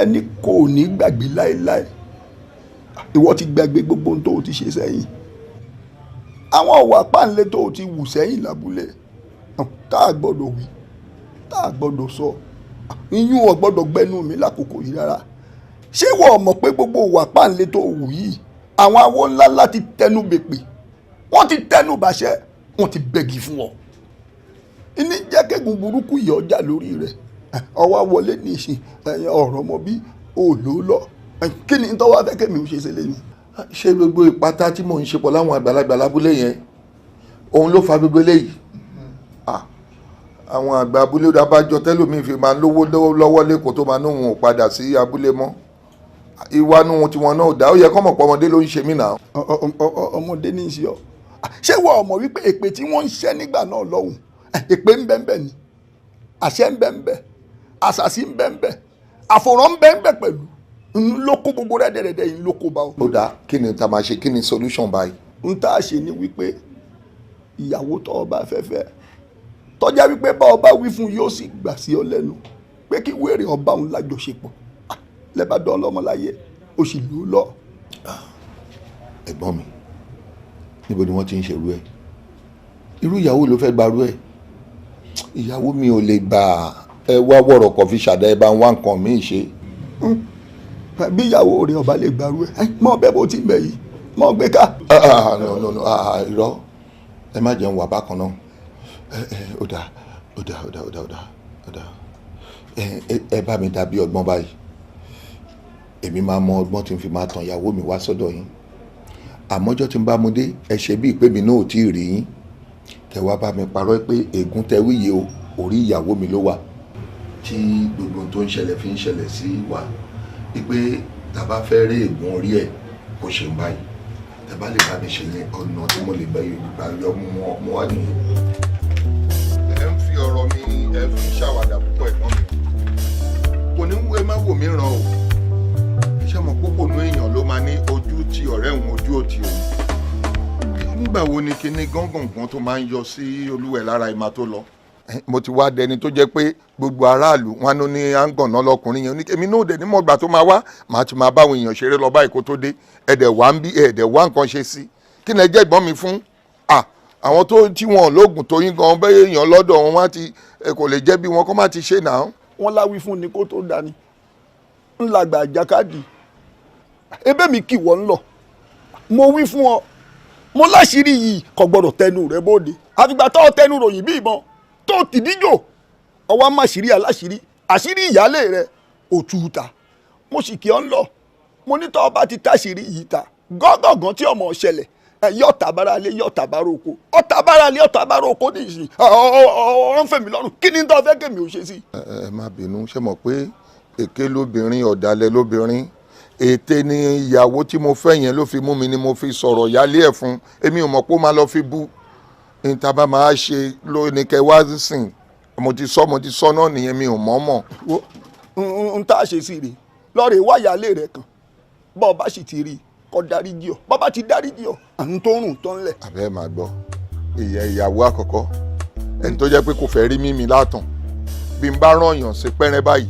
ẹni kò ní gbàgbé láéláé. Ìwọ ti gbàgbé gbogbo ohun tó o ti ṣe sẹ́yìn, àwọn ọ̀wà páńlé tó o ti wù sẹ́yìn lábúlé, tá a gbọ́dọ̀ wí, tá a gbọ́dọ̀ sọ, iyún ò gbọ́dọ̀ gbẹ́nu mi lákòókò yìí rárá. Ṣé ìwọ mọ̀ pé gbogbo ọ̀wà páńlé tó o wù yìí, àwọn awo ńlá ńlá ti tẹnu bèpè, wọ́n ti tẹnu bàṣẹ, wọ́n ti bẹ́gi fún ọ. Ìní jẹ́ kẹ́gùn burúkú yìí ọjà lórí rẹ̀. Ọwọ́ wọlé ní ìsìn ọ̀rọ̀ ọmọ bí òòlò lọ. Kí ni tọ́wọ́ fẹ́ kẹ́mi ò ṣe ṣe lé mi? Ṣé gbogbo ìpátá tí mò ń ṣe pọ̀ láwọn àgbàlagbà lábúlé yẹn òun ló fa gbogbo eléyìí? Àwọn àgbà abúlé abájọ tẹ́lòmíì fi máa lówó lọ́wọ́ lẹ́kọ̀ọ́ tó máa ní òun ò padà sí abúlé mọ́. Ìwà nu tiwọn náà ò dá, ó yẹ kọ́ mọ̀ pé ọmọdé ló ń ṣe mí náà. Ọmọdé ní í ṣe ọ. Ṣé wọ́n mọ̀ wípé èpè tí wọ́n ń ṣẹ́ nígbà náà lọ́hùn, èpè ń bẹ ń bẹ ni, àṣẹ ń bẹ ń bẹ, àṣàṣì ń bẹ ń bẹ, àfòrán ń bẹ ń bẹ pẹ̀lú, ń ló kó gbogbo rẹ́dẹ̀rẹ́dẹ́ yìí ló kó bá ọ. Ó dáa, kí ni tá máa ṣe, kí ni solution báyìí? N tá a ṣe ni wípé ìyàwó tó ọba fẹ́fẹ́ tọ́já wípé bá ọba wí fún yóò sì gbà sí ọ lẹ́nu pé kí wèrè ọba òun lájọṣepọ̀ lẹ́bàá dán ọlọ́mọ láyé, ó sì lù ú lọ. Ẹ̀gbọ́n mi, níbo ni wọ́n ti ń ṣerú ẹ̀? Irú ìyàwó ló fẹ́ gbarú ẹ̀? Ìyàwó mi ò lè gbà. Ẹ wá wọ̀rọ̀ kọ̀ fi ṣàdá, ẹ bá ń wá nǹkan míì ṣe. Bí ìyàwó rẹ ọba lè gbarú ẹ, mọ bẹ́ẹ̀ bó ti ń bẹ yìí, mọ gbé ká. No no no, irọ́, ẹ má jẹun wà bákan náà. Ó dáa ó dáa ó dáa ó dáa ó dáa ó dáa, ẹ bá mi dàbí ọgbọ́n báyìí. Èmi máa mọ ọgbọ́n tí n fi máa tàn ìyàwó mi wá sọ́dọ̀ yín, àmọ́jọ́ tí n bá mu dé, ẹ ṣe bí ìpè mi náà ò tí ì rí yín, kẹ wá bá mi parọ́ pé ègún tẹ wíyẹ o, orí ìyàwó mi ló wà tí gbogbo tó ń ṣẹlẹ̀ fi ń ṣẹlẹ̀ sí wa, wípé tàbá fẹ́ rí ègún orí ẹ̀ kó ṣe ń báyìí. Tàbá lè bá mi ṣe yẹn, ọ̀nà tí mo lè gbà yọ mú wá nìyẹn. Ẹ ń fi ọ̀rọ̀ mi, ẹ fi ń ṣàwàdà púpọ̀, ẹ̀gbọ́n mi. Kò ní ẹ má wò mí ràn o. Ṣé mo púpọ̀ nú èèyàn ló máa ní ojú ti ọ̀rẹ́ òun, ojú òtí òun? Nígbà wo ni kinní gángangan tó máa ń yọ sí olúwẹ̀ lára ìmá tó lọ? Mo ti wá dẹni tó jẹ́ pé gbogbo aráàlú wọn ló ní àǹgànná lọkùnrin yẹn. Èmi náà dẹ̀ nímọ̀ ìgbà tó máa wá, màá ti máa báwọn èèyàn ṣeré lọ báyìí kó tó dé. Ẹ̀dẹ̀ wá ń bí, ẹ̀dẹ̀ wá nǹkan ṣe sí. Kí ni ẹ jẹ́ ìgbọ́n mi fún? Àwọn tó tí wọn lóògùn tó yín gan bẹ́ẹ̀ èèyàn lọ́dọ̀ wọn wá ti kò lè jẹ́ bí wọn kọ́ má ti ṣe náà. Wọ́n láwí fún ni kó tó dání, ńlá gbà jákàdì. Ebe mi kì wọ́n lọ, mo wí fún ọ, mo láṣìírí yìí kò gbọdọ̀ tẹnu rẹ bóde, àfìgbà tó tẹnu ròyìn bí ìbọn tó tìdíjò, ọwọ́ má ṣírí aláṣìírí, àṣírí ìyálé rẹ òtúta. Mo sì kí ọ ń lọ, mo ní tọ́ ọba ti táṣìírí yìí ta gọ́gọ̀gán tí ọmọ ṣẹlẹ̀, yọ tàbára lé, yọ tàbára oko, ọ̀tàbára lé, ọ̀tàbára oko ní ìsìn ọ̀rọ̀ ń fẹ̀mí lọ́rùn. Kí ni tó fẹ́ kẹ́mi ò ṣe sí. Ẹ má bínú, ṣe mọ̀ pé èké lóbìnrin, ọ̀dàlẹ̀ lóbìnrin, ète ni ìyàwó tí mo fẹ́ yẹn ló fi mú mi ni mo fi sọ̀rọ̀ yálé ẹ̀ fún. Èmi ò mọ̀ pé ó máa lọ fi bú ní tá a bá máa ṣe ló ní kẹ wá sìn. Mo ti sọ náà nìyẹn, mi ò mọ̀ mọ̀. N tá a ṣe sí rèé, lọ́ọ̀rẹ́ wáyálé rẹ̀ kan, bọ́ ọ bá sì ti rí i kó dáríjì ọ́, bọ́ bá ti dáríjì ọ́, à ń tó rùn tó ń lẹ̀. Àbẹ́ máa gbọ́, ìyẹn ìyàwó àkọ́kọ́, ẹni tó jẹ́ pé kò fẹ́ rí mímí látàn, bí n bá rán yàn sí pẹ́rẹ́ báyìí,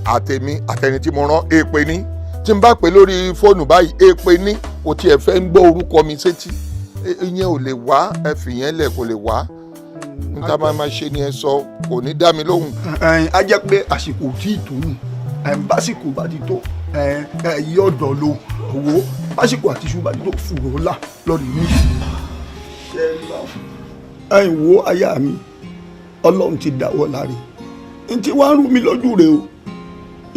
àtèmi àtẹni tí mo rán èèpẹ̀ ní, tí n bá pè lórí fóònù báyìí èèpẹ̀ ní, kò tiẹ̀ fẹ́ ń gbọ́ orúkọ mi sétí. Ìyẹn ò lè wá, ẹ fìyẹn lẹ̀, kò lè wá. N ta máa ṣe ni ẹ sọ, kò ní dá mi lóhùn. A jẹ́ pé àsìkò tí ì tó nù, básìkò bá ti tó yí ọ̀dọ̀ lo owó, básìkò àti iṣu bá ti tó fùrọ̀ là lọ́rùn mi. Ẹ̀yin wo aya mi, Ọlọ́run ti dáwọ́ láre, n tí wàá rú mi lójú rè o,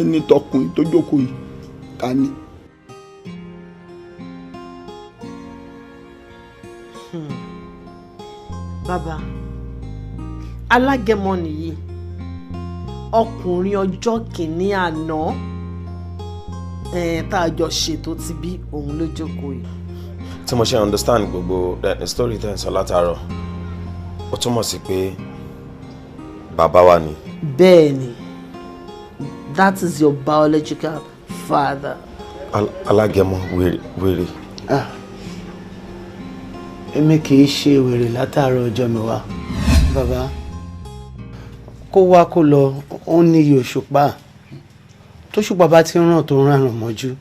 ní tọkùnrin tó jókòó yìí ká ní. Bàbá alágẹmọ nìyí, ọkùnrin ọjọ́ kìíní àná. Tá a jọ ṣètò ti bí òun ló jókòó yìí. Tí mo ṣe understand gbogbo story tẹ́ ń sọ látàárọ̀, ó túmọ̀ sí pé bàbá wa ni. Bẹ́ẹ̀ ni, that is your biological father. Alágẹmọ wèrè. Èmi kì í ṣe wèrè látàárọ̀ ọjọ́ mi wá bàbá. Kó wá kó lọ, ó níyì òṣùpá. Tóṣùpá bá ti ràn tó ń ràn mọ́jú,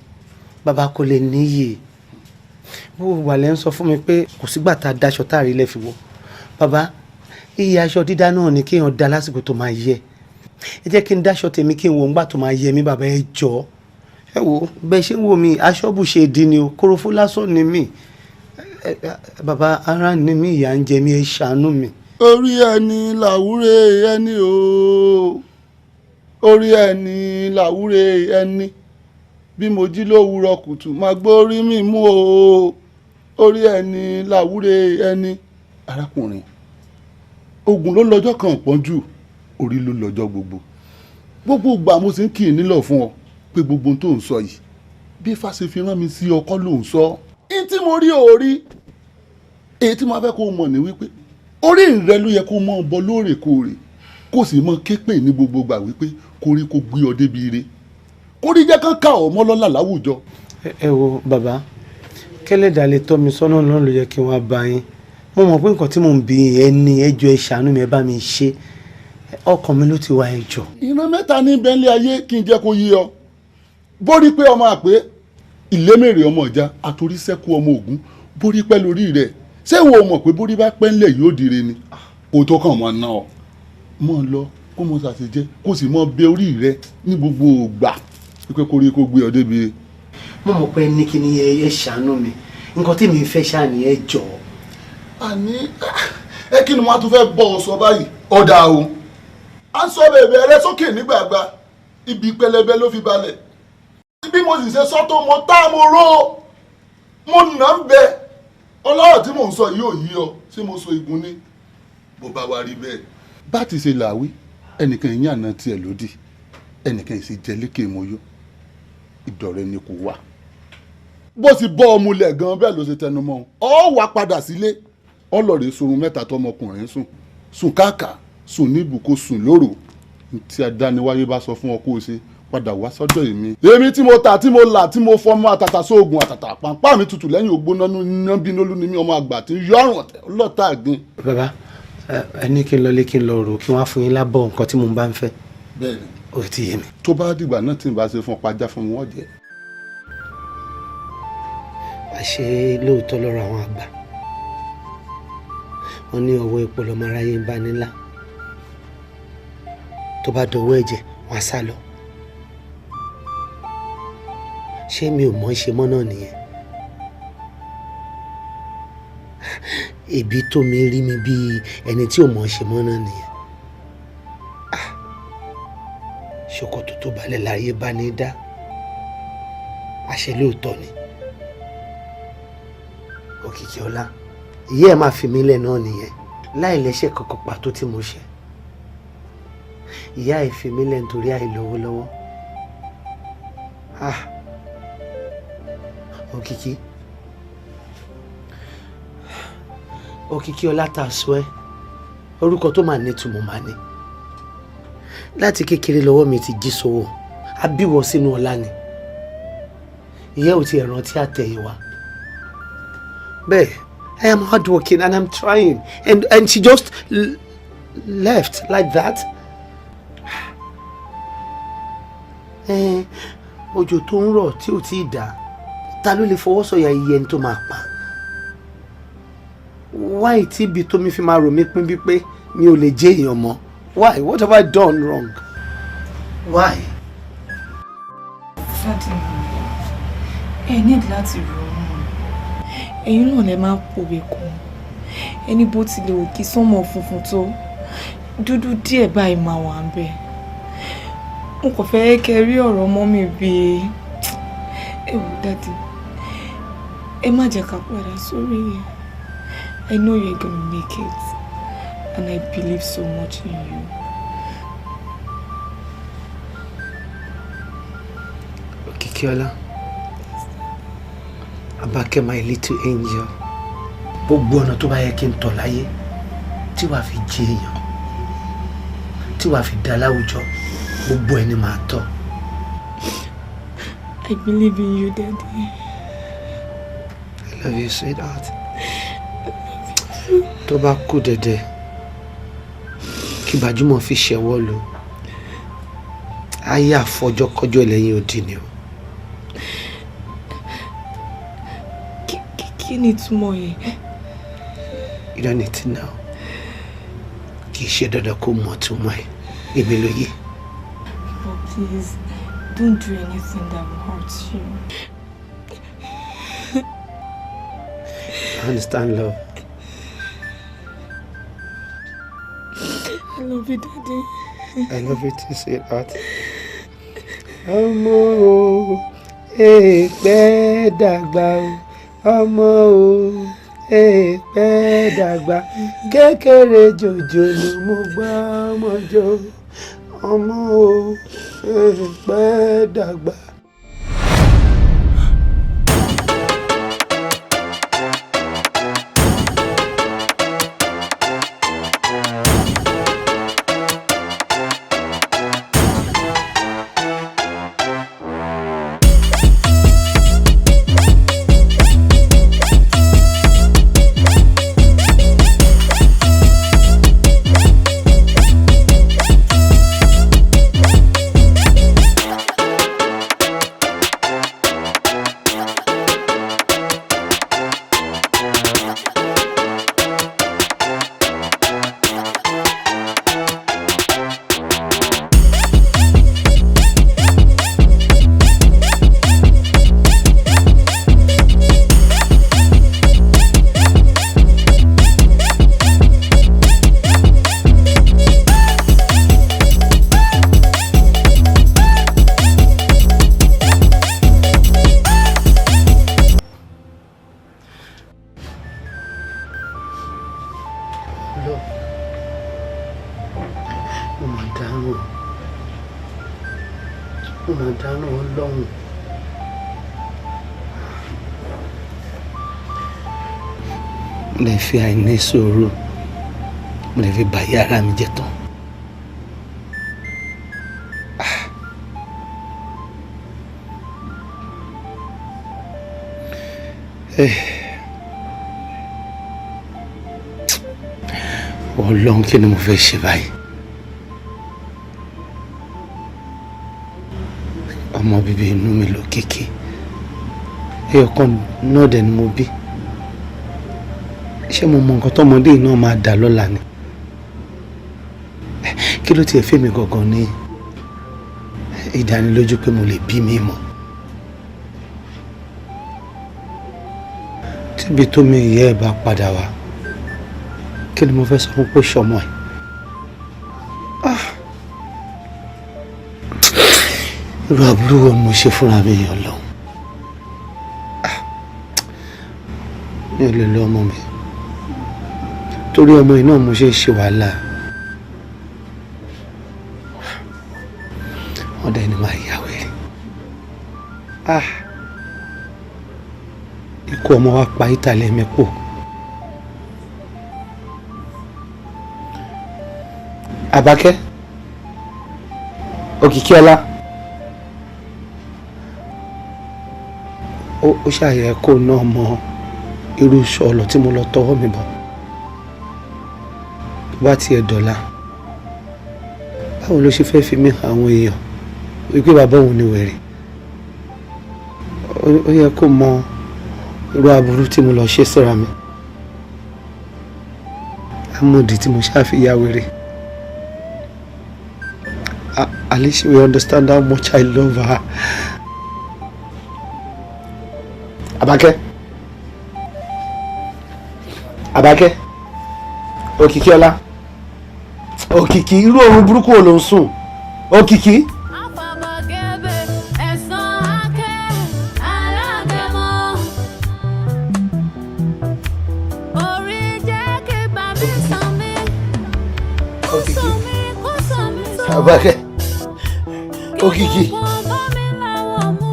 bàbá kò lè níyì. Gbogbo ìgbà lẹ́ ń sọ fún mi pé kò sígbà tá a daṣọ tá a rí lẹ́ fi wọ̀. Bàbá, iye aṣọ dídá náà ni kéèyàn dá lásìkò tó máa yẹ. Ẹ jẹ́ kí n dáṣọ tèmi kí n wò ńgbà tó máa yẹ mí. Bàbá, ẹ jọ, ẹ wò bẹ́ẹ̀ ṣe ń wò mí, aṣọ bù ṣe dín ni o, kórófó lásán ni mí. Bàbá, ara ni mí, ìyà ń jẹ mí, ẹ ṣàánú mi. Orí ẹni làwúre ẹni o, orí ẹni làwúre ẹni. Bí mo jí lówùúrọ̀ kùtù, máa gbórí mi mú o, orí ẹni làwúre ẹni. Arákùnrin, ogun ló lọ́jọ́ kan pọ́njú, orí ló lọ́jọ́ gbogbo. Gbogbo ìgbà mo sì ń kì í nílọ̀ fún ọ pé gbogbo ohun tó ń sọ yìí, bí Ifá ṣe fi rán mi sí ọkọ ló ń sọ. Ní tí mo rí orí èyí tí mo fẹ́ kó mọ̀ ní wípé orí rẹ ló yẹ kó mọ̀ bọ lóòrèkóòrè, kó sì mọ̀ képè ní gbogbo ìgbà wípé kórí kó gbé ọ débi ire, kórí jẹ́ kán ká ọ mọ́ lọ́lá láwùjọ. Ẹ wo bàbá, kẹlẹ́dàá lè tọ́ mi sọ́nà náà ló yẹ kí wọ́n bá yín. Mo mọ̀ pé nǹkan tí mò ń bi ẹ ní, ẹ jọ̀ọ́, ẹ ṣàánú mi, ẹ bá mi ṣe, ọkàn mi ló ti wá, ẹ jọ̀ọ́. Ìran mẹ́ta ní bẹ́ńlẹ̀ ayé, kí n jẹ́ kó yé ọ. Bórí pé ọmọ àpé ìlémèrè ọmọ ìjà àtòrísẹ́kù ọmọ ògún, bórí pẹ́ lórí rẹ̀. Ṣé wo mọ̀ pé bórí bá pẹ́ ńlẹ̀ yóò dire ni? Kó tó kàn mọ́ náà mọ́ lọ kó mọ́ ṣàṣejẹ́, kó sì mọ́ bẹ orí rẹ ní gbogbo ògbà pé kórí kó gbé ọ débi. Mo mọ̀ pé ní kí ni, ẹ ṣàánú mi, nǹkan tí mi fẹ́ ṣáà ni, ẹ jọ̀ọ́. Àní ẹ kí ni wọ́n á tún fẹ́ bọ́ ọ sọ báyìí? Ọ̀dà o, à ń sọ bẹ̀bẹ̀ rẹ sókè nígbàgbà, ibi pẹlẹbẹ ló fi balẹ̀. Bí mo sì ṣe sọ tó, mo tá mo ró mo nà ń bẹ ọlọ́rọ̀ tí mò ń sọ yìí ò yí ọ. Ṣé mo sọ igun ní bó bá wa rí bẹ́ẹ̀? Bá ti ṣe làwí, ẹnìkan ìyẹn àná tiẹ̀ lódì, ẹnìkan ìṣe jẹ lékè mọ́yó, ìdọ̀rẹ́ ni kò wà. Bó ti bọ́ ọmú lẹ̀ gan bẹ́ẹ̀ ló ṣe tẹnu mọ́ ọ wá padà sílé ọlọ́rẹ̀ sorun mẹ́ta tọmọkùnrin sùn sùn káàkà sùn níbùkún sùn lóru. Tí adániwáyé bá sọ fún ọ kó o ṣe, padà wá sọ́dọ̀ èmi. Èmi tí mo ta, tí mo là, tí mo fọmọ àtàtà sóògùn àtàtà pàǹpá mi tutù lẹ́yìn ògbóná níná bínú ni mí, ọmọ àgbà tí ń yọ àrùn ọ̀tẹ̀ ọlọ́tà àgbìn. Bàbá, ẹ ní kí n lọ lé, kí n lọ rò, kí wọ́n á fún yín lábọ̀ nǹkan tí mo bá ń fẹ́. Bẹ́ẹ̀ni. Ó ti yé mi. Tó bá dìgbà náà tí n bá ṣe fún ọ, pàjá fún wọn jẹ. Àṣé lóòótọ́ lọ́rọ̀ àwọn àgbà, wọ́n ní ọwọ́ epo lọ́mọ aráyé ń bá nílá, tó bá dọwọ́ ẹ̀jẹ̀ wọ́n á sá lọ. Ṣé mi ò mọ̀ ṣe mọ́ náà nìyẹn? Ẹbí tó mi rí mi bíi ẹni tí ò mọ̀ ṣe mọ́ náà nìyẹn. Ṣòkòtò tó balẹ̀ láyé bá ní dá, àṣẹ lóòótọ́ ni. Òkìkí ọlá, ìyá ẹ̀ máa fi mí lẹ̀ náà nìyẹn láì lẹ́sẹ̀ kankan pàtó tí mo ṣe. Ìyá ẹ̀ fi mí lẹ̀ nítorí àìlówó lọ́wọ́. Òkìkí, Òkìkí ọlá ta sọ ẹ́, orúkọ tó máa nítumọ̀ máa ní. Láti kékeré lọ́wọ́ mi ti jí sówó, abíwọ̀ sínú ọlá ni. Ìyá ò tiẹ̀ rántí àtẹ̀yìnwá. Bẹ́ẹ̀, I am hardworking and I'm trying, and she just left like that. Òjò tó ń rọ̀ tí ò tí ì dá, ta ló lè fọwọ́ sọ̀yà iye ẹni tó máa pa? Why tí ibi tó mi fi máa rò mí pín bí pé mi ò lè jẹ́ èèyàn mọ́? Why? What have I done wrong? Why? Daddy, ẹ need láti ronú. Ẹ̀yin náà lè máa ń pòwe kan. Ẹni bó tilẹ̀ wò kí sánmọ̀ funfun tó, dúdú díẹ̀ báyìí máa wà ń bẹ̀. Mo kàn fẹ́ kẹ́ rí ọ̀rọ̀ mọ́mì bíi ẹ wò. Daddy, ẹ má jẹ́ ká padà sórí yẹn. I know you're gonna make it and I believe so much in you. Òkìkí. Òkìkíọlá, Àbákẹ́, my little angel, gbogbo ọ̀nà tó bá yẹ kí n tọ̀ láyé tí wàá fi jẹ èèyàn, tí wàá fi dá láwùjọ, gbogbo ẹni màá tọ̀. I believe in you, Daddy. I love you, sweetheart. Tó bá kú dẹ̀dẹ̀ kí gbajúmọ̀ fi ṣẹ̀wọ́ lò, ayé àfọjọ́kọjọ́ lẹ́yìn odi ni o. Kí ni ìtumọ̀ yẹn? You don't need to know. Kì í ṣe dandan kó mọ̀ túmọ̀ ẹ̀, èmi ló yé. But please, don't do anything that will hurt you. I understand, love. I love you, Daddy. I love you too, sweetheart. Ọmọ o, èèpẹ̀ dàgbà o, ọmọ o, èèpẹ̀ dàgbà, kékeré jòjò ló mú gbọ́ ọmọjọ́, ọmọ o, èèpẹ̀ dàgbà. Lọ, mo mà dáràn, mo mà dáràn Ọlọ́run. Mo lè fi àìní sùúrù, mo lè fi bàyí ara mi jẹ́ tán. Eh. Ọlọ́run, kí ni mo fẹ́ ṣe báyìí? Ọmọ bíbí inú mi ló kéèké, ẹyọkan náà dẹ̀ ni mo bí. Ṣé mo mọ nǹkan tọmọdé yìí náà máa dà lọ́la ni? Kí ló tiẹ̀ fẹ́mi gangan ní ìdánilójú pé mo lè bí mi mọ́? Tíbi tó mi ìyá ẹ̀ bá padà wá, kí ni mo fẹ́ sọ fún pé ṣọmọ ẹ̀? Irú àbúrò wo ni mo ṣe fúnra mi yàn lọ? Mi ò lè lo ọmọ mi torí ọmọ yìí náà mo ṣe ń ṣe wàhálà. Wọ́n dẹ̀ ni máa yà wẹ̀rẹ̀. Ikú ọmọ wa pa ìtàlẹ̀ mi pọ̀. Àbákẹ́, Òkìkíọlá, ó ṣàyẹ kó náà mọ irú sọ̀lọ̀ tí mo lọ tọwọ́ mi bọ̀. Tó bá tiẹ̀ dọ̀la, báwo ló ṣe fẹ́ fi mí hàn àwọn èèyàn wípé bàbá òun ni wèrè? Ó yẹ kó mọ irú aburú tí mo lọ ṣe síra mi, amòdì tí mo ṣáà fi ya wèrè. At least we understand how much I love her. Àbákẹ́, Àbákẹ́, Òkìkíọlá, Òkìkí, irú oorun burúkú wo ló ń sùn? Òkìkí. Ẹ̀sán akẹ́ alágẹmọ. Orí jẹ́ kí bàbí sàn mí. Kó sàn mí, kó sàn mí sàn. Àbákẹ́, Òkìkí. Kó bá mi láwọ̀ mú.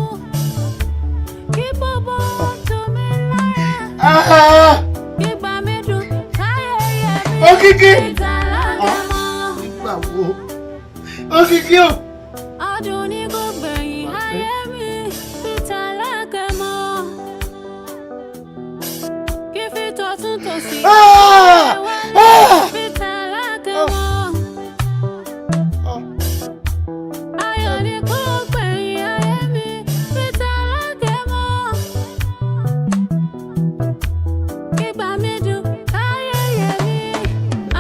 Gbígbà mi dùn káyẹyẹ mi. Òkìkí. Peter Alágẹmọ. Nígbà wo? Òkìkí o. Ọdún ní kò gbẹ̀yìn ayé mi. Peter Alágẹmọ. Kí fi tọ̀tún tòsì. Ah! Ah! Peter Alágẹmọ. Ayọ̀ ní kò gbẹ̀yìn ayé mi. Peter Alágẹmọ. Kígbà mi dùn káyẹyẹ mi.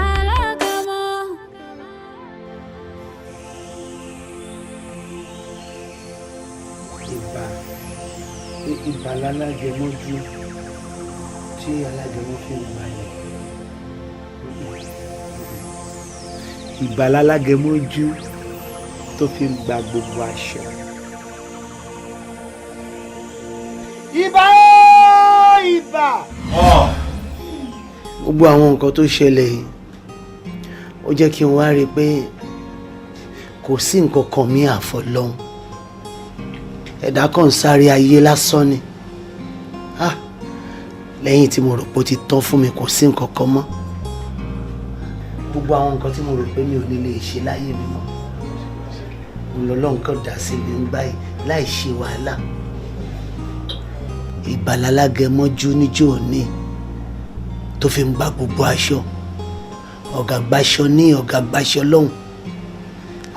Alágẹmọ. Ìbà, ìbà lálágẹmọ́jú tí alágẹmọ fi ń gbalẹ̀. Ìbà lálágẹmọ́jú tó fi ń gba gbogbo aṣọ. Ìbà ooo ìbà. Gbogbo àwọn nǹkan tó ṣẹlẹ̀ yìí, ó jẹ́ kí n wá rí i pé kò sí nǹkan kan mí àfọlọ́hún. Ẹ̀dá kan ń sáré ayé lásán ni. Ah, lẹ́yìn tí mo rò pé ó ti tán fún mi, kò sí nǹkan kan mọ́. Gbogbo àwọn nǹkan tí mo rò pé mi ò ní lè ṣe láyé mi mọ́, ńlọlọ́run kan dà sí mi ń báyìí láì ṣe wàhálà. Ìbàlálágẹmọ́jú níjó ní tó fi ń gba gbogbo aṣọ, ọ̀gá gbaṣọ ní ọ̀gá gbaṣọ lọ́hùn.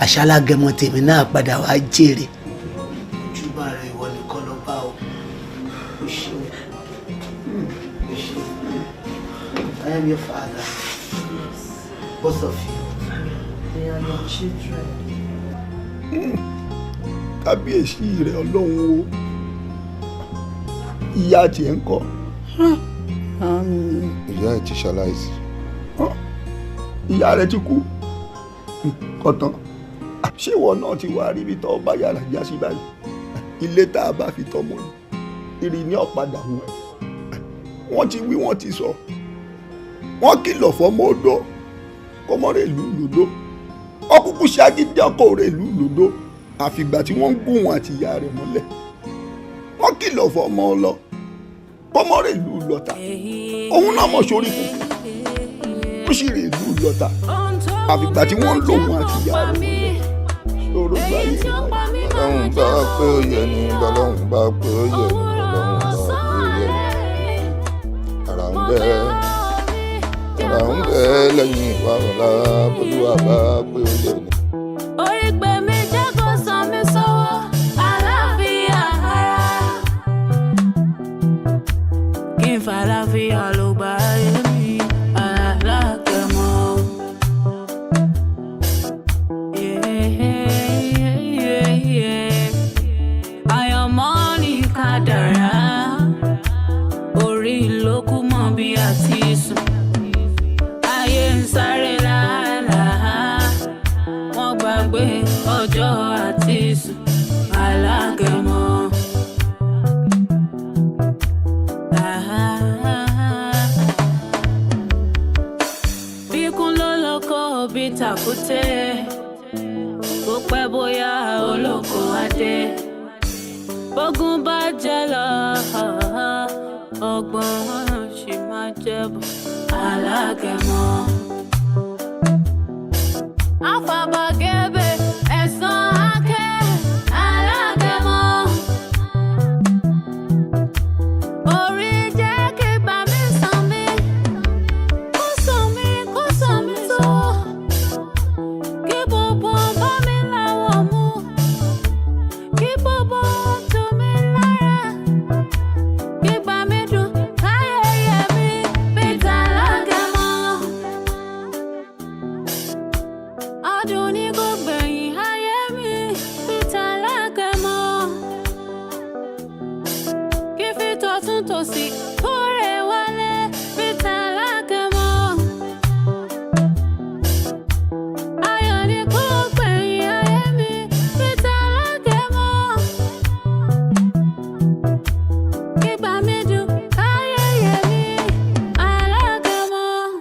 Àṣàlágẹmọ tèmi náà padà wá jèrè. Ojúbà rẹ, ìwọ nìkan ló bá o. O ṣeun, o ṣeun. I am your father, both of you. They are your children. Kábíyèsí rẹ Ọlọ́run o, ìyá tiẹ̀ ń kọ́? Ìyá ẹ̀ ti ṣaláìsí. Ìyá rẹ ti kú kọ̀tàn. Ṣé ìwọ náà ti wá rí ibi tó bá yàrá já sí báyìí? Ilé tá a bá fi tọmọ ni ìrì ní ọ̀padà wọn. Wọ́n ti wí, wọ́n ti sọ, wọ́n kìlọ̀ fọmọ odò kọ́mọ́rẹ́ ìlú lòdó. Ọkùnkùn ṣagídí ọkọ̀ rẹ̀ ìlú lòdó, àfìgbà tí wọ́n ń gún wọn àti ìyá rẹ̀ mọ́lẹ̀. Wọ́n kìlọ̀ fọmọ ọlọ kọ́mọ́rẹ́ ìlú lọ́ta, òun náà mọ̀ sórí kùkù, ó sì rè ìlú lọ́ta, àfìgbà tí wọ́n ń lò wọn àti ìyá rẹ̀ mọ́lẹ̀. Ṣòro gbáyé. Bọ́lọ́hún bá pé ó yẹ ni, bọ́lọ́hún bá pé ó yẹ ni, bọ́lọ́hún bá pé ó yẹ ni. Ara ń bẹ, ara ń bẹ lẹ́yìn ìwà ọ̀la, bólúwa bá pé ó yẹ ni. Orí pè mí jẹ́ kó sàn mí sọ́wọ́ àlàáfíà ara. Kí n fàlàáfíà ló gbà ayé mi, alágẹmọ. Àyànmọ́ ní kádàrá, orí ló kú mọ́ bí a ti sùn. Ayé ń sáré làálàá, wọ́n gbàgbé ọjọ́ àti sùn, alágẹmọ. Bíkún ló lóko bí tàkúté, bó pẹ́ bóyá olóko á dé. Bógún bá jẹ́ lọ, ọgbọ́n ṣì máa jẹ́ bọ̀, alágẹmọ. Àfàbàgẹ́bẹ̀ ẹ̀sán akẹ́, alágẹmọ. Orí jẹ́ kí gbà mí sàn mí, kó sàn mí, kó sàn mí sọ́wọ́. Kí gbogbo bá mi láwọ̀ mú, kí gbogbo tù mí lára. Kí gbà mí dùn, káyẹyẹ mi, Peter Alágẹmọ. Ọdún ní kò gbẹ̀yìn ayé mi, Peter Alágẹmọ. Kí fi tọ̀tún tòsì kó